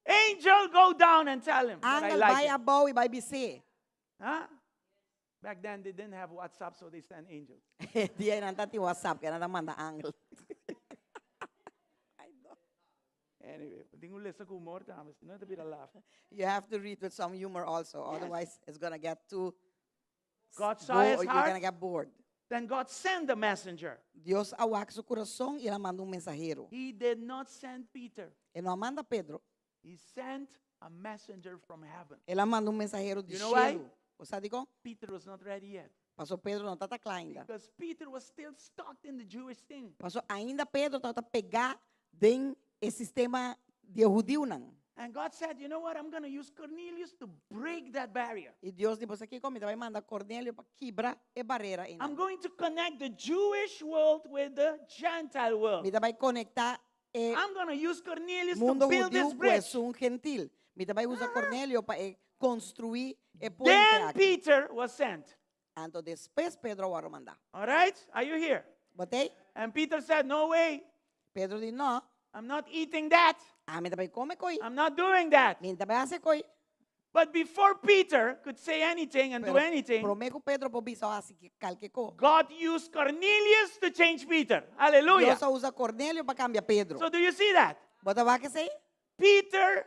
Angel, go down and tell him that I Angel like bai him. abou i bai bis'é. Huh? Back then they didn't have WhatsApp, so they sent angels. E dia ei nan no tabatin WhatsApp, ku nan ta manda angel. Anyway, tin ku lesa ku humor tambe, si no ta bira laf. You have to read with some humor also, otherwise it's gonna get too God saw bo- his or you're heart. gonna get bored. Then God sent a messenger. Dios a wak su kurason i el a manda un mensahero. He did not send Peter. E no a manda Pedro. He sent a messenger from heaven. El a manda un mensahero di You know why? shelu. Bo sa dikon? Peter was not ready yet. Paso Pedro no tabata kla ainda. Because Peter was still stuck in the Jewish thing. Paso ainda Pedro tabata pegá den e sistema di e hudiunan. And God said, you know what? I'm going to use Cornelius to break that barrier. I Dios di, Bo sa kiko, mi ta bai manda Cornelio pa kibra e barera I'm einan. going to connect the Jewish world with the Gentile world. Mi ta bai konektá e I'm going to use Cornelius to mundo build hudiu this ku bridge. esun gentil. Mi ta bai usa Cornelio pa e konstruí e puente Then aki. Peter was sent. Anto despues Pedro a wòrdu mandá. All right? Are you here? Bo t'ei? And Peter said, No way. Pedro di, No, I'm not eating that. ami n' ta bai kome koi. I'm not doing that. Mi n' ta bai hasi koi. But before Peter could say anything and do Pero anything, promé ku Pedro por bisa òf hasi kalke kos. God used Cornelius to change Peter. Hallelujah. Dios a usa Cornelio pa kambia Pedro. So do you see that? Bo ta wak esei? Peter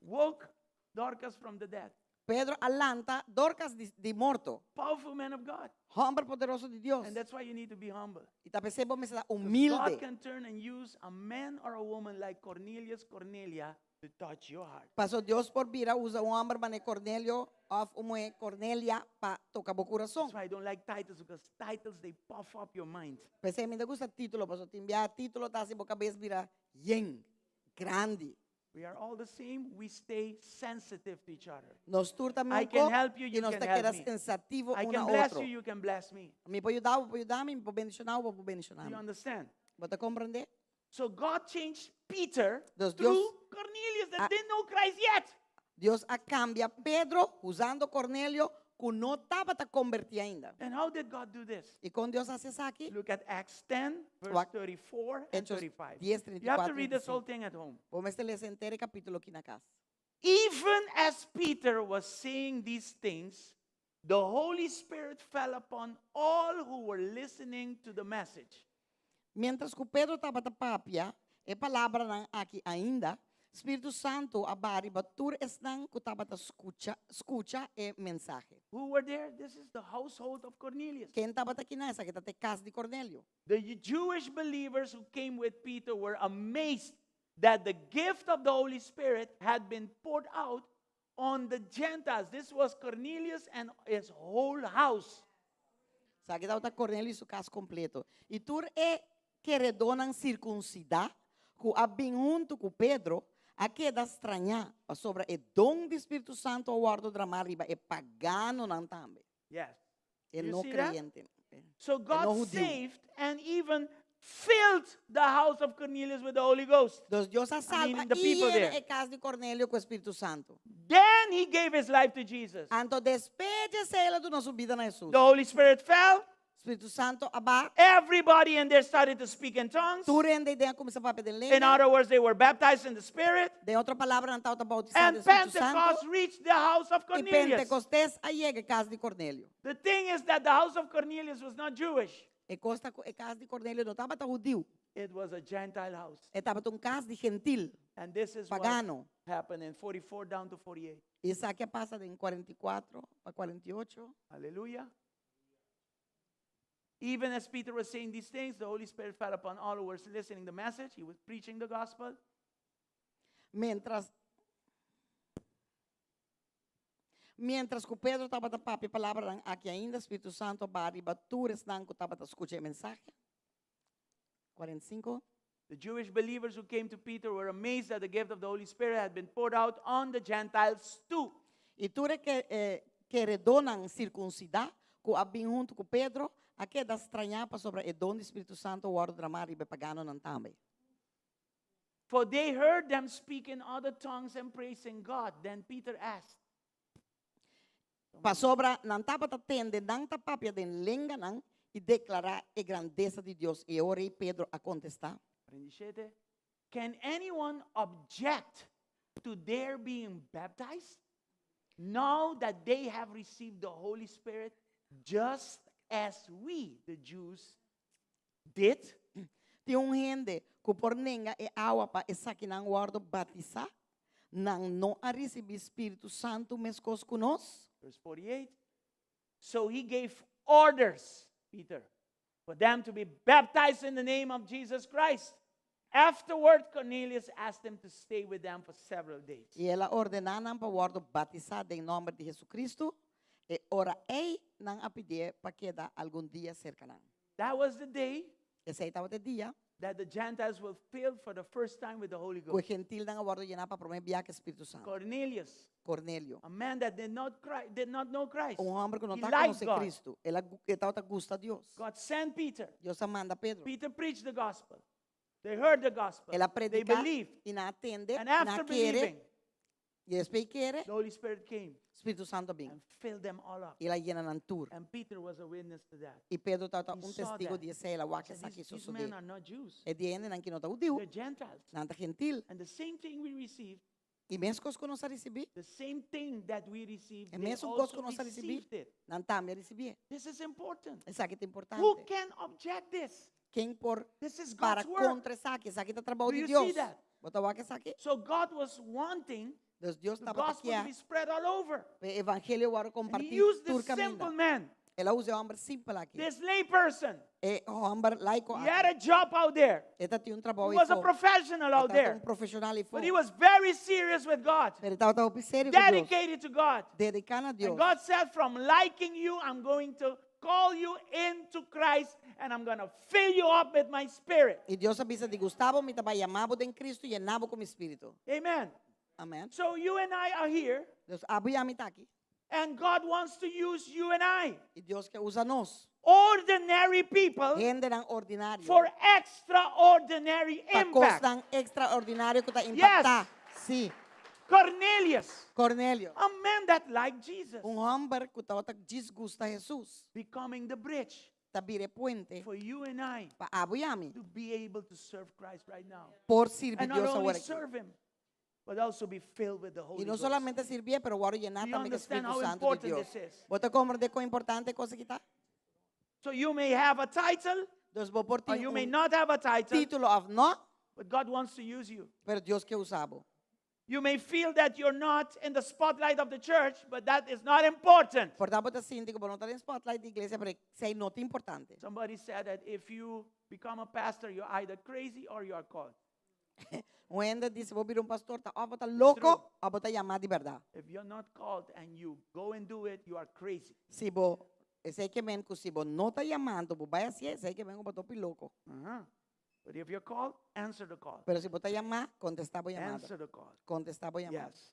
woke Dorcas from the dead. Pedro a lanta Dorcas di, di morto. Powerful man of God. Hòmber poderoso di Dios. And that's why you need to be humble. I ta p'esei bo mester ta Because God humilde. can turn and use a man or a woman like Cornelius, Cornelia to touch your heart. Paso Dios por bira usa un hòmber manera Cornelio òf un muhé Cornelia pa toka bo kurason. That's why I don't like titles because titles they puff up your mind. P'esei mi n' ta gusta título, paso tin bia título ta hasi bo kabes bira yen, grandi. We are all the same. We stay sensitive to each other. Nos tur ta I mesun can help you, i you nos can ta help keda me. sensativo I un can na bless otro. you, you can bless me. Mi por yuda bo, bo por yuda mi, mi por bendishoná bo, bo por bendishoná Do you mi. understand? Bo ta komprendé? So God changed Peter Dus through Dios Cornelius that a didn't know Christ yet. Dios a kambia Pedro usando Cornelio ku no tabata kombertí ainda. And how did God do this? I kon Dios a hasi esaki? Look at Acts 10, verse Wak 34 and Hechos 35. 10, You have to 34, read this 35. whole thing at home. Bo mester lesa henter e kapítulo aki na kas. Even as Peter was saying these things, the Holy Spirit fell upon all who were listening to the message. Mientras ku Pedro tabata papia e palabranan aki ainda, Spiritu Santu a baha riba tur esnan ku tabata skucha skucha e mensahe. Who were there? This is the household of Cornelius. Ken tabata akinan? Esaki ta e kas di Cornelio. The Jewish believers who came with Peter were amazed that the gift of the Holy Spirit had been poured out on the Gentiles. This was Cornelius and his whole house. Esaki tabata Cornelio i su kas kompleto. I tur e keredónan sirkunsidá ku a bin huntu ku Pedro a keda strañá, pasobra e don di Spiritu Santu a wòrdu dramá riba e paganonan tambe, Yes. e You no see that? kreyentenan, So e no God hudiu. saved and even filled the house of Cornelius with the Holy Ghost. Dus Dios a I salba mean, the i people yena there. e kas di Cornelio ku e Spiritu Santu. Then he gave his life to Jesus. Anto despues di esei el a duna su bida na Hesus. The Holy Spirit fell. Spiritu Santu a baha. Everybody in there started to speak in tongues. Tur hende ei den a kuminsá papia den In lenga. other words, they were baptized in the Spirit. Den otro palabra, nan tabata bautisá And den Spiritu Santu. Pentecost reached the house of I Cornelius. Pentecostés a yega e kas di Cornelio. The thing is that the house of Cornelius was not Jewish. E kos ta ku e kas di Cornelio no tabata hudiu. It was a Gentile house. E tabata un kas di gentil, And this is what pagano. happened in 44 down to 48. I esaki a pasa den 44 pa 48. Hallelujah. Even as Peter was saying these things, the Holy Spirit fell upon all who were listening the message. He was preaching the gospel. Mientras. Mientras ku Pedro tabata papia e palabranan aki ainda, Spiritu Santu a baha riba tur esnan ku tabata skucha e mensahe. 45. The Jewish believers who came to Peter were amazed that the gift of the Holy Spirit had been poured out on the Gentiles too. I tur e keredónan sirkunsidá ku a bin huntu ku Pedro a keda strañá pasobra e don di Spiritu Santu a wòrdu dramá riba e paganonan tambe. For they heard them speak in other tongues and praising God. Then Peter asked. Pasobra nan tabata tende nan ta papia den lenganan i deklará e grandesa di Dios. I e ora ei Pedro a kontestá. 47, Can anyone object to their being baptized now that they have received the Holy Spirit just as we, the Jews, did? Tin un hende ku por nenga e awa pa esakinan wòrdu batisá? Nan no a risibí Spiritu Santu meskos ku nos? Verse 48. So he gave orders, Peter, for them to be baptized in the name of Jesus Christ. Afterward, Cornelius asked them to stay with them for several days. I el a ordená nan pa wòrdu batisá den nòmber di Hesukristu. E ora ei nan a pidié pa keda algun dia serka nan. That was the day Esei tabata e dia that the Gentiles were filled for the first time with the Holy ku e Ghost. gentilnan a wòrdu yená pa promé bia ku e Spiritu Santu. Cornelius, Cornelio, a man that did not, cri- did not know Christ, un hòmber ku no he ta liked konosé God. Kristu, el a e tabata gusta Dios. God sent Peter. Dios a manda Pedro. Peter preached the gospel. They heard the gospel. El a They prediká believed. i nan a tende, And nan after a kere, believing, i despues di kere, the Holy Spirit came Spiritu Santu a bin and filled them all up. i el a yena nan tur. And Peter was a witness to that. I Pedro tabata He un saw testigo that. di esei, el a wak He said, esaki these, these sosodé. men are not Jews. E di hendenan ki no ta hudiu, They're Gentiles. nan ta gentil. And the same thing we received, I mes kos ku nos a risibí, the same thing that we received, e they mesun kos also ku nos a risibí, received it. nan tambe a risibié. This is important. Esaki ta Who importante. can object this? Ken por This is para God's work. kontra esaki? Esaki ta trabou Do di you see Dios. that? Bo ta wak esaki? So God was wanting Dus Dios the tabata gospel to kia be spread all over. pa e evangelio wòrdu And he kompartí used tur this simple kaminda. man, El a usa e hòmber simpel aki. this lay person. E hòmber laiko He had aki. a job out there. E tabatin un trabou He was a ei fo. professional E out tabata there. un profeshonal ei fo. But he was very serious with God, Pero e tabata hopi serio ku Dios. dedicated to God. Dediká na And Dios. God said, From liking you, I'm going to call you into Christ and I'm going to fill you up with my spirit. I Dios a bisa di gusta bo, mi ta bai yama bo den Cristo, yena bo ku mi spiritu. Amen. Amen. So you and I are here, Dus abo i ami ta aki. and God wants to use you and I, I Dios ke usa nos, ordinary people, hendenan ordinario, for extraordinary pa impact. kosnan ekstraordinario ku ta impaktá. Sí. Cornelius, Cornelio, a man that liked Jesus, un hòmber ku tabata djis gusta Hesus, becoming the bridge ta bira e puente for you and I pa abo i ami to be able to serve Christ right now. por sirbi And not Dios only awor aki. serve Him, but also be filled with the I Holy no Ghost. solamente sirbié, pero wòrdu yená Do you tambe ku understand Spiritu how Santu di important Dios. this is? Bo ta komprendé kon importante e kos aki ta? So you may have a title, Dus bo por or tin you may un not have a title, título òf no, but God wants to use you. pero Dios ke usa bo. You may feel that you're not in the spotlight of the church, but that is not important. Por ta bo ta sinti ku bo no ta den spotlight di iglesia, pero esei no ta importante. Somebody said that if you become a pastor, you're either crazy or you are called. Un hende di si bo bira un pastor ta òf bo ta loko òf bo ta yamá di bèrdat. If you're not called and you go and do it, you are crazy. Si bo, esei ke men ku si bo no ta yamá anto bo bai hasié, esei ke men ku bo ta hopi loko. But if you're called, answer the call. Pero si bo ta yamá, kontestá bo yamada. Answer the call. Kontestá bo yamada. Yes.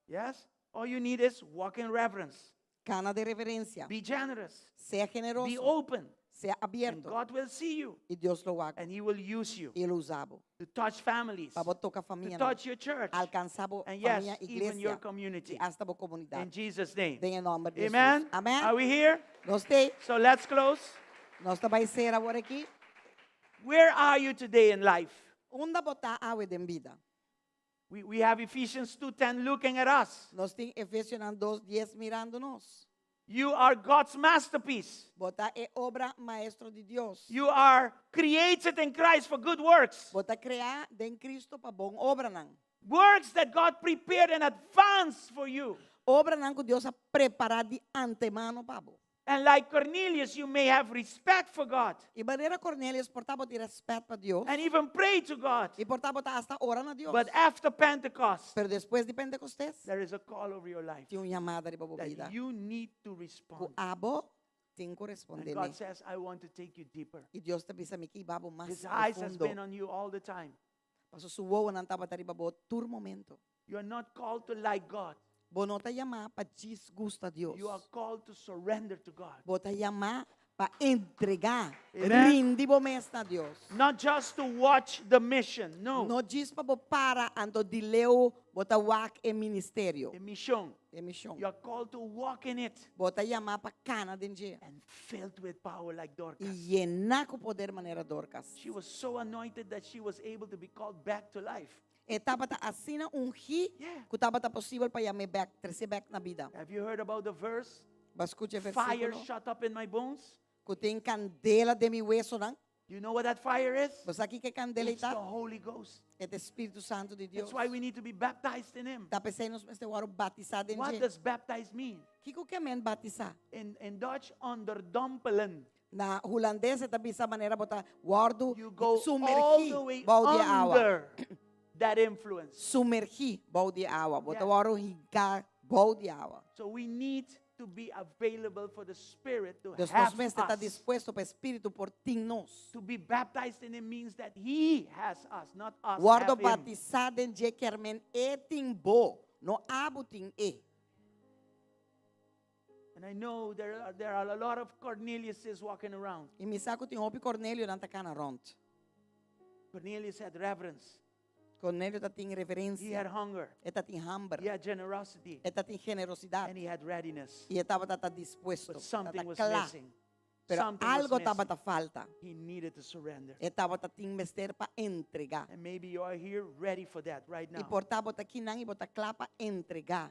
Yes. All you need is walk in reverence. Kana den reverensia. Be generous. Sea Be generoso. open. Sea And abierto. God will see you I Dios lo wak. and He will use you I lo usa bo. to touch families, Pa bo toka to famianan. touch your church, Alkansá bo and yes, famia, even your iglesia. community. I asta bo In komunidat. Jesus' name. Den e nòmber di Amen. Hesus. Amen. Are we here? Nos t'ei. So let's close. Nos ta bai sera awor aki. Where are you today in life? Unda bo ta awe den bida? We have Ephesians 2:10 looking at us. Nos tin Efesionan 2:10 mirando nos. You are God's masterpiece. Bo ta e obra maestro di Dios. You are created in Christ for good works. Bo ta kreá den Cristo pa bon obranan. Works that God prepared in advance for you. Obranan ku Dios a prepará di antemano pa bo. And like Cornelius, you may have respect for God I manera Cornelius por ta bo tin rèspèt pa Dios. and even pray to God. I por ta bo ta asta ora na Dios. But after Pentecost, Pero despues di Pentekostes, there is a call over your life tin un yamada riba bo bida. that you need to Ku respond. abo tin ku And respondé. God says, I want to take you deeper. I Dios ta bisa mi ke hiba bo mas His eyes has profundo. been on you all the time. Paso su wowonan tabata riba bo tur momento. You are not called to like God. Bo no ta yamá pa djis gusta Dios. You are called to surrender to God. Bo ta yamá pa entregá, Amen. rindi bo mes na Dios. Not just to watch the mission. No. No djis pa bo para anto di leu bo ta wak e ministerio. The mission. E mishon. You are called to walk in it Bo ta yamá pa kana den dje. and filled with power like I Dorcas. yená ku poder manera Dorcas. She was so anointed that she was able to be called back to life. E tabata asina ungí Yeah. ku tabata posibel pa yam'é bèk, tres'é bèk na bida. Have you heard about the verse? Bo a skucha e Fire versíkulo shut up in my bones. ku tin kandela den mi wesonan. You know what that fire is? Bo sa kiko e kandela It's the ta? Holy Ghost. E ta Spiritu Santu di Dios. That's why we need to be baptized in Him. Ta p'esei nos mester wòrdu batisá den What dje. does baptize mean? Kiko ke men batisá? In Dutch, onderdompelen. Na hulandes e ta bisa manera bo ta wòrdu You go all sumergí the way bou di awa. under that influence. Sumergí bou di awa. Bo ta Yes. wòrdu hinká bou di awa. So we need to be available for the Spirit to Dus nos have mester ta us. dispuesto pa Spiritu por tin nos. To be baptized in Him means that He has us, not us Wòrdu have Him. batisá den dje kier men e tin bo, no abo tin e. And I know there are a lot of Corneliuses walking around. I mi sa ku tin hopi Cornelionan ta kana rònt. Cornelius had reverence. Cornelio tatin He had reverensia. hunger. E tatin hamber. He had generosity. E tatin generosidat. And he had readiness. I e tabata dispuesto. But something Tabata was kla. missing. Pero Something was algo missing. tabata falta. He needed to surrender. E tabatin mester pa entregá. And maybe you are here ready for that right I now. por ta bo ta akinan i bo ta kla pa entregá.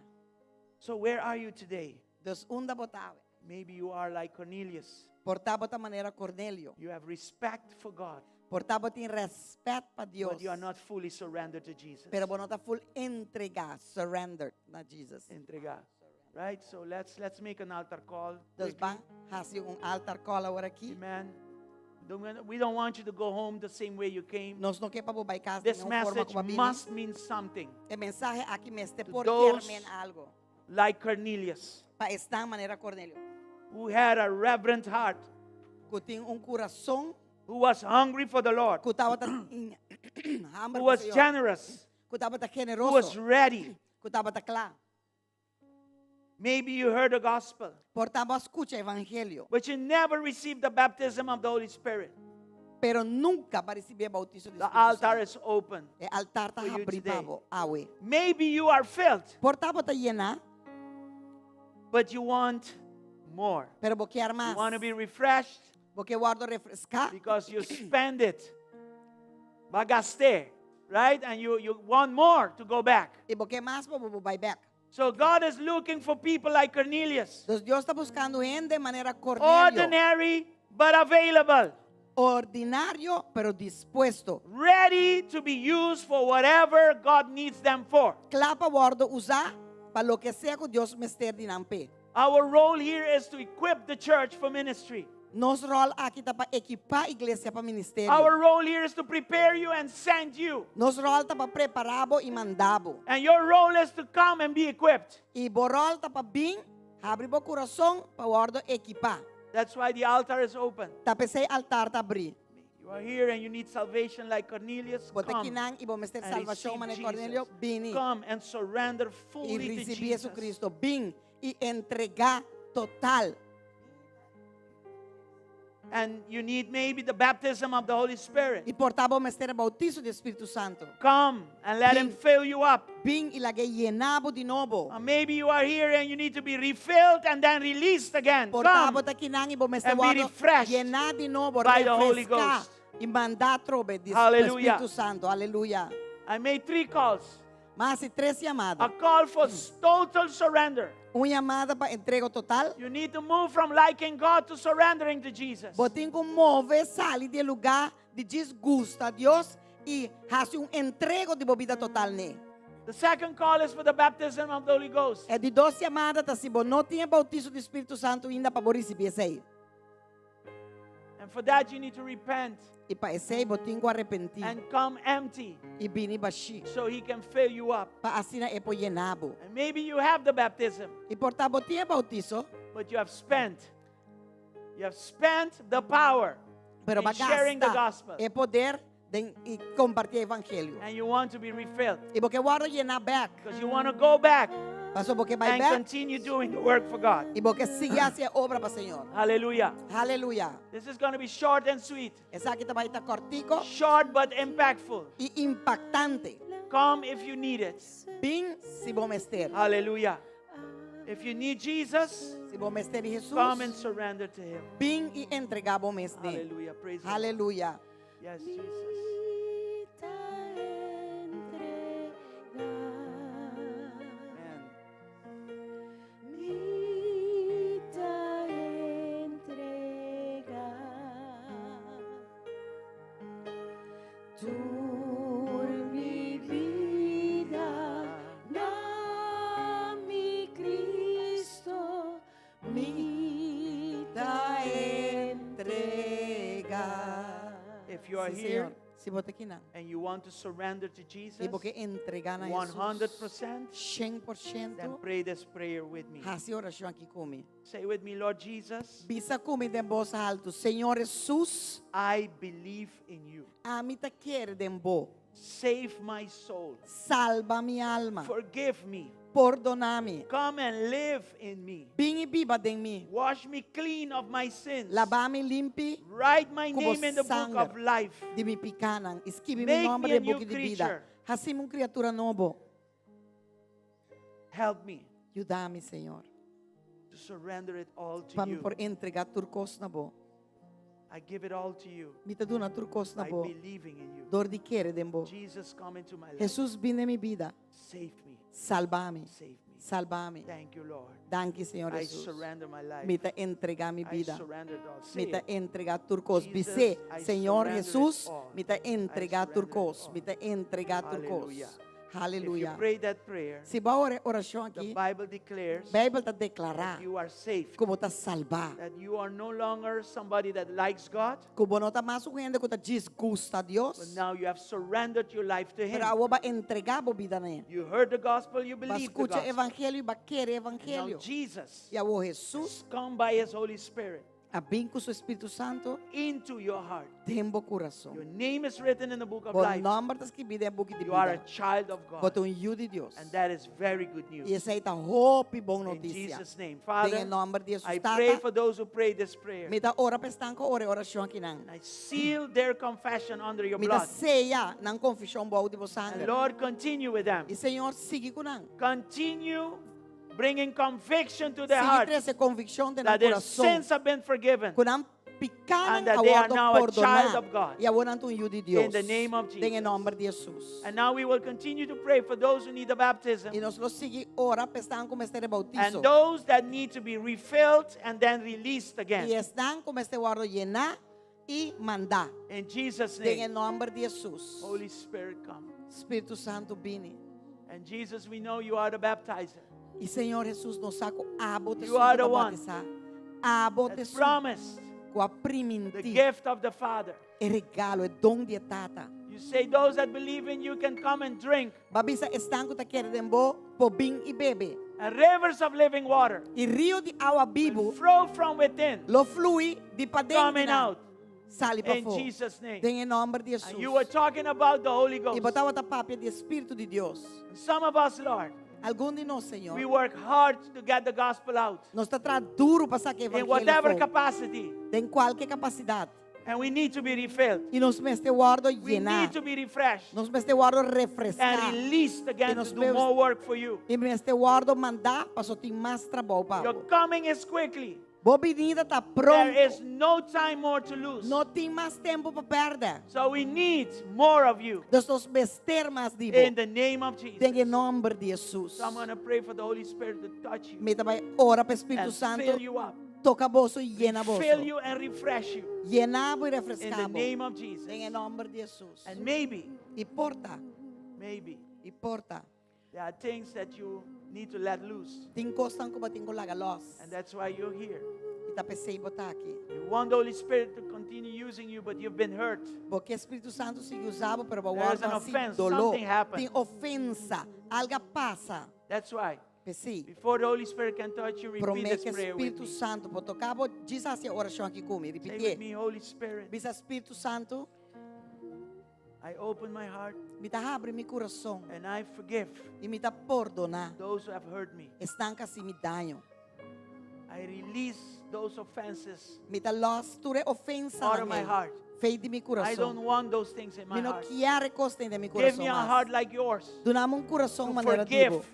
So where are you today? Dus unda bo ta awe? Maybe you are like Cornelius. Por ta bo ta manera Cornelio. You have respect for God. Por ta bo tin rèspèt pa Dios. But you are not fully surrendered to Jesus. Pero bo no ta full entregá, surrendered na Jesus. Entregá. Right? So let's make an altar call. Dus quickly. ban hasi un altar call awor aki. Amen. We don't want you to go home the same way you came. Nos no ke pa bo bai kas di This ningun forma message ku bo a bini. must mean something. E mensahe aki mester To por those kier men algo. Like Cornelius, Pa esnan manera Cornelio. who had a reverent heart, Ku tin un kurason who was hungry for the Lord, ku tabata hamber who was pa Señor. generous, Ku tabata who was generoso. ready. Ku tabata kla. Maybe you heard the gospel, Por ta bo a skucha evangelio. but you never received the baptism of the Holy Spirit. Pero nunka bo a risibí e bautiso di The Spiritu altar Santu. is open. E altar ta for you habrí today. pa bo, awe. Maybe you are filled, Por ta bo ta yená, but you want more. pero bo kier You mas. want to be refreshed Bo ke wòrdu refreská. because you spend it. B'a gast'é, right? And you want more to go back. I bo ke mas pa bo bai bèk. So God is looking for people like Cornelius. Dus Dios ta buskando hende manera Cornelio. Ordinary but available. Ordinario, pero dispuesto. Ready to be used for whatever God needs them for. Kla pa wòrdu usá pa loke sea ku Dios mester di nan p'e. Our role here is to equip the church for ministry. Nos ròl aki ta pa ekipá iglesia pa ministerio. Our role here is to prepare you and send you. Nos ròl ta pa prepará bo i manda bo. And your role is to come and be equipped. I bo ròl ta pa bin, habri bo kurason pa wòrdu ekipá. That's why the altar is open. Ta p'esei altar ta habrí. You are here and you need salvation like Cornelius. Bo ta Come akinan i bo mester and salvashon receive manera Jesus. Cornelio, bini. Come and surrender I fully to risibí Jesus. Jesucristo. Bin i entregá total. And you need maybe the baptism of the Holy Spirit. I por ta bo mester bautiso di Spiritu Santu. Come and let Him Bin. fill you up. Bin i lag'é yena bo di nobo. Or maybe you are here and you need to be refilled and then released again. Por ta Come bo ta akinan i bo mester and be wòrdu refreshed yená di nobo, by the Holy refreská Ghost. i mandá atrobe di Hallelujah. Spiritu Santu. Aleluya. I made three calls. M'a hasi tres yamada. A call for total surrender. Un yamada pa entrega total. You need to move from liking God to surrendering to Jesus. Bo tin ku move, sali di e lugá di djis gusta Dios i hasi un entrego di bo bida total n'e. The second call is for the baptism of the Holy Ghost. E di dos yamada ta si bo no tin e bautiso di Spiritu Santu ainda pa bo risibí esei. And for that you need to repent I pa esei bo tin ku arepentí and come empty i bini bashí so he can fill you up. pa asina e por yena bo. And maybe you have the baptism, I por ta bo tin e bautiso, but you have spent. You have spent the power pero in bo a sharing the gasta gospel. e poder den i kompartí e evangelio. And you want to be refilled I bo ke wòrdu yená bèk, because you want to go back pasobra bo ke bai and bèk continue doing the work for God. i bo ke sigui hasi e obra pa Señor. Hallelujah. Haleluya. This is going to be short and sweet. Esaki ta bai ta kòrtiku Short but impactful. i impaktante. Come if you need it. Bin si bo mester. Hallelujah. If you need Jesus, Si bo mester di Hesus, come and surrender to him. bin i entregá bo mes n'e. Hallelujah. Praise the Lord. Haleluya. Yes, Jesus. Amen. Mi ta entrega tur mi bida na mi Cristo mi ta entrega. If you are Sí, here Señor. Si bo ta akinan. and you want to surrender to Jesus I bo ke entregá na Hesus. 100%, 100%. then pray this prayer with me. Hasi e orashon aki ku mi. Say with me, Lord Jesus, Bisa ku mi den bos altu. Señor Hesus, I believe in you. ami ta kere den bo. Save my soul. Salba mi alma. Forgive me. Pordoná mi. Come and live in me. Bin i biba den mi. Wash me clean of my sins. Laba mi limpi Write my ku bo name in the book sanger of life. di mi pikánan. I skibi mi Make nòmber me a den new buki di bida. creature. Hasi mi un kriatura nobo. Help me Yuda mi, Señor, to surrender it all to pa mi you. por entregá tur kos na bo. I give it all to you Mi ta duna tur kos na by bo. believing in you. Dor di kere den bo. Jesus, come into my life. Hesus bin den mi bida. Save me. Salba mi. Save me. Salba mi. Thank you, Lord. Danki, Señor I Hesus. surrender my life. Mi ta entregá mi I bida. surrender it all. Say Mi ta it. entregá tur kos. Jesus, Bis'é, I Señor surrender it Hesus, all. mi ta I entregá tur surrender it kos. all. Mi ta entregá tur kos. Hallelujah. If you Haleluya. pray that prayer, Si bo a ora e orashon the aki, Bible declares Beibel ta deklará that you are saved. ku bo ta salbá. That you are no longer somebody that likes God, Ku bo no ta mas un hende ku ta disgusta but Dios, now you have surrendered your life to Him. pero awor bo a entregá bo bida na E. You heard the gospel, you Bo a believed the skucha gospel. evangelio i bo a kere And now evangelio. Jesus I awor Hesus has come by His Holy Spirit a bin ku su Spiritu Santu into your heart. den bo Your kurason. name is written in the book of Bo life. nòmber ta skibí den buki di You are a bida. child of Bo God. ta un yu di Dios. And that is very good I news. esei ta hopi bon In notisia. Jesus' name. Den e Father, nòmber di Hesus. I pray Tata, for those who pray this prayer. mi ta ora pa esnan ku ora e orashon akinan. And I seal their confession under your Mi ta blood. seya nan konfeshon bou di bo And sanger. Lord, continue with them. I Señor, sigui ku nan. Continue bringing conviction to their Sigui hearts trese konvikshon den nan that their kurason. sins have been forgiven. Ku nan pikánan And that they are a wòrdu now a child pordoná. of God. I awor nan ta un yu di Dios. In the name of Den e Jesus. nòmber di Hesus. And now we will continue to pray for those who need the baptism I nos lo sigui ora pa esnan ku mester and bautiso. those that need to be refilled and then released I again. esnan ku mester wòrdu yená i mandá. In Jesus' Den e name, nòmber di Hesus. Holy Spirit, come. Spiritu Santu bini. And Jesus, we know you are the baptizer I Señor Hesus nos sa ku abo You are ta the esun ku ta one batisá. Abo that ta esun promised ku a the primintí gift of the Father. e regalo, e don di e Tata. You say those that believe in you can come and drink, Bo a bisa esnan ku ta kere den bo, por bin i bebe. and rivers of living water I rio di awa will bibu flow from within, lo flui di paden coming out sali in pafó. Jesus' name. Den e nòmber di And Hesus. you were talking about the Holy I Ghost. bo tabata papia di Spiritu di Dios. Some of us, Lord, Algun di nos, Señor, we work hard to get the gospel out nos ta traha duru pa saka in evangelio whatever afó. capacity, Den kualke kapasidat. and we need to be refilled. I nos mester wòrdu We yená. need to be refreshed Nos mester wòrdu refreská. and released again I to nos do mes- more work for you. I mester wòrdu mandá paso tin mas trabou pa Your bo. coming is quickly. Bo binida ta There is pronto. no time more to lose. No tin mas tempu pa pèrdè. So we need more of you Dus nos mester mas di in bo. the name of Jesus. Den e nòmber di Hesus. So I'm going to pray for the Holy Spirit to touch you Mi ta bai ora pa Spiritu and Santu fill you up, toka boso i yena fill boso. you and refresh you Yena bo i in the refreská bo. name of Den e Jesus. nòmber di Hesus. And maybe, I por ta, maybe i por ta. There are things that you need to let loose. Tin kosnan ku bo tin ku laga lòs. And that's why you're here. I ta p'esei bo ta aki. You want the Holy Spirit to continue using you, but you've been hurt. Bo ke Spiritu Santu sigui usa bo, pero bo There is wòrdu an hasi offense. doló. Something happened. Tin ofensa. Algu a pasa. That's why. P'esei, Before the Holy Spirit can touch you, repeat promé this ku prayer with Spiritu me. Santu por toka bo, djis hasi e orashon aki ku mi. Say with Ripitié. me, Holy Spirit, Bisa Spiritu Santu, I open my heart mi ta habri mi kurason and I forgive i mi ta pordoná those who have hurt me. esnan ku a hasi mi daño. I release those offenses Mi ta lòs tur e ofensanan out of my ei heart. fei di mi I don't kurason. want those things in my Mi no heart. kier e kosnan den mi Give kurason me a mas. heart like yours Duna mi un kurason to manera di bo forgive,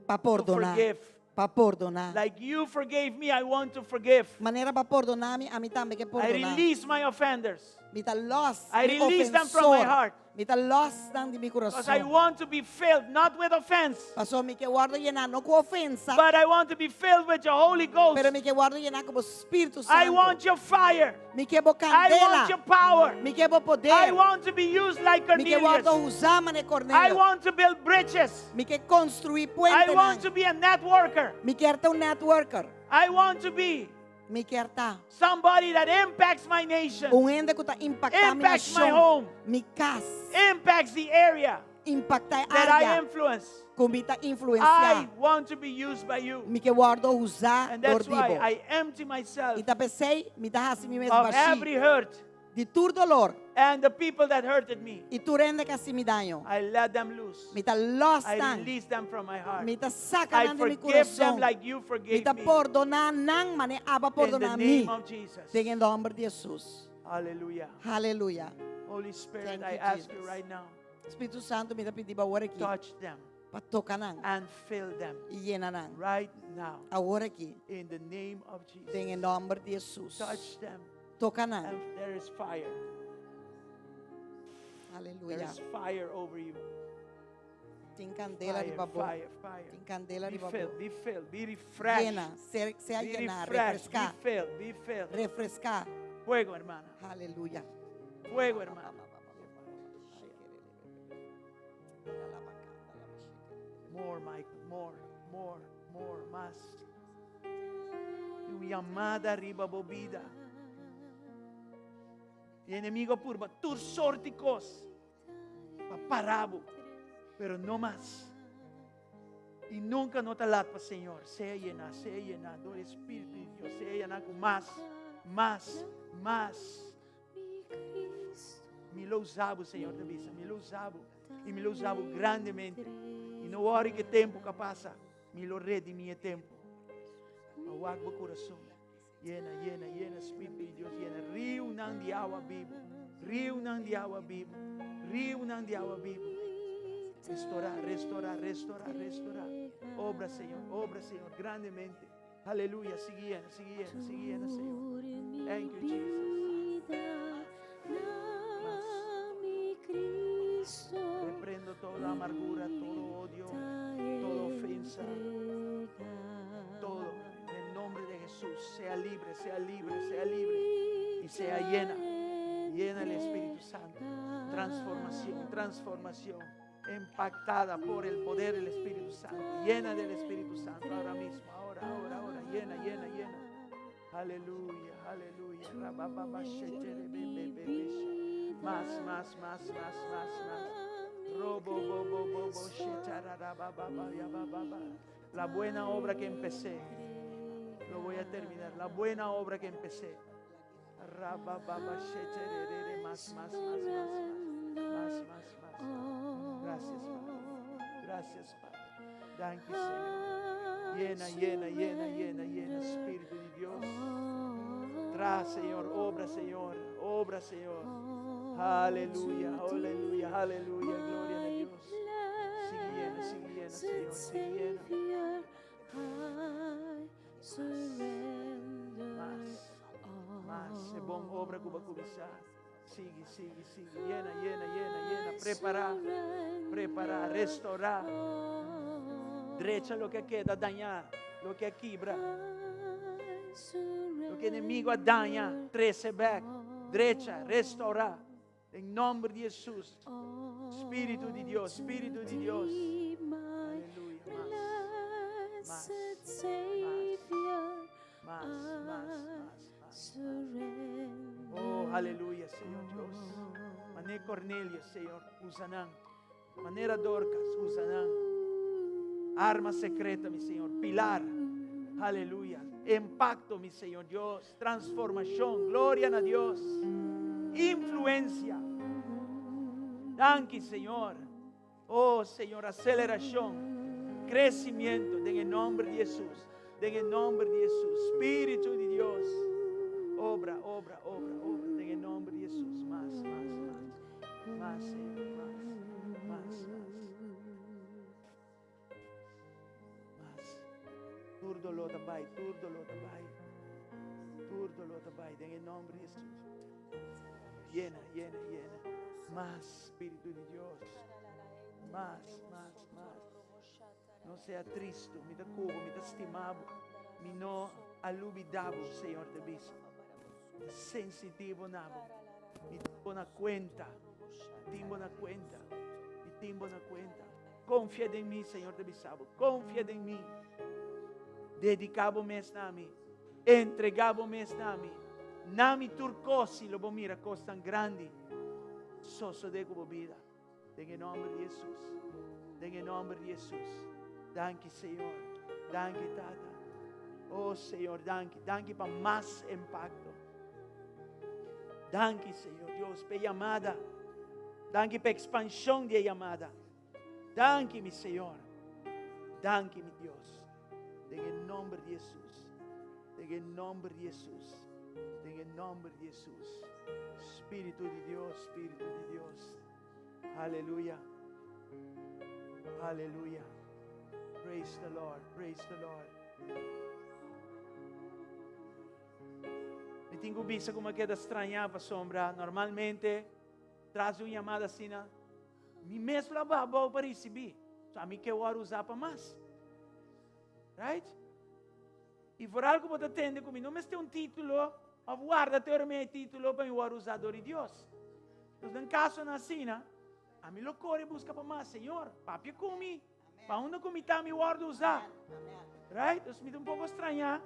pa to pordoná, forgive. pa pordoná. Like you forgave me, I want to forgive. Manera bo a pordoná mi, ami tambe ke I pordoná. release my offenders Mi ta lòs I mi release them from my ofensor. heart. Mi ta lòs nan di mi Because I kurason. want to be filled not with offense, Paso mi ke wòrdu yená no ku ofensa, but I want to be filled with your Holy pero Ghost. mi ke wòrdu yená ku bo Spiritu I Santu. want your fire. Mi ke bo I kandela. want your power. Mi ke bo I poder. want to be used like Mi ke wòrdu Cornelius. usá mane I Cornelio. want to build bridges. Mi ke konstruí I want puentenan. to be a networker. Mi kier ta un networker. I want to be Mi kier ta somebody that impacts my nation, un hende ku ta impaktá mi Impacts my nashon, home. mi kas, impacts the area impaktá e that I área influence. ku mi ta I influensiá. want to be used by you. Mi ke wòrdu usá And dor that's di why bo. I empty myself I ta p'esei, mi ta hasi mi mes of every bashí hurt di tur dolor and the people that hurted me. i tur hende ku a hasi mi daño. I let them loose. Mi ta lòs I nan. release them from my heart. Mi ta saka I nan di mi forgive them kurason. like you Mi forgave ta me. pordoná nan manera abo a In the pordoná mi. name of Jesus. Den e nòmber di Hesus. Hallelujah. Haleluya. Holy Spirit, Thank I you, ask you Jesus. right now, Spiritu Santu, mi ta pidi bo awor aki touch them pa toka nan and fill them i yena nan. right now. Awor aki, In the name of den e Jesus. nòmber di Hesus. Touch them Toka nan. and there is fire. There Aleluya. is fire over you. Tin kandela Fire, riba bo. fire, fire. Tin kandela Be riba bo. filled, be filled, be refreshed. Yena, sea, sea Be yená, refreshed, be refreská. filled, be filled. Refreská. Fuego, hermana. Aleluya. Fuego, hermana. More, Michael, more, more, more, mas. Un yamada riba bo bida. E enemigu a purba tur sorto di kos pa para bo, pero no mas. I nunka no ta lat pa Señor. Sea yená, sea yená dor e Spiritu di Dios. Sea yená ku mas, mas, mas. Mi lo usa bo, Señor ta bisa. Mi lo usa bo. I mi lo usa bo grandemente. I no wòri ku e tempu ku a pasa. Mi lo redimí e tempu. Pa wak bo kurason. Yena, yena, yena, Spiritu di Dios, yena. Riunan di awa bibu. Riunan di awa bibu. Riunan di awa bibu. Restorá, restorá, restorá, restorá. Obra, Señor, obra, Señor, grandemente. Aleluya. Sigui yena, sigui yena, sigui yena, Señor. Thank you, Jesus. Reprendo toda amargura, todo odio, toda ofensa, todo. En el nombre de Jesús, sea libre, sea libre, sea libre y sea llena. Llena el Espíritu Santo. Transformación, transformación. Impactada por el poder del Espíritu Santo. Llena del Espíritu Santo ahora mismo, ahora, ahora, ahora. Llena, llena, llena. Aleluya, aleluya. Mas, mas, mas, mas, mas, mas. Robo, bo, bo, bo, bo, La buena obra que empecé, lo voy a terminar. La buena obra que empecé. Más, más, más, más, más, más, más, más. Gracias, Padre. Gracias, Padre. Danki, Señor. Yena, yena, yena, yena, yena, Spiritu di Dios. Traha, Señor, obra, Señor, obra, Señor. Aleluya, aleluya, aleluya, gloria a Dios. Sigui yena, sigui yena, Señor, sigui yena. Mas, mas, e bon obra ku bo a kuminsá. Sigui, sigui, sigui. Yena, yena, yena, yena. Prepará, prepará, restorá. Drecha loke a keda dañá, loke a kibra. Loke enemigu a daña, trese bèk. Drecha, restorá. Den nòmber di Hesus. Spiritu di Dios, Spiritu di Dios. Mas, mas, mas, mas. Oh, aleluya, Señor Dios. Manera Cornelio, Señor, usa nan. Manera Dorcas, usa nan. Arma secreta, mi Señor. Pilar. Aleluya. Impacto, mi Señor Dios. Transformación. Gloria a Dios. Influencia. Danki, Señor. Oh, Señor, aceleración. Crecimiento. En nombre de Jesús. En nombre de Jesús. Espíritu de Dios. Obra, obra, obra, obra. En nombre de Jesús. Mas, mas, mas. Mas, Señor, mas. Mas, mas. Mas. Tur doló ta bai, tur doló ta bai. Tur doló ta bai. Den nòmber di Hesus. Yena, yena, yena. Mas, Spiritu di Dios. Mas, mas, mas. No sea tristu. Mi ta ku bo, mi ta stima bo. Mi no a lubidá bo, Señor ta bisa. Sensitivo na bo. Mi tin bo na kuenta. Tin bo na kuenta. Mi tin bo na kuenta. Konfia den mi, Señor ta bisa bo. Konfia den mi. Dediká bo mes na mi. Entregá bo mes na mi. Na mi tur kos i lo bo mira kosnan grandi sosodé ku bo bida. Den e nòmber di Hesus. Den e nòmber di Hesus. Danki, Señor. Danki, Tata. Oh, Señor, danki. Danki pa mas impakto. Danki, Señor Dios, pa e yamada. Danki pa ekspanshon di e yamada. Danki, mi Señor. Danki, mi Dios. Den e nòmber di Hesus. Den e nòmber di Hesus. Den e nòmber di Hesus. Spiritu di Dios, Spiritu di Dios. Aleluya. Aleluya. Praise the Lord. Praise the Lord. Mi tin ku bisa ku mi a keda strañá pasobra normalmente tras di un yamada asina mi mes lo a baha abou pa risibí. So ami ke wòrdu usá pa mas. Right? I foral ku bo ta tende ku mi no mester un título òf warda te ora mi hay título pa mi wòrdu usá dor di Dios. Dus den kasonan asina, ami lo kore buska pa mas, Señor, papia ku mi, pa unda ku mi ta mi wòrdu usá. Right? Dus mi ta un poko strañá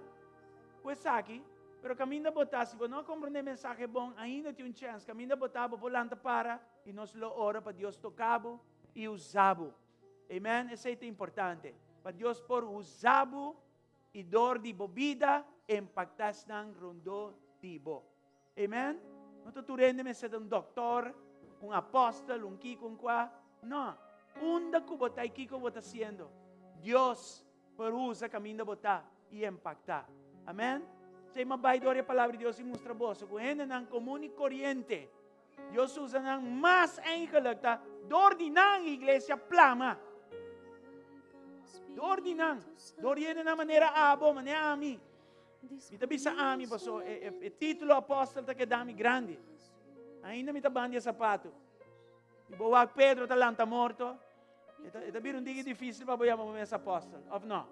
ku esaki, pero kaminda bo ta, si bo no a komprondé e mensahe bon, ainda tin un chèns. Kaminda bo ta, bo por lanta para i nos lo ora pa Dios toka bo i usa bo. Amen? Esei ta importante. Pa Dios por usa bo i dor di bo bida empaktá esnan rondó di bo. Amen? No ta tur hende mester ta un dòktor, un apòstel, un kiko, un kua. No. Unda ku bo ta i kiko bo ta hasiendo, Dios por usa kaminda bo ta i empaktá. Amen? Esei mi a bai dor e Palabra di Dios i mustra boso ku hendenan komun i koriente, Dios usa nan mas eigenlijk ta dor di nan iglesia plama. Dor di nan, dor di hendenan manera abo, manera ami. Mi ta bisa ami paso e, e, e título apóstol ta keda mi grandi. Ainda mi ta bandi e sapato. I bo wak Pedro ta lanta morto. E ta, e ta bira un digi difícil pa bo yama bo mes apóstol, of no?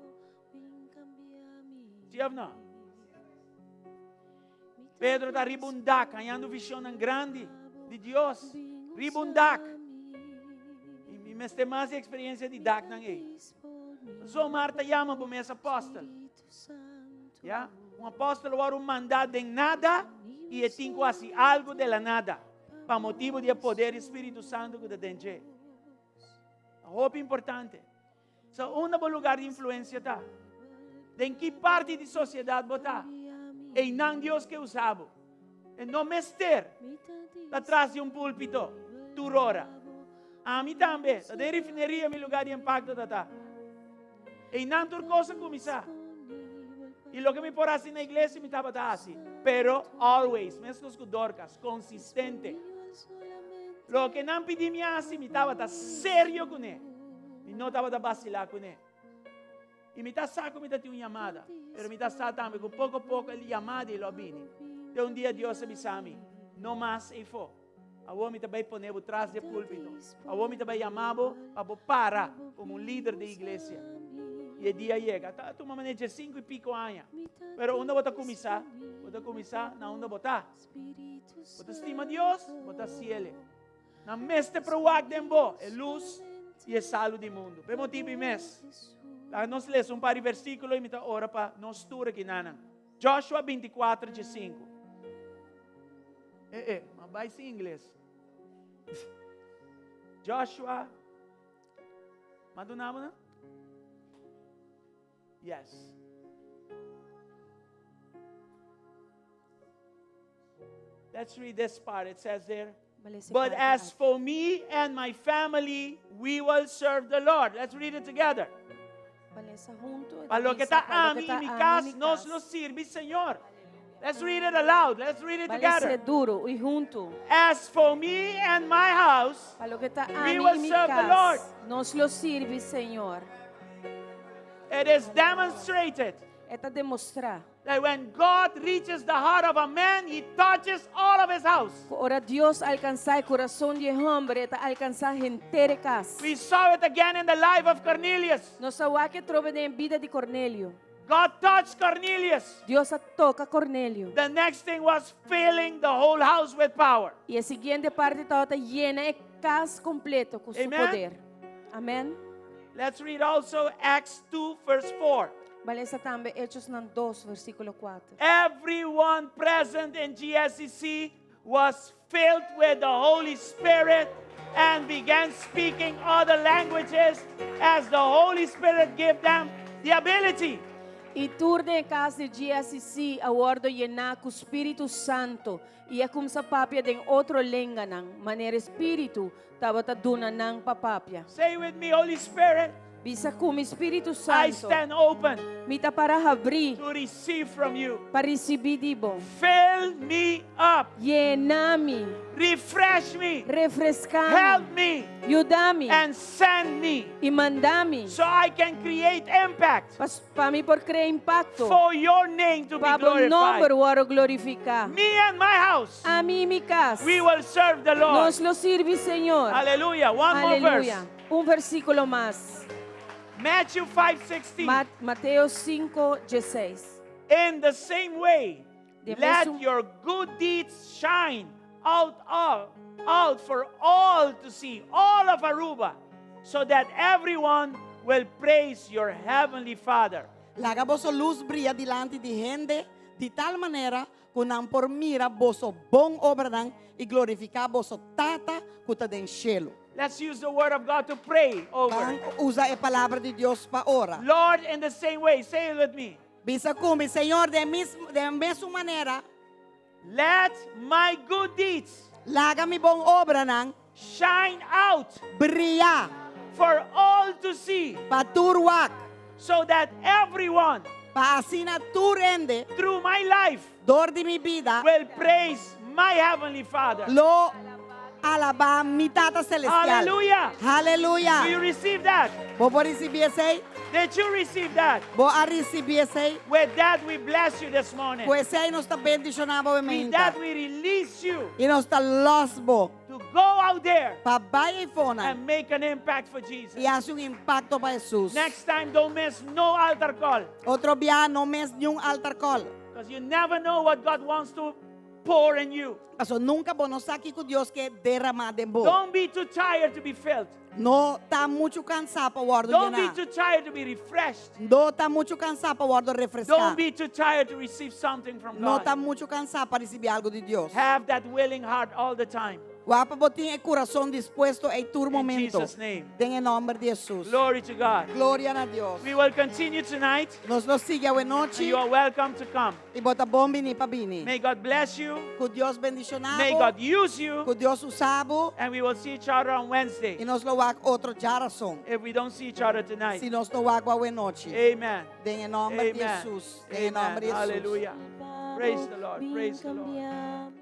Sí of no? Pedro ta riba un dak, hañando visionnan grandi di Dios. Riba un dak. I mi mester mas di experiencia di daknan ei. So Marta yama bo mes apóstol. Ya? Un apóstol wòrdu mandá den nada i e tin ku hasi algu de la nada pa motibu di e poder di Spiritu Santu ku ta den dje. Hopi importante. So unda bo lugar di influencia ta? Den ki parti di sociedad bo ta? Einan Dios ke usa bo. E no mester ta tras di un pulpito tur ora. Ami tambe, ta den refineria mi lugar di impacto ta ta. Einan tur cos a cuminsa. Y loke mi por haci na iglesia mi tabata haci. Pero always, mescos cu Dorcas, consistente. Loke nan pidi mi haci, mi tabata serio cune. Mi no tabata bacila cune. Y mi ta sa cu mi ta tin un yamada, pero mi ta sa tambe cu poco poco e yamada ei lo a bini. Te un dia Dios a bisa mi, No mas eyfo. Awor mi ta bay pone bo tras di e pulpito. Awor mi ta bay yama bo pa bo para como un lider di iglesia. Y e dia a yega. Ta tuma manera diesinco y pico aña. Pero unda bo ta cuminsa? Bo ta cuminsa na unda bo ta. Bo ta stima Dios, bo ta haciele. Nan mester pro wak den bo e lus y e salu di mundu. P'e motibu i mes. Laga nos lesa un par di versíkulo i mi ta ora pa nos tur akinanan. Joshua 24, 5. Eh, eh, ma bai sin ingles. Joshua, ma dunamo na? Yes. Let's read this part. It says there, But as for me and my family, we will serve the Lord. Let's read it together. Pa loke ta ami i mi kas, nos lo sirbi Señor. Let's read it aloud. Let's read it together. duru i huntu. As for me and my house, Pa loke ta we ami will i mi serve the Lord. kas, nos lo sirbi Señor. It is demonstrated E ta demostrá that when God reaches the heart of a man, he touches all of his house. ku ora Dios alkansá e kurason di e hòmber, e ta alkansá henter e kas. We saw it again in the life of Cornelius. Nos a wak e trobe den e bida di Cornelio. God touched Cornelius. Dios a toka Cornelio. The next thing was filling the whole house with power. I e siguiente parti tabata yena e kas kompleto ku su Amen. poder. Amèn. Let's read also Acts 2, verse 4. Ban lesa tambe Hechosnan 2, versíkulo 4. Everyone present in GSCC was filled with the Holy Spirit and began speaking other languages as the Holy Spirit gave them the ability. I tur den e kas di GSCC a wòrdu yená ku Spiritu Santu i a kumsa papia den otro lenganan, manera e Spiritu tabata duna nan pa papia. Say with me, Holy Spirit. Bisa ku mi, Spiritu I Santu, stand open mi ta para habrí to receive from you. pa risibí di bo. Fill me up. Yena mi. Refresh me. Refreská mi. Help me. Yuda mi. And send me. I manda mi. So I can create impact. Pa, pa mi por krea impakto. For your name to be Pa bo glorified. nòmber wòrdu glorifiká. Me and my house. Ami i mi kas. We will serve the Lord. Nos lo sirbi Señor. Hallelujah. One more verse. Aleluya. Un versíkulo mas. Matthew 5:16. Mateo 5, 16. In the same way, De let mesun- your good deeds shine out of, out for all to see, all of Aruba, so that everyone will praise your heavenly Father. Laga boso lus bria dilanti di hende di tal manera ku nan por mira boso bon obranan i glorifiká boso Tata ku ta den shelu. Let's use the word of God to pray over. Ban usa e palabra di Dios pa ora. Lord, in the same way, say it with me. Bisa ku mi, Señor, den mes, den mesun manera. Let my good deeds. Laga mi bon obranan. Shine out. Bria. For all to see. Pa tur wak. So that everyone. Pa asina tur hende. Through my life. Dor di mi bida. Will praise my heavenly Father. Lo alabá mi Tata Celestial. Hallelujah. Hallelujah. Do you receive that? Bo por risibí esei? Did you receive that? Bo a risibí esei? With that we bless you this morning. Ku esei nos ta bendishoná bo With mainta. that we release you. I nos ta lòs bo. To go out there. Pa bai eifónan. And make an impact for Jesus. I hasi un impakto pa Hesus. Next time don't miss no altar call. Otro biaha no miss niun altar call. Because you never know what God wants to pour in you. Paso nunka bo no sa kiko Dios ke derama den bo. Don't be too tired to be filled. No ta muchu kansá pa wòrdu Don't be yená. too tired to be refreshed. No ta muchu kansá pa wòrdu refreská. Don't be too tired to receive something from No God. ta muchu kansá pa risibí algu di Dios. Have that willing heart all the time. Wak pa bo tin e kurason dispuesto ei tur In momento. Jesus' name. Den e nòmber di Hesus. Glory to God. Gloria na Dios. We will continue tonight. Nos lo sigui awe nochi. And you are welcome to come. I bo ta bon biní pa bini. May God bless you. Ku Dios bendishoná bo. May God use you. Ku Dios usa bo. And we will see each other on Wednesday. I nos lo wak otro djarason. If we don't see each other tonight. Si nos no wak awe nochi. Amen. Den e nòmber di Amen. Hesus. Den e Amen. nòmber di Hesus. Hallelujah. Praise the Lord. Praise the Lord.